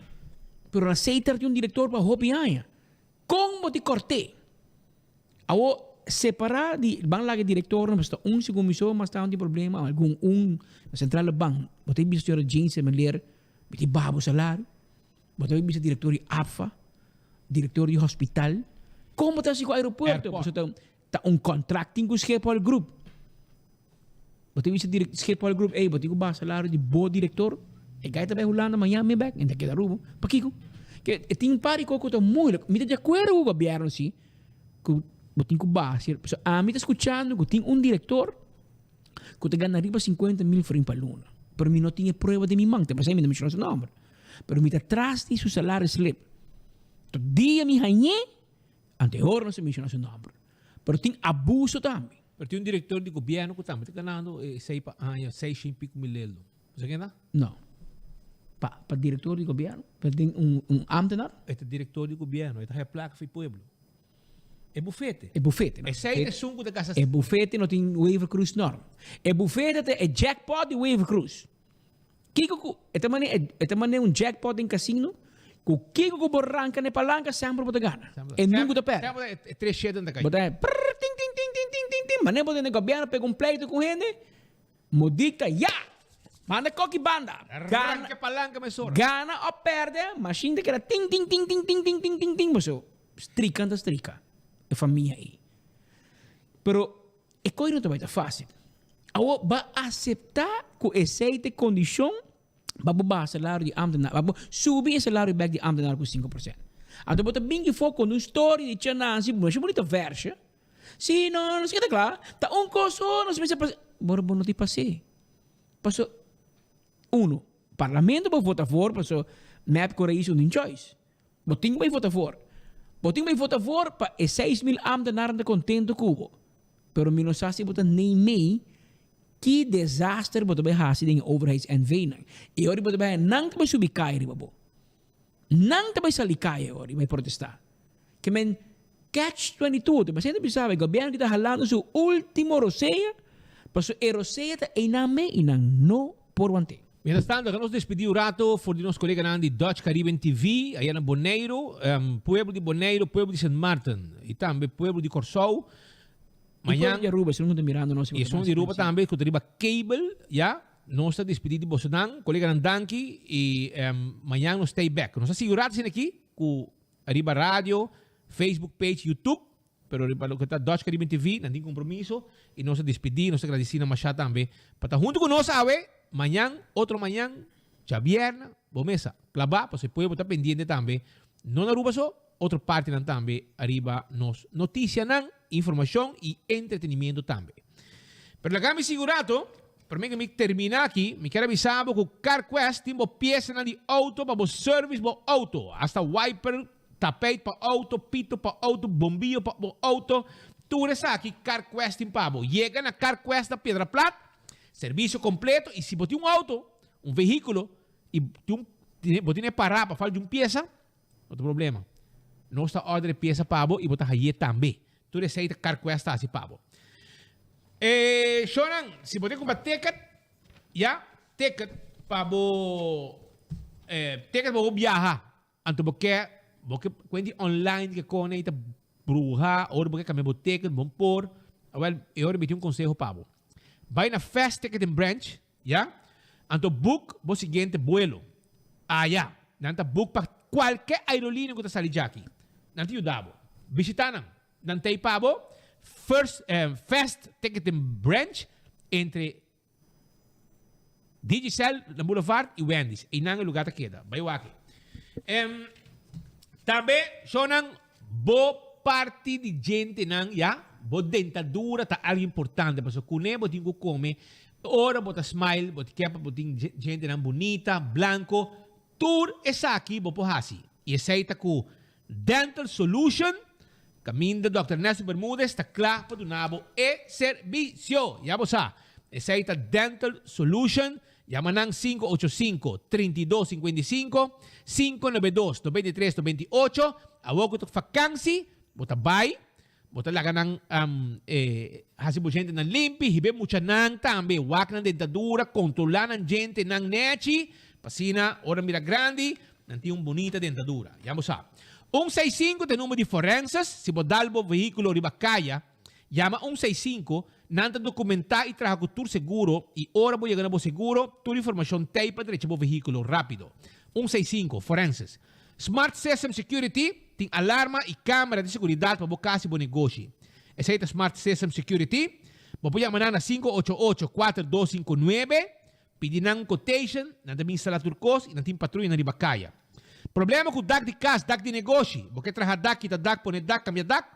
Pero na Seitar tin un director pa hopi aña. Con bo tin corte? Awo separa di ban laga e directornan pasobra ta un segun mi so mas ta tin problema algun un na centrale bank. Bo ta bisa señora Jane Semeleer mi tin baha bo salario. Bo ta bisa director di APFA, director di hospital. Con bo ta haci cu aeropuerto? Pasobra ta un contract tin cu Schiphol Group. Bo ta bisa direk Schiphol Group, ey, bo tin ku baha salario di bo direktor. E guy ta bai Hulanda mañana mi bek, en ta keda Aruba. Pakiko? Ke e tin un par di kos ku ta moeilijk. Mi ta di akuerdo ku gobièrnu si, ku bo tin ku baha sier. Pasobra ami ta skuchando ku tin un direktor ku ta gana riba sinkuenta mil florin pa luna. Pero mi no tin e prueba den mi man, ta pasei mi ta menshona su nòmber. Pero mi ta tras di su salario slip. Tot dia mi hañ'é, anteor no se menshona su nòmber. Pero tin abuso tambe. Pero tin un director di gobierno cu tambe ta ganando e sei pa aña, seis shin pico mil leldo. Bo sa ken ta? No. Pa, pa director di gobierno? Pa tin un, un ambtenaar? E ta director di gobierno, e ta haya placa fi pueblo. E bufete. E bufete. E sei ta esun cu ta gasta. E bufete no tin Wever Croes norm. E bufete ta e jackpot di Wever Croes. Kiko ku e ta mane e ta mane un jackpot den casino ku kiko ku bo ranka na e palanka semper bo ta gana. E nunka ta perde. Semper e tres shete ta kai. Bo ta prrr tin tin tin tin tin tin tin mane bo tene gobièrnu pega un pleito ku hende mo dikta ya! Manda koki banda. Ranka e palanka mesora. Gana o perde mashin ta keda tin tin tin tin tin tin tin tin tin boso strika ta strika e famia ei. Pero E koe no ta bai ta fácil. Awor ba aseptá ku esei ta e kondishon pa bo baha salario di ámtenar, pa bo subi e salario bèk di ámtenar ku 5%. Anto bo ta bin kifó konta un storia di Cha Nancy, masha bunita vèrshe. Sí, no, nos keda kla. Ta un kos so nos mester pasa. Bora bo no tin pas'é. Paso, uno, parlamento bo vota for, paso mep ku Raïs no tin choice. Bo tin ku bai vota for. Bo tin bai vota voor pa e 6000 ambtenaren ta contento cu bo. Pero mi no sa si bo ta neimei ki desaster bo ta bai haci den e overheids NV nan. E ora bo ta bai nan ta bai subi caya riba bo. Nan ta bai sali caya e ora y bai protesta. Ke men catch 22 ta basende bisa e gobierno ki ta halando su ultimo rosea paso e rosea ta einan me y nan no por want'e. Mientras tanto, laga nos despedí un rato for di nos coleganan di Dutch Caribbean TV, aya na Boneiru, pueblo di Boneiru, pueblo di Sint Maarten y tambe pueblo di Corsou. Y pueblo di Aruba, esun cu ta mirando nos. Y esun di Aruba tambe cu ta riba cable, ya. Nos ta despedí di bosonan, coleganan danki y mañan nos stay back. Nos ta sigui un rato asina aki cu riba radio, Facebook page, YouTube. Pero riba loke ta Dutch Caribbean TV, nan tin compromiso y nos ta despedi, nos ta gradici nan masha tambe pa ta hunto cu nos awe, mañan, otro mañan, djabierna, bo mesa claba, pasobra e pueblo ta pendiente tambe, no na Aruba so, otro partinan tambe ariba nos noticianan, informacion y entretenimiento tambe. Pero laga mi sigui un rato, prome cu mi termina aki, mi kier a bisa bo cu CarQuest tin bo piesanan di auto pa bo service bo auto, hasta wiper, Tapijt pa auto, pito pa auto, bombillo pa bo auto, tur esaki CarQuest tin pa bo. Yega na CarQuest na Piedra Plat, servicio completo y si bo tin un auto, un vehiculo y tin un bo tin e para pa falta di un pieza, no ta problema. Nos ta order e pieza pa bo y bo ta haye tambe. Tur esey ta CarQuest ta haci pa bo. E shownan, si bo tin cumpra ticket, ya, ticket pa bo, ticket pa bo biaha. Anto bo ke bo ke kuenti online ke kone i ta bruha ora bo ke kambia bo ticket bon por. Awel e ora mi tin un konseho pa bo. Bai na Fast Ticketing Branch ya anto book bo siguiente buelo aya. Nan ta book pa kualke aerolinea ku ta sali djaki. Nan ta yuda bo. Bishita nan. Nan ta ei pa bo First Fast Ticketing Branch entre Digicel na Boulevard y Wendy's. Einan e lugar ta keda. Bai wak. Em, tambe, shownan, bo parti di djentenan, ya, bo dentadura ta algo importante. Pasobra kune bo tin ku kome, ora bo ta smile, bo ta kepa bo tin djentenan bunita, blanco. Tur esaki bo por hasi. Y esei ta ku Dental Solution, kaminda Dòkter Ernesto Bermudez ta kla pa duna bo e servisio. Ya bo sa, esei ta Dental Solution. Yama nan 585 32 55, 592 93 98. Awor ku ta fakansi, bo ta bai, bo ta laga nan hasi bo djentenan limpi, hiba e muchanan tambe, wak nan dentadura, kontrolá nan djentenan nèchi, pa asina ora mira grandi, Nan tin un bunita dentadura. Ya bo sa. Un seis sinku ta e number di forenses. Si bo dal bo vehiculo riba caya, yama un seis sinku. Nan ta documenta y traha cu tur seguro y ora bo yega na bo seguro, tur informacion t'ey pa drecha bo vehiculo rapido. Un seis sinku, forenses. Smart System Security tin alarma y camera di seguridad pa bo cas y bo negoshi. Esey ta Smart System Security. Bo por yama nan na 588 4259. Pidi nan un quotation, nan ta bin instala tur cos y nan tin patruyanan riba caya. Problema cu dak di cas, dak di negoshi, bo ke traha dak, kita dak, pone dak, cambia dak,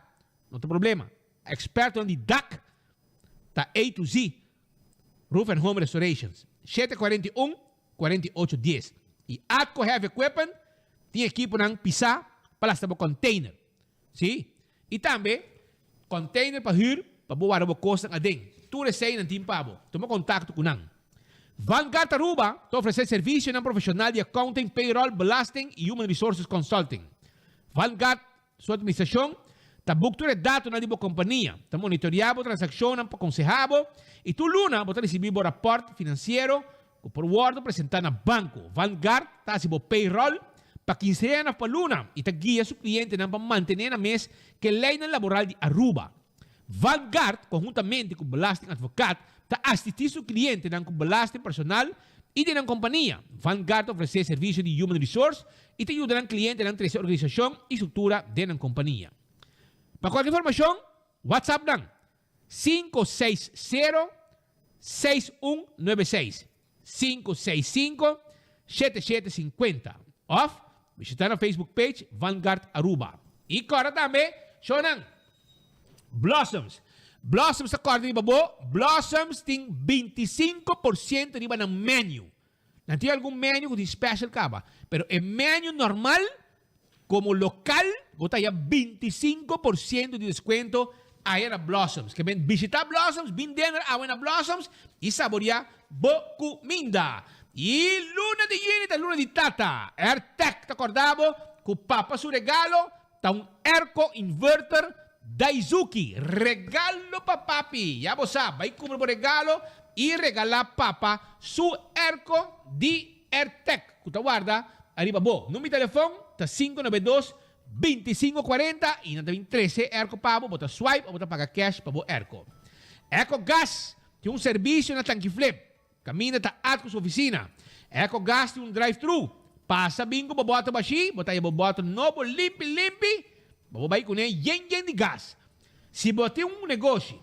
no ta problema. Expertonan di dak ta A to Z Roof and Home Restorations, 741 48 10. Y Atco Heavy Equipment tin ekiponan pisa pa lasta bo container. Sí, y tambe container pa huur pa bo warda bo cosnan aden. Tur esey nan tin pa bo. Tuma contacto cu nan. Vanguard Aruba ta ofrece servicionan profesional di accounting, payroll, belasting y human resources consulting. Vanguard su administracion ta boek tur e datonan di bo compania, ta monitorea bo transaccionnan pa conseha bo y tur luna bo ta ricibi bo rapport financiero Ku por wòrdu presentá na banko. Vanguard ta hasi bo payroll pa kinsena òf pa luna i ta guia su klientenan pa mantené nan mes ku e leinan laboral di Aruba. Vanguard, konhuntamente ku belastingadvokaat, ta asistí su klientenan ku belasting personal i di nan kompania. Vanguard ta ofresé servisio di human resource i ta yuda nan klientenan trese organisashon i struktura den nan kompania. Pa kualke informashon, WhatsApp nan, 560 6196 565 7750 of bishita na Facebook page Vanguard Aruba. Y corda tambe shownan Blossoms. Blossoms ta corda riba bo. Blossoms tin 25% riba nan menu. Nan tin algun menu cu tin special caba, pero e menu normal. Komo lokal bo ta haya 25% di deskuento aya na Blossoms. Ke men bishita Blossoms, bin dinner awe na Blossoms i saboria bo kuminda. I luna di yüni ta luna di tata. Airtec ta kòrda bo ku papa su regalo ta un airco inverter Daizuki. Regalo pa papi! Ya bo sa, bai kumpra bo regalo i regalá papa su airco di Airtec ku ta warda ariba bo. Number di telefon ta 592 25 40 i nan ta bin trese airco pa bo. Bo ta swipe o bo ta paga cash pa bo airco. Eco Gas tin un servisio na Tankiflip. Kaminda ta at ku su ofisina. Eco Gas tin un drive thru. Pasa bin ku bo bòter bashí, bo ta haña bo bòter nobo limpi limpi pa bo bai kuné yen yen di gas. Si bo tin un negoshi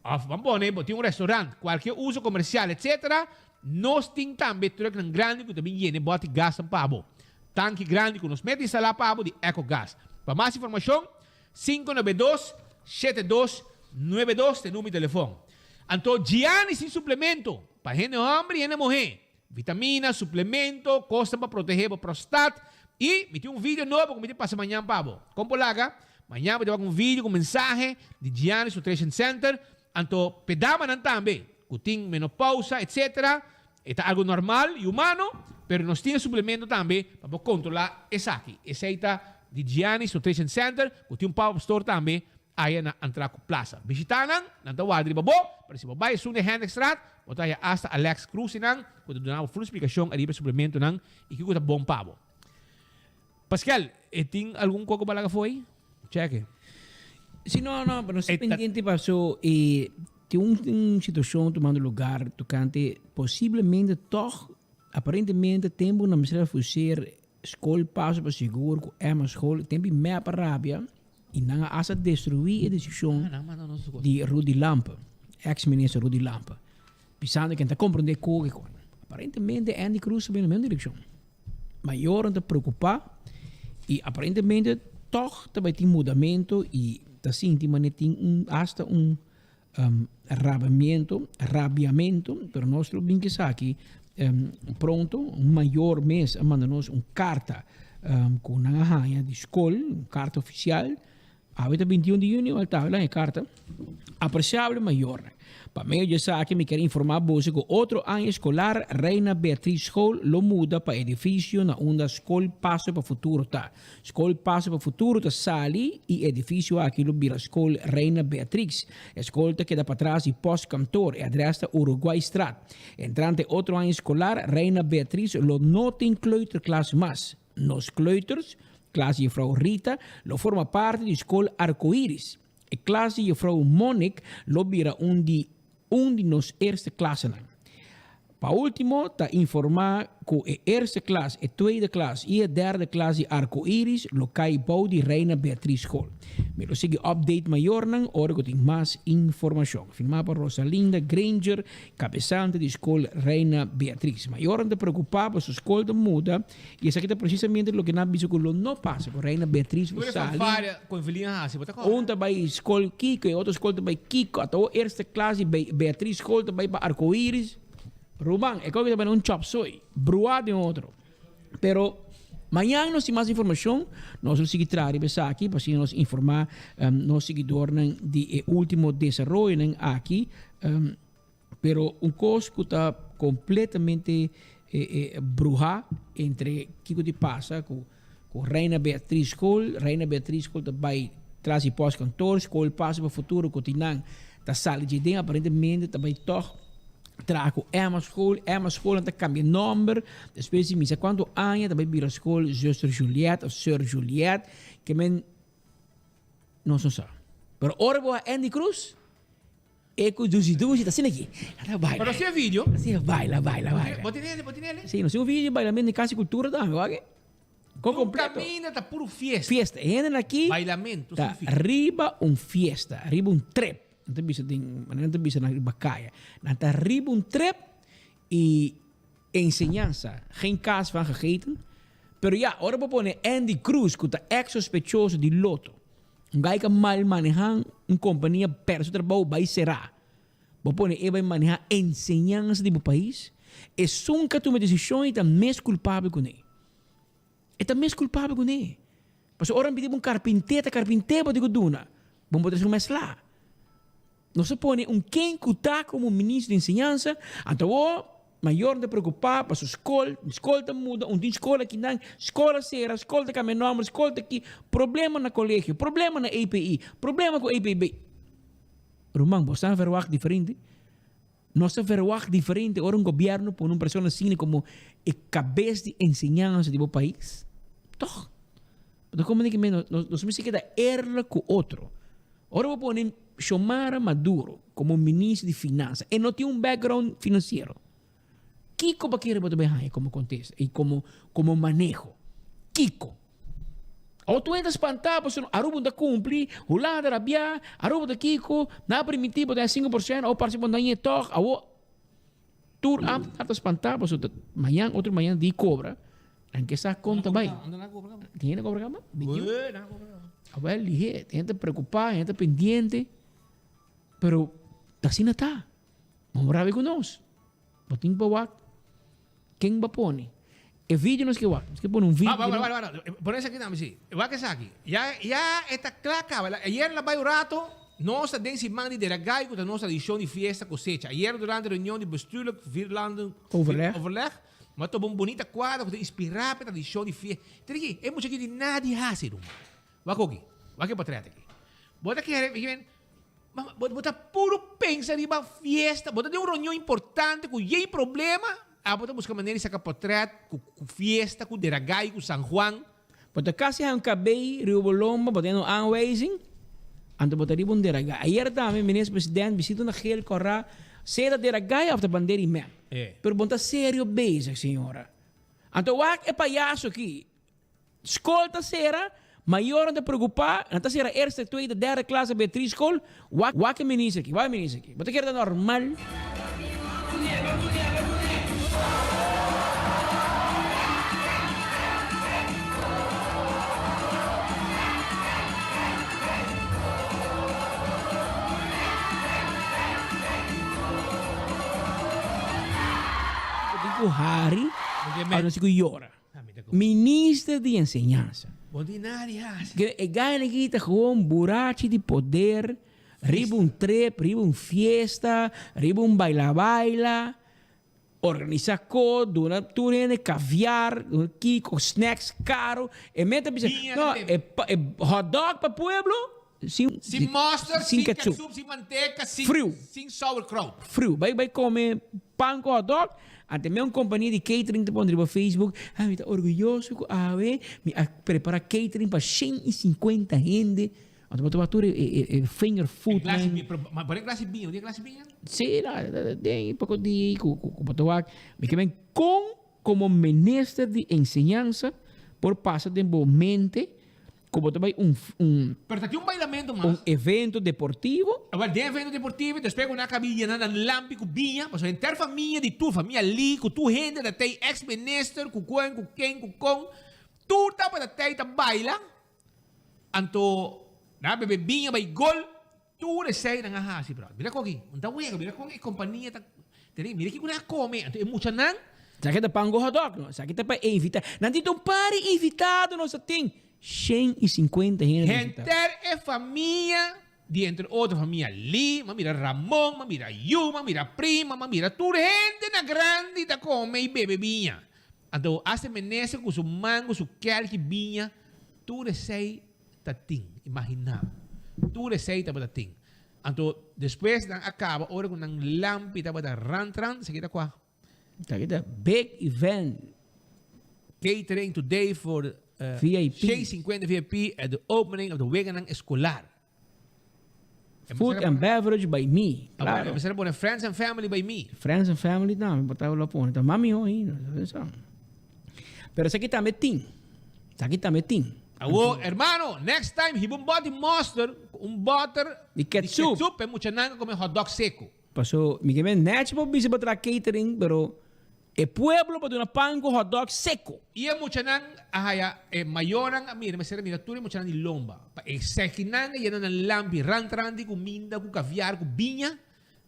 òf ban pone bo tin un restaurant, kualke uso komersial etc. Nos tin tambe trùknan grandi ku ta bin yena e bòter gasnan pa bo. Tanki grandi ku nos mester instalá pa bo di Eco Gas. Pa mas informashon, 592 7292 ta e number di telefòn. Anto Gianni sin suplemento pa hende hòmber i hende muhé. Vitamina, suplemento, kosnan pa protehé bo prostat i mi tin un video nobo ku mi ta pasa mañan pa bo. Kon por laga? Mañan bo ta wak un video ku mensahe di Gianni's Nutrition Center. Anto p'e damanan tambe ku tin menopausa etc. E ta algu normal i humano, pero nos tin e suplemento tambe pa bo kontrolá esaki. Esei ta di Gianni's Nutrition Center ku tin un pop-up store tambe Aya na Antraco Plaza. Bishita nan, nan ta warda riba bo, pero si bo bai esun den Hendrikstraat, bo ta haya asta Alex Cruz i nan ku ta duna bo ful splikashon ariba e suplementonan i kiko ta bon pa bo. Pascal, e tin algun koko balaga fo'i? Cheke. Si no, no, pero nos ta pendiente paso e tin un situacion tumando lugar tocante posiblemente toch aparentemente tempo nan mester a fuseer Skol paso pa sigur ku Emma School tempi mep a rabia i nan a asta destruí e desishon di Rudy Lampe, eks minister Rudy Lampe, bisando ku e ta komprondé koke kon. Aparentemente Andy Cruz ta bai na mesmo direkshon. Mayornan ta preokupá i aparentemente tòg ta bai tin mudamentu i ta sinti manera tin un asta un Rabamiento, rabiamento, pero nos lo bin cu esaki pronto. Un mayor mes a manda nos un carta cu nan a haya di school, un carta oficial. Awe ta 21 di juni, al ta e carta. Apreciable mayornan, pa medio di esaki mi kier informa boso cu otro aña escolar Reina Beatriz School lo muda pa edificio na unda School Paso pa Futuro ta. Skol Paso pa Futuro ta sali i e edifisio aki lo bira Skol Reina Beatrix. E skol ta keda patras di Postkantoor. E adres ta Uruguaystraat. Entrante otro aña eskolar, Reina Beatrix lo no tin kleuterklas mas. Nos kleuters, klas di Juffrouw Rita, lo forma parti di Skol Arcoiris. E klas di Juffrouw Monique lo bira un di un di nos eerste klasenan. Pa ultimo ta informa cu e eerste klas, e tweede klas y e derde klas di Arco Iris lo cay bou di Reina Beatriz School. Mi lo sigui update mayornan ora cu tin mas informacion. Firma pa Rosalinda Granger, cabesante di School Reina Beatriz. Mayornan ta preocupa pa su school ta muda y esaki ta precisamente loke nan a bisa cu lo no pasa cu Reina Beatriz lo sali. Un ta bai skol Kiko, e otro skol ta bai Kiko. Ata o eerste klas di Beatriz School ta bai pa Arcoiris. Ruman, e koki ta bai na un chop suey, bruá den otro. Pero mañan nos tin mas informashon, nos lo sigui traha riba esaki pa asina nos informá nos siguidornan di e último desaroyonan aki. Pero un kos ku ta kompletamente bruhá entre kiko di pasa ku ku Reina Beatriz School, Reina Beatriz School ta bai tras di postkantoor, Skol Paso pa Futuro ku tin nan ta sali dje den aparentemente ta bai tòg traha ku Emma School, Emma School nan ta kambia nòmber despues di misa kuantu aña ta bai bira skol Zuster Juliet òf Sir Juliet ke men nos no sa. Pero ora bo a Andy Cruz. E ku dushi dushi ta asina aki. Nan ta baila. Pero si e video. Si e baila, baila, baila. Bo tin ele, bo tin ele? Si, nos tin un video di bailamento den Kas di Kultura tambe, wak. Kon kompleto. Tur kaminda ta puru fiesta. Fiesta. E hendenan aki. Bailamento ta riba un fiesta, riba un trip. Nan ta bisa den, manera nan ta bisa nan riba kaya. Nan ta riba un trip i enseñansa, geen kaas van gegeten. Pero ya, ora bo pone Andy Cruz ku ta ex sospechoso di loto. Un guy ka mal maneha un kompania perde su trabou bai será. Bo pone e bai maneha enseñansa di bo pais? Esun ka tuma desishon e ta mes kulpabel ku ne. E ta mes kulpabel ku ne. Pasobra ora mi pidi bo un karpinté, ta karpinté bo tin ku duna. Bo no por trese un mèslá. Nos a pone un ken ku ta komo ministro di enseñansa, anto awor mayornan ta preokupá pa su skol, skol ta muda, un tin skol akinan, skol a sera, skol ta kambia nòmber, skol ta aki, problema na kolegio, problema na EPI, problema ku EPB. Ruman, bo sa verwagt diferente? Nos ta verwagt diferente ora un gobièrnu pone un persona asina komo e kabes di enseñansa di bo pais? Tòg? Bo ta komprende ki men nos mester keda eerlijk ku otro. Ora bo pone Xiomara Maduro komo minister di finansa, e no tin un background finansiero. Kiko bo kere bo ta bai haña komo kontesta i komo komo maneho? Kiko? Awor tur hende ta spantá pasobra Aruba no ta kumpli, Hulanda rabiá, Aruba ta kiko, nan a primintí bo ta haña 5%, awor parse bo no hañ'é tòg, awor tur ámtenar ta spantá pasobra mañan otro mañan di kobra, nan ke sa kon ta bai. Tin hende a kobra kaba? Bintiun? Awel lihé, tin hende ta preokupá, hende ta pendiente, pero ta asina ta. Bo rabia ku nos. Bo tin pa wak ken bo pone. E video nos ke wak. Nos ke pone un video. Wara, wara, wara. Pone esaki tambe si. Wak esaki. Ya, ya e ta kla kaba. Ayer la bai un rato, nos ta den siman di Deragai ku ta nos tradishon di fiesta kosecha. Ayer durante reunion di bestuurlijk vierlanden Overleg. overleg, mi a topa un bunita kuadro ku ta inspirá pa e tradishon di fiesta. Tene ki, e mucha aki di nadi hasi, ruman. Wak oki. Wak e potret aki. Bo ta kere, Bo ta puru pensa riba fiesta, bo ta den un reunion importante ku yei problema, abo ta buska manera di saka potret ku fiesta, ku Deragai, ku San Juan. Bo ta kasi haña un kabei riba bo lomba, bo ta hende un aanwijzing, anto bo ta riba un Deragai. Ayer tambe Minister President bisita na geel kòrá, sea ta Deragai òf ta bandera di mep. Pero bo no ta serio bezig, señora. Anto wak e payaso aki. Skol ta sera, mayornan ta preokupá, nan ta sera eerste, tweede, derde klas a Beatriz School. Wak wak e minister aki, wak e minister aki. Bo ta kere ta normal? Bo tin ku hari, òf nos tin ku yora. Minister di enseñansa. Bo tin nada di hasi. E gana aki ta gewoon burachi di poder riba un trip, riba un fiesta, riba un baila baila, organisa ko, duna tur hende caviar, duna kiko, snacks caro. E meta bisa, no, e hotdog pa pueblo sin Sin mustard, sin sin ketchup. ketchup, sin manteca, sin Friu. sin sauerkraut. Friu. Bai bai come pan cu hotdog. Ante me un compania di catering ta pon riba Facebook, ah mi ta orguyoso cu awe mi a prepara catering pa 150 hende. Anto bo ta wak tur e e e finger food E glasi nan. biña, pero ma pone glasi biña, bo tin glasi biña? Sí, na den poko di cu cu bo ta wak. Mi ke men con como minister di enseñansa por pasa den bo mente Ku bo ta bai un un. Pero ta tin un bailamento mas. Un evento deportivo. Awor den evento deportivo despues ku nan a kabi yena nan lampi ku biña, pasobra henter famia di tur, famia Lee ku tur hende ta tei, ex minister ku kuen ku ken ku kon, tur tabata tei ta baila, anto nan a bebe biña bai gol, tur esei nan a hasi brother. Mira kon aki, un ta wega, mira kon e kompania ta tene, mira kiko nan a kome, anto e muchanan. Esaki ta pan ku hotdog no, esaki ta pa e invita, nan tin ta un par di invitado nos a tin, 150 hende ta invitado. Henter e famia di entre otro famia Lee, m'a mira Ramon, m'a mira Yu, m'a mira Prima, m'a mira tur hende na grandi ta kome i bebe biña. Anto hasta e menester ku su man ku su kelki biña, tur esei ta tin. Imaginá bo. Tur esei tabata tin. Anto despues nan a kaba ora ku nan lampi tabata rant rant, esaki ta kua? Esaki ta big event. Catering today for VIP. 650 VIP at the opening of the weganan escolar. Food and beverage by me. Claro. Mester a pone friends and family by me. Friends and family tambe por ta lo pone. Ta mas miho ainda. Pero esaki tambe tin. Esaki tambe tin. Awo, hermano, next time hiba un bot di mustard, un boter di ketchup, di ketchup pa e muchanan a come hotdog seco. Paso mi ke men nèchi por bisa pa traha catering, pero e pueblo pa duna pan ku hotdog seco. I e muchanan a haya, e mayornan a mira, mester a mira tur e muchanan di lomba, pa e sekinan a yena nan lampi rant rant di kuminda ku kaviar ku biña.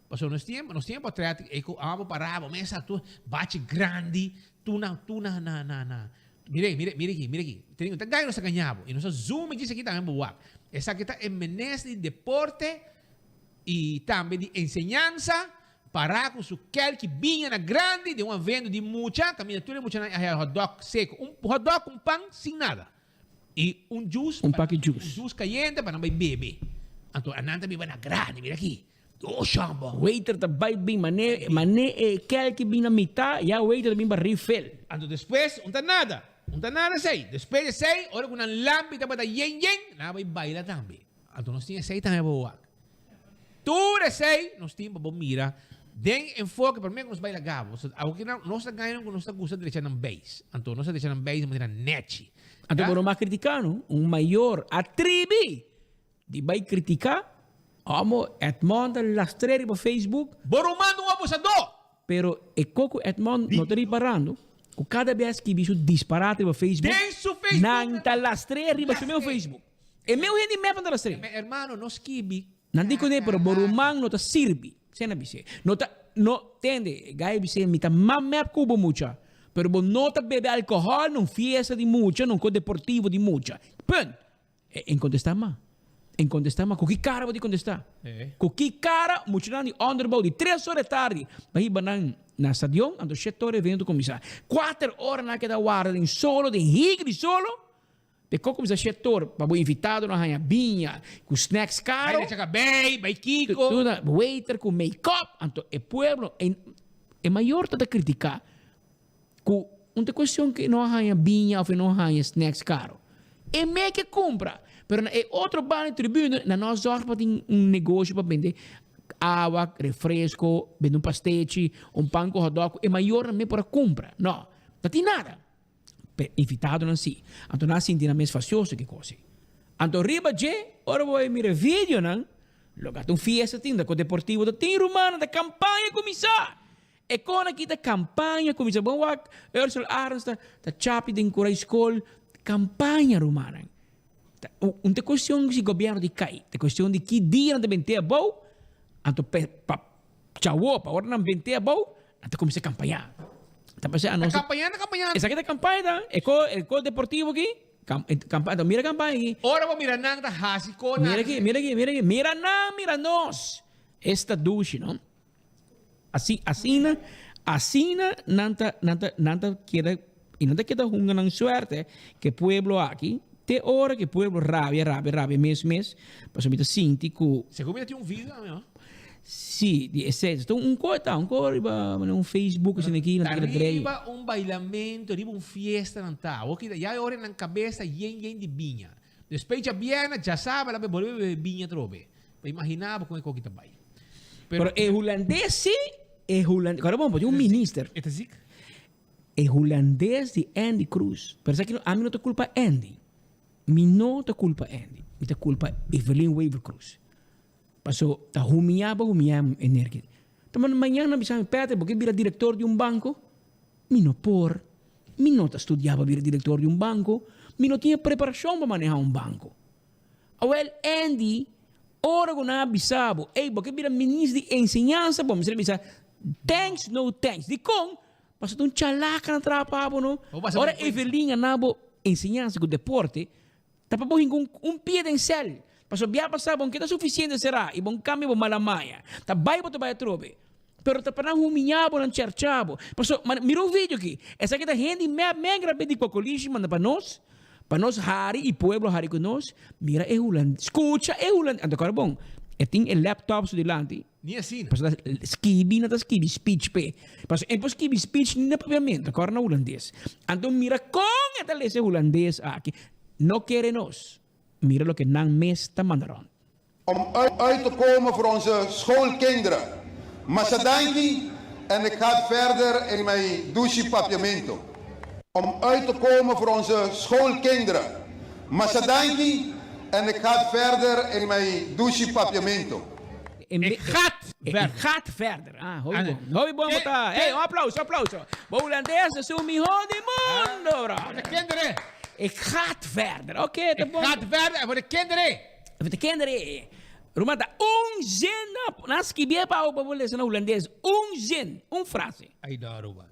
Pasobra nos tiempo, nos tiempo atrás e ku abo paraba mesa tur bachi grandi, tur na, tur na, na, na, na. Mira aki, mira, mira aki, mira aki. Te digo, ta gaya nos ta gaña bo. Y nos a zoom djis aki tambe bo wak. Esaki ta e minister di deporte y tambe di enseñansa para cu su kelki biña na grandi den un evento di mucha, caminda tur e muchanan a haya hotdog seco. Un hotdog cu un pan sin nada. Y un juice. Un paki juice. Un juice cayente pa nan bay bebe. Anto anan ta biba na grandi, mira aki. Oh, shamba. Waiter ta bay bin mane, mane e kelki bin na mitad, ya waiter ta bin pa refill. Anto despues, un ta nada. Un ta nada esey. Despues di esey, ora cu nan lampi tabata yen yen, nan a bay baila tambe. Anto nos tin esey tambe pa bo wak. Tur esey nos tin pa bo mira den enfoke prome cu nos bay laga bo. So, awo kinan nos ta gaña cu nos ta gusta drecha nan beis. Anto nos ta drecha nan beis di manera nechi. Anto bo no mag critica no. Un mayor a tribi di bay critica amo Edmond ta lastre riba Facebook. Bo ruman ta un abusador! Pero e co cu Edmond no ta riparando cu cada bes ki bi su disparate riba Facebook, Den su Facebook nan ta lastre riba su meu Facebook. E meu hende mep nan ta lastr'é. Me hermano no skibi. Nan di kuné, pero bo ruman no ta sirbi. Sena bis'é. No ta, no, tende, Guy bis'é, mi ta mas mep ku bo mucha, pero bo no ta bebe alkohòl na un fiesta di mucha, na un kos deportivo di mucha. Punt! E en kontestá mas. En kontestá mas. Ku ki kara bo di kontestá? Ku ki kara muchanan di onderbouw di tres ora di tardi bai hiba nan na stadion, anto shet ora evento kuminsá. Kuater ora nan a keda warda den solo, den higi di solo. Te ko kumsa shetor pa bo invitadonan haña biña ku snacks karo. Bai recha kabei, bai kiko. Tur na waiter ku make up. Anto e pueblo, e mayor ta ta kritika ku un ta kuestion ku e no a haña biña of e no a haña snacks karo. E me ke kumpra. Pero na e otro banda di tribune nan no a zorg pa tin un negoshi pa bende awa, refresco, bende un pastechi, un pan ku hotdog ku e mayornan me por a kumpra. No, no tin nada. P'e invitadonan si. Anto nan a sinti nan mes fasioso ki kos ei. Anto riba dje, ora bo a mira e videonan, loke a ta un fiesta tin, ta ku deportivo ta tin, rumannan, ta kampaña kuminsá! E kon aki ta kampaña kuminsá. Bon wak Ursel Arends ta ta chapi den kura di skol, kampaña, rumannan. Ta un ta kuestion si gobièrnu di kai, ta kuestion di ki dia nan ta bent'é abou, anto pe pa Chawo, pa ora nan bent'é abou, nan ta kuminsá kampañá. Ta pasá anos. Ta kampañá, ta kampañá. Esaki ta kampaña ta. E ko, e ko deportivo aki, kam, e kampaña, mira kampaña aki. Ora bo mira nan ta hasi ko nan. Mira aki, mira aki, mira aki. Mira nan, mira nos. Esta dushi, no? Asi, asina, asina nan ta, nan ta, nan ta keda, i nan ta keda hunga nan suerte ku e pueblo aki, te ora ku e pueblo rabia, rabia, rabia mes mes, pasobra mi ta sinti ku. Segun mi ta tin un video tambe, no? Si, di esei. Ta un ko ta, un ko riba un Facebook asina aki, nan ta keda drei. Riba un bailamento, riba un fiesta nan ta. Awor kita ya e ora nan kabes ta yen yen di biña. Despues djabièrnè, djasabra la bolbe bebe biña atrobe. Bo imagina bo kon e koki ta bai. Pero e hulandes si, e hulandes, kòrda bon, pasobra un minister. E ta zik? E hulandes di Andy Cruz. Pero sa kiko, ami no ta kulpa Andy. Mi no ta kulpa Andy. Mi ta kulpa Evelyn Wever Croes. Paso ta humiá bo humiá energi. Ta mañana nan bisa mi, Patrick, bo ke bira direktor di un banko? Mi no por. Mi no ta studiá pa bira direktor di un banko. Mi no tin e preparashon pa manehá un banko. Awel, Andy, ora ku nan a bisa bo, ey, bo ke bira minister di enseñansa, bo mester a bisa, thanks, no thanks. Dikon? Pasobra ta un chalaka nan traha pa bo, no? Ora Evelyn a na bo enseñansa ku deporte, Ta pa bo hinka un pia den sèl. Pasobra bia pasá bo no keda sufisiente será i bo no kambia bo mala maña. Ta bai bo ta bai atrobe. Pero ta pa nan humiñá bo, nan chèrchá bo. Pasobra, mira un video aki. Esaki ta hende mep negra be di Kokolishi manda pa nos, pa nos hari i pueblo hari ku nos. Mira e hulandes, skucha e hulandes. Anto kòrda bon, e tin e laptop su dilanti. Ni asina. Pasobra ta skibi nan ta skibi speech p'e. Pasobra e por skibi speech ni na papiamento, kòrda na hulandes. Anto mira kon e ta lesa e hulandes aki. No kere nos. Mira loke nan mes ta manda rònt. Om uit te komen voor onze schoolkinderen. Masha danki en ik ga verder in mijn dushi Papiamento. Om uit te komen voor onze schoolkinderen. Masha danki en ik ga verder in mijn dushi Papiamento. Ik gaat verder. Ik gaat verder. Ah, hopi bon. Hopi bon bo ta. Hey, un aplauso, aplauso. Bo hulandes es un mihó di mundo, bro. Voor de kinderen. Ik gaat verder. Oké, ta bon. Ik gaat verder en voor de kinderen. Voor de kinderen. Ruman, ta un zin na, na skibié pa bo pa bo lesa na hulandes. Un zin, un frase. Ay, da, Ruman.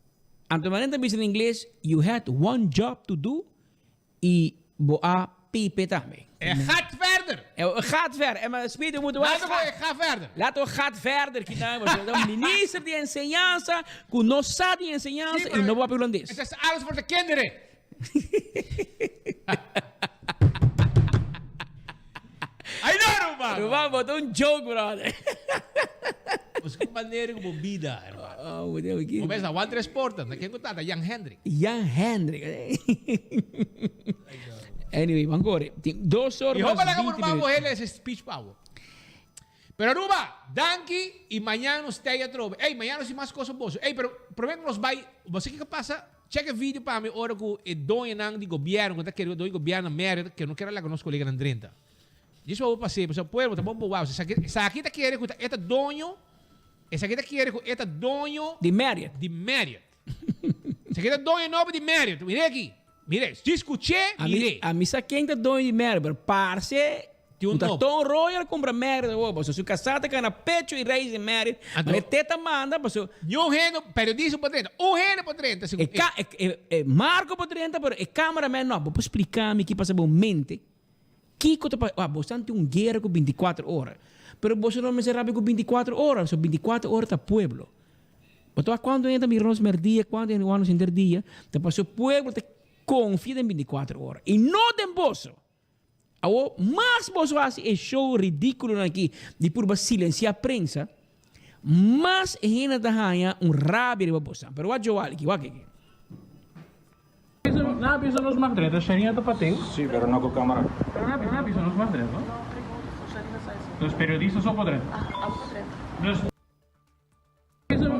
Anto manera ta bisa na ingles, you had one job to do y bo a pipe tambe. E gaat verder! E gaat verder. En maar Speedy moet wel Laten we e gaat verder. Laten we gaat verder kita. Pasobra un minister di enseñansa cu no sa di enseñansa y no papia hulandes. Het is alles voor de kinderen. Ay no, Ruman! Ruman, bo ta un joke, brother. Busca un manera cu bo bida, hermano. Oh, bo tin aki. Bo mester Walter Sporten, na ken cu tata? Jan Hendrik. Jan Hendrik. Anyway, ban core. Tin dos or Y mas hopa laga 20 bo ruman bo minuut. hele ese speech pa bo. Pero Aruba, danki y mañana nos tey atrobe. Ey, mañana nos tin mas cosa boso. Ey, pero prome cu nos bay, bo sa kico pasa? Check e video pa mi ora cu e doñonan di gobierno, cu ta kere doño di gobierno na Merida, ke no kere laga nos coleganan drenta. Djis pa bo pas'é, pasobra pueblo ta bon bo wou. Esaki, esaki ta kere cu ta e ta doño, esaki ta kere cu e ta doño Di Marriott. di Marriott. Esaki ta doño nobo di Marriott. Mir'é aki. Mir'é. Djis scuch'é, A mi, mir'é. a mi sa ken ta doño di Marriott, pero parce Tin un cu ta nobo. Ton Royal cumpra Marriott awor, pasobra su casá ta cana pecho y reis di Marriott, Anto, maar e te ta manda, pasobra. Niun hende, periodista por drenta. Un hende por drenta, segun E ca, e, e, e Marco por drenta, pero e cameraman no. Bo por splica mi ki pasa bo mente? Kiko ta pa, bo estan tin un guera ku bintikuater ora, pero boso no mester rabia ku bintikuater ora, pasobra bintikuater ora ta pueblo. Bo ta wak kuantu hende ta mira nos merdia, kuantu hende wak nos henter dia, ta pasobra pueblo ta konfia den bintikuater ora i no den boso. Awor, mas boso hasi e show ridíkulonan aki di purba silensiá prensa, mas e hende ta haña un rabia riba boso. Pero wak Joal aki, wak aki. Na bisa nos mag drenta, Sharina ta paten. Sí, pero no cu camara. Pero na bisa nos mag drenta, no? Dus periodista so por drenta. Dus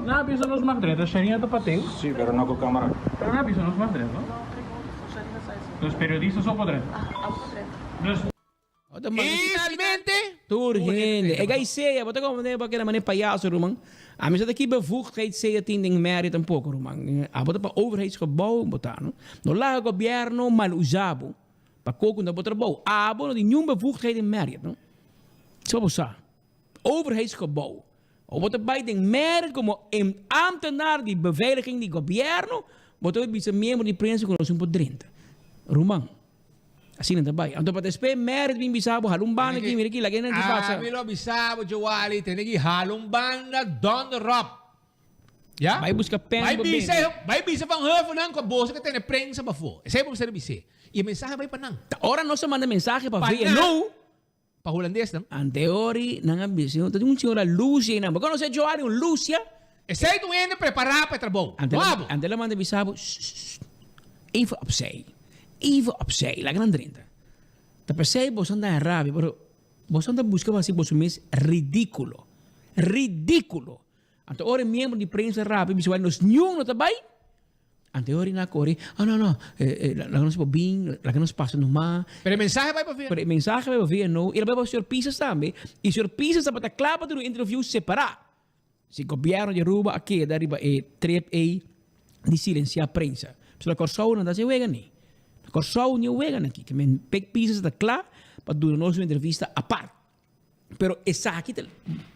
na bisa nos mag drenta, Sharina ta paten. Sí, pero no cu camara. Pero na bisa nos mag drenta, no? Dus periodista so por drenta. Dus. Finalmente, Tur hende. E gai sea, bo ta comprende bo a keda manera payaso, ruman. A mi sa ta ki bevoegdheid sea tin den Merrie tampoco, ruman. Abo ta pa overheidsgebouw bo ta, no? No laga gobierno mal usa bo pa koku na bo trabou. Abo no tin niun bevoegdheid den Merrie, no? Sa bo sa. Overheidsgebouw. Abo bo ta bai den Merrie como ambtenaar di beveiliging di gobierno, bo ta bisa miembro di prensa ku nos un por drenta. Ruman. Asina ta bai. Anto pa despues Merit bin bisa bo, hala un banda aki, mira aki, laga e nan ki pasa. Ami lo bisa bo, Joali, tene ki hala un banda donder op. Ya? Bai buska pen Bai bo bisa, bende. bai bisa Van Heuvelnan ku boso ke tene prensa pafó. Esei bo mester bis'é. I e mensahe bai pa nan. Ta ora nos a manda mensahe pa Pa nan. VNO. Pa hulandesnan. Anteori nan a bisa, ta tin un señora Lucia einan. Bo konosé Joali, un Lucia? Esei ta un hende prepará pa e trabou. Ante No abo. Ante el a manda bisa bo, Sst, sst, even opzij, even opzij, laga nan drenta. Ta p'esei boso anda rabia, pero boso anda buska pa hasi boso mes ridíkulo. Ridíkulo! Anto ora e miembro di prensa rabia bisa, Wèl, nos niun no ta bai. Anto e ora na kore, oh no no, laga nos por bin, laga nos pasa numa. Pero e mensahe bai pa VNO. Pero e mensahe bai pa VNO i el a bai pa señor Pisas tambe. I señor Pisas tabata kla pa duna un interview separá. Si gobièrnu di Aruba a keda riba e trip ei di silensiá prensa. Pasobra Kòrsou no ta hasi wega ni. Na Kòrsou ni e weganan aki. Ke men Pik Pisas ta kla pa duna nos un entrevista apart. Pero esaki ta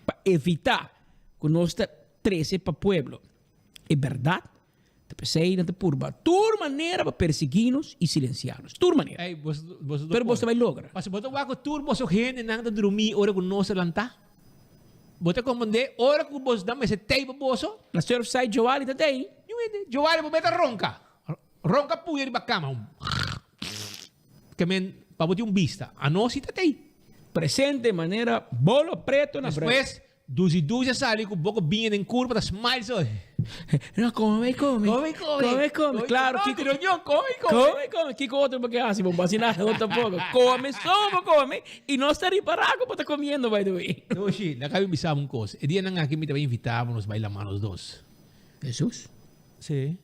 pa evitá ku nos ta trese pa pueblo. E bèrdat ta p'esei nan ta purba tur manera pa persiguí nos i silensiá nos. Tur manera. Ey, boso, boso Pero boso ta bai logra. Pasobra bo ta wak ku tur boso hendenan ta drumí ora ku nos ta lantá. Bo ta komprendé? Ora ku boso nan mester tei pa boso. Na Surfside Joali ta tei. Niun hende. Joali bo mester ronka. Ronka puya riba kama. Ke men pa bo tin un bista. Anos si ta tei. Presente manera bolo preto na breu. Despues Duzi Duzi a sali ku boko biña den kurpa ta smile so. No, come, come. Come, come. Come, come. Claro, Kiko. Kiko. No, come, come. Come, come. Kiko otro bo ke hasi, bo hasi nada otro tampoco. Come, so bo come. Y no sta ripará ku bo ta comiendo, by the way. Dushi, laga mi bisa bo un kos. E dianan aki mi ta bai invitá bo nos bai lamá nos dos. Jesus? Sí.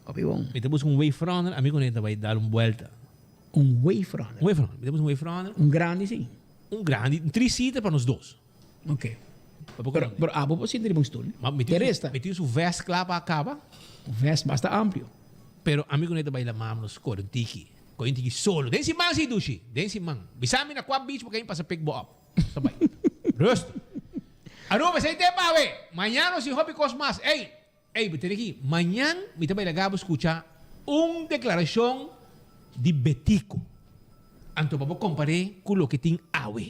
Hopi bon. Mi ta buska un wave runner, ami ku ne ta bai dal un buelta. Un wave runner? Un wave runner. Mi ta buska un wave runner. Un grandi, sí. Un grandi, un three-seater pa nos dos. Ok. Pero, pero abo por sinta riba un stoel. Ma mi tin su, mi tin su vest kla pa kaba. Un vest basta amplio. Pero ami ku ne ta bai lamá nos kore un tiki. Kore un tiki solo. Den siman si dushi. Den siman. Bisa mi na kua beach bo ka pasa pick bo up. Nos ta bai. Rustig. Aruba, esei te pa awe. Mañana nos tin hopi kos mas. Ey! Ey, bo tene aki. Mañan mi ta bai laga bo skucha un deklarashon di Betico. Anto pa bo kompar'é ku loke tin awe.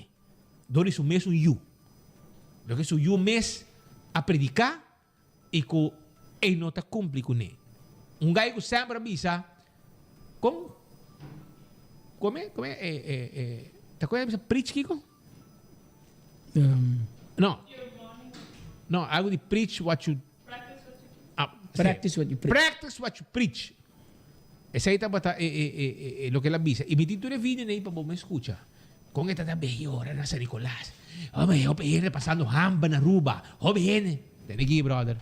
Dor di su mesun yu. Loke su yu mes a prediká i ku e no ta kumpli kuné. Un gai ku semper a bisa kon kome kome e e e ta kon e bisa preach kiko? No no algu di preach what you Practice what you preach. Practice what you preach. Esei tabata e e e e loke el a bisa. I mi tin tur e video nei pa bo mes skucha. Kon e ta ta beyora na San Nicolas. Hopi hopi hende pasando hamber na Aruba. Hopi hende. Tene aki brother.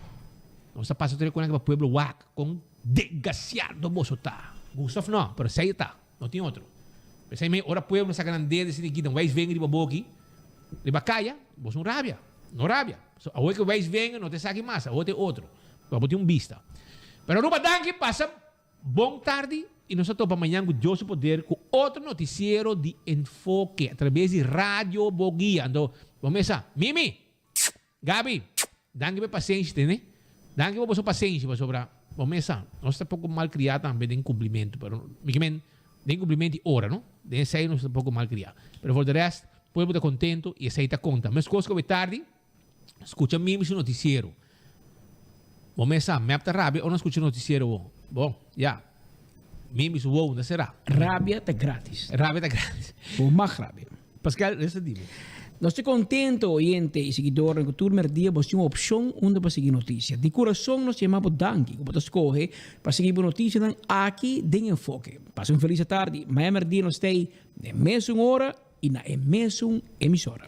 Nos ta pasa tur e konan pa pueblo wak kon desgraciado boso ta. Gusta of no, pero esei ta. No tin otro. P'esei mei ora pueblo saka nan dedo esei di kita un wijsvinger riba boki, riba kaya, boso un rabia. No rabia. So awor ke wijsvinger no ta esaki mas, awor ta e otro. Pa bo tin un bista. Pero Aruba danki, pasa bon tardi y nos ta topa mañan cu Dios su poder cu otro noticiero di Enfoke a traves di Radio Boguia. Anto bo mesa, Mimi! Gaby, danki pa e pasenshi tene. Danki pa boso pasenshi pasobra bo mesa nos ta poko malkriá tambe den kumplimentu pero mi ke men den kumplimentu di ora no den esei nos ta poko malkriá pero for de rest pueblo ta kontento i esei ta konta meskos ku awe tardi skucha mimi su notisiero bo mesa mep ta rabia ora no skucha notisiero bo bon ya mimi su wowo ta será. Rabia ta gratis. Rabia ta gratis. Bo mag rabia. Pascal, resta di bo. Nos ta contento, oyente y siguidornan, cu tur merdia bo tin un opcion unda pa sigui noticia. Di curason nos yama bo danki cu bo ta scoge pa sigui bo noticianan aki den Enfoke. Pasa un feliz atardi. Maña merdia nos ta ey na e mesun ora y na e mesun emisora.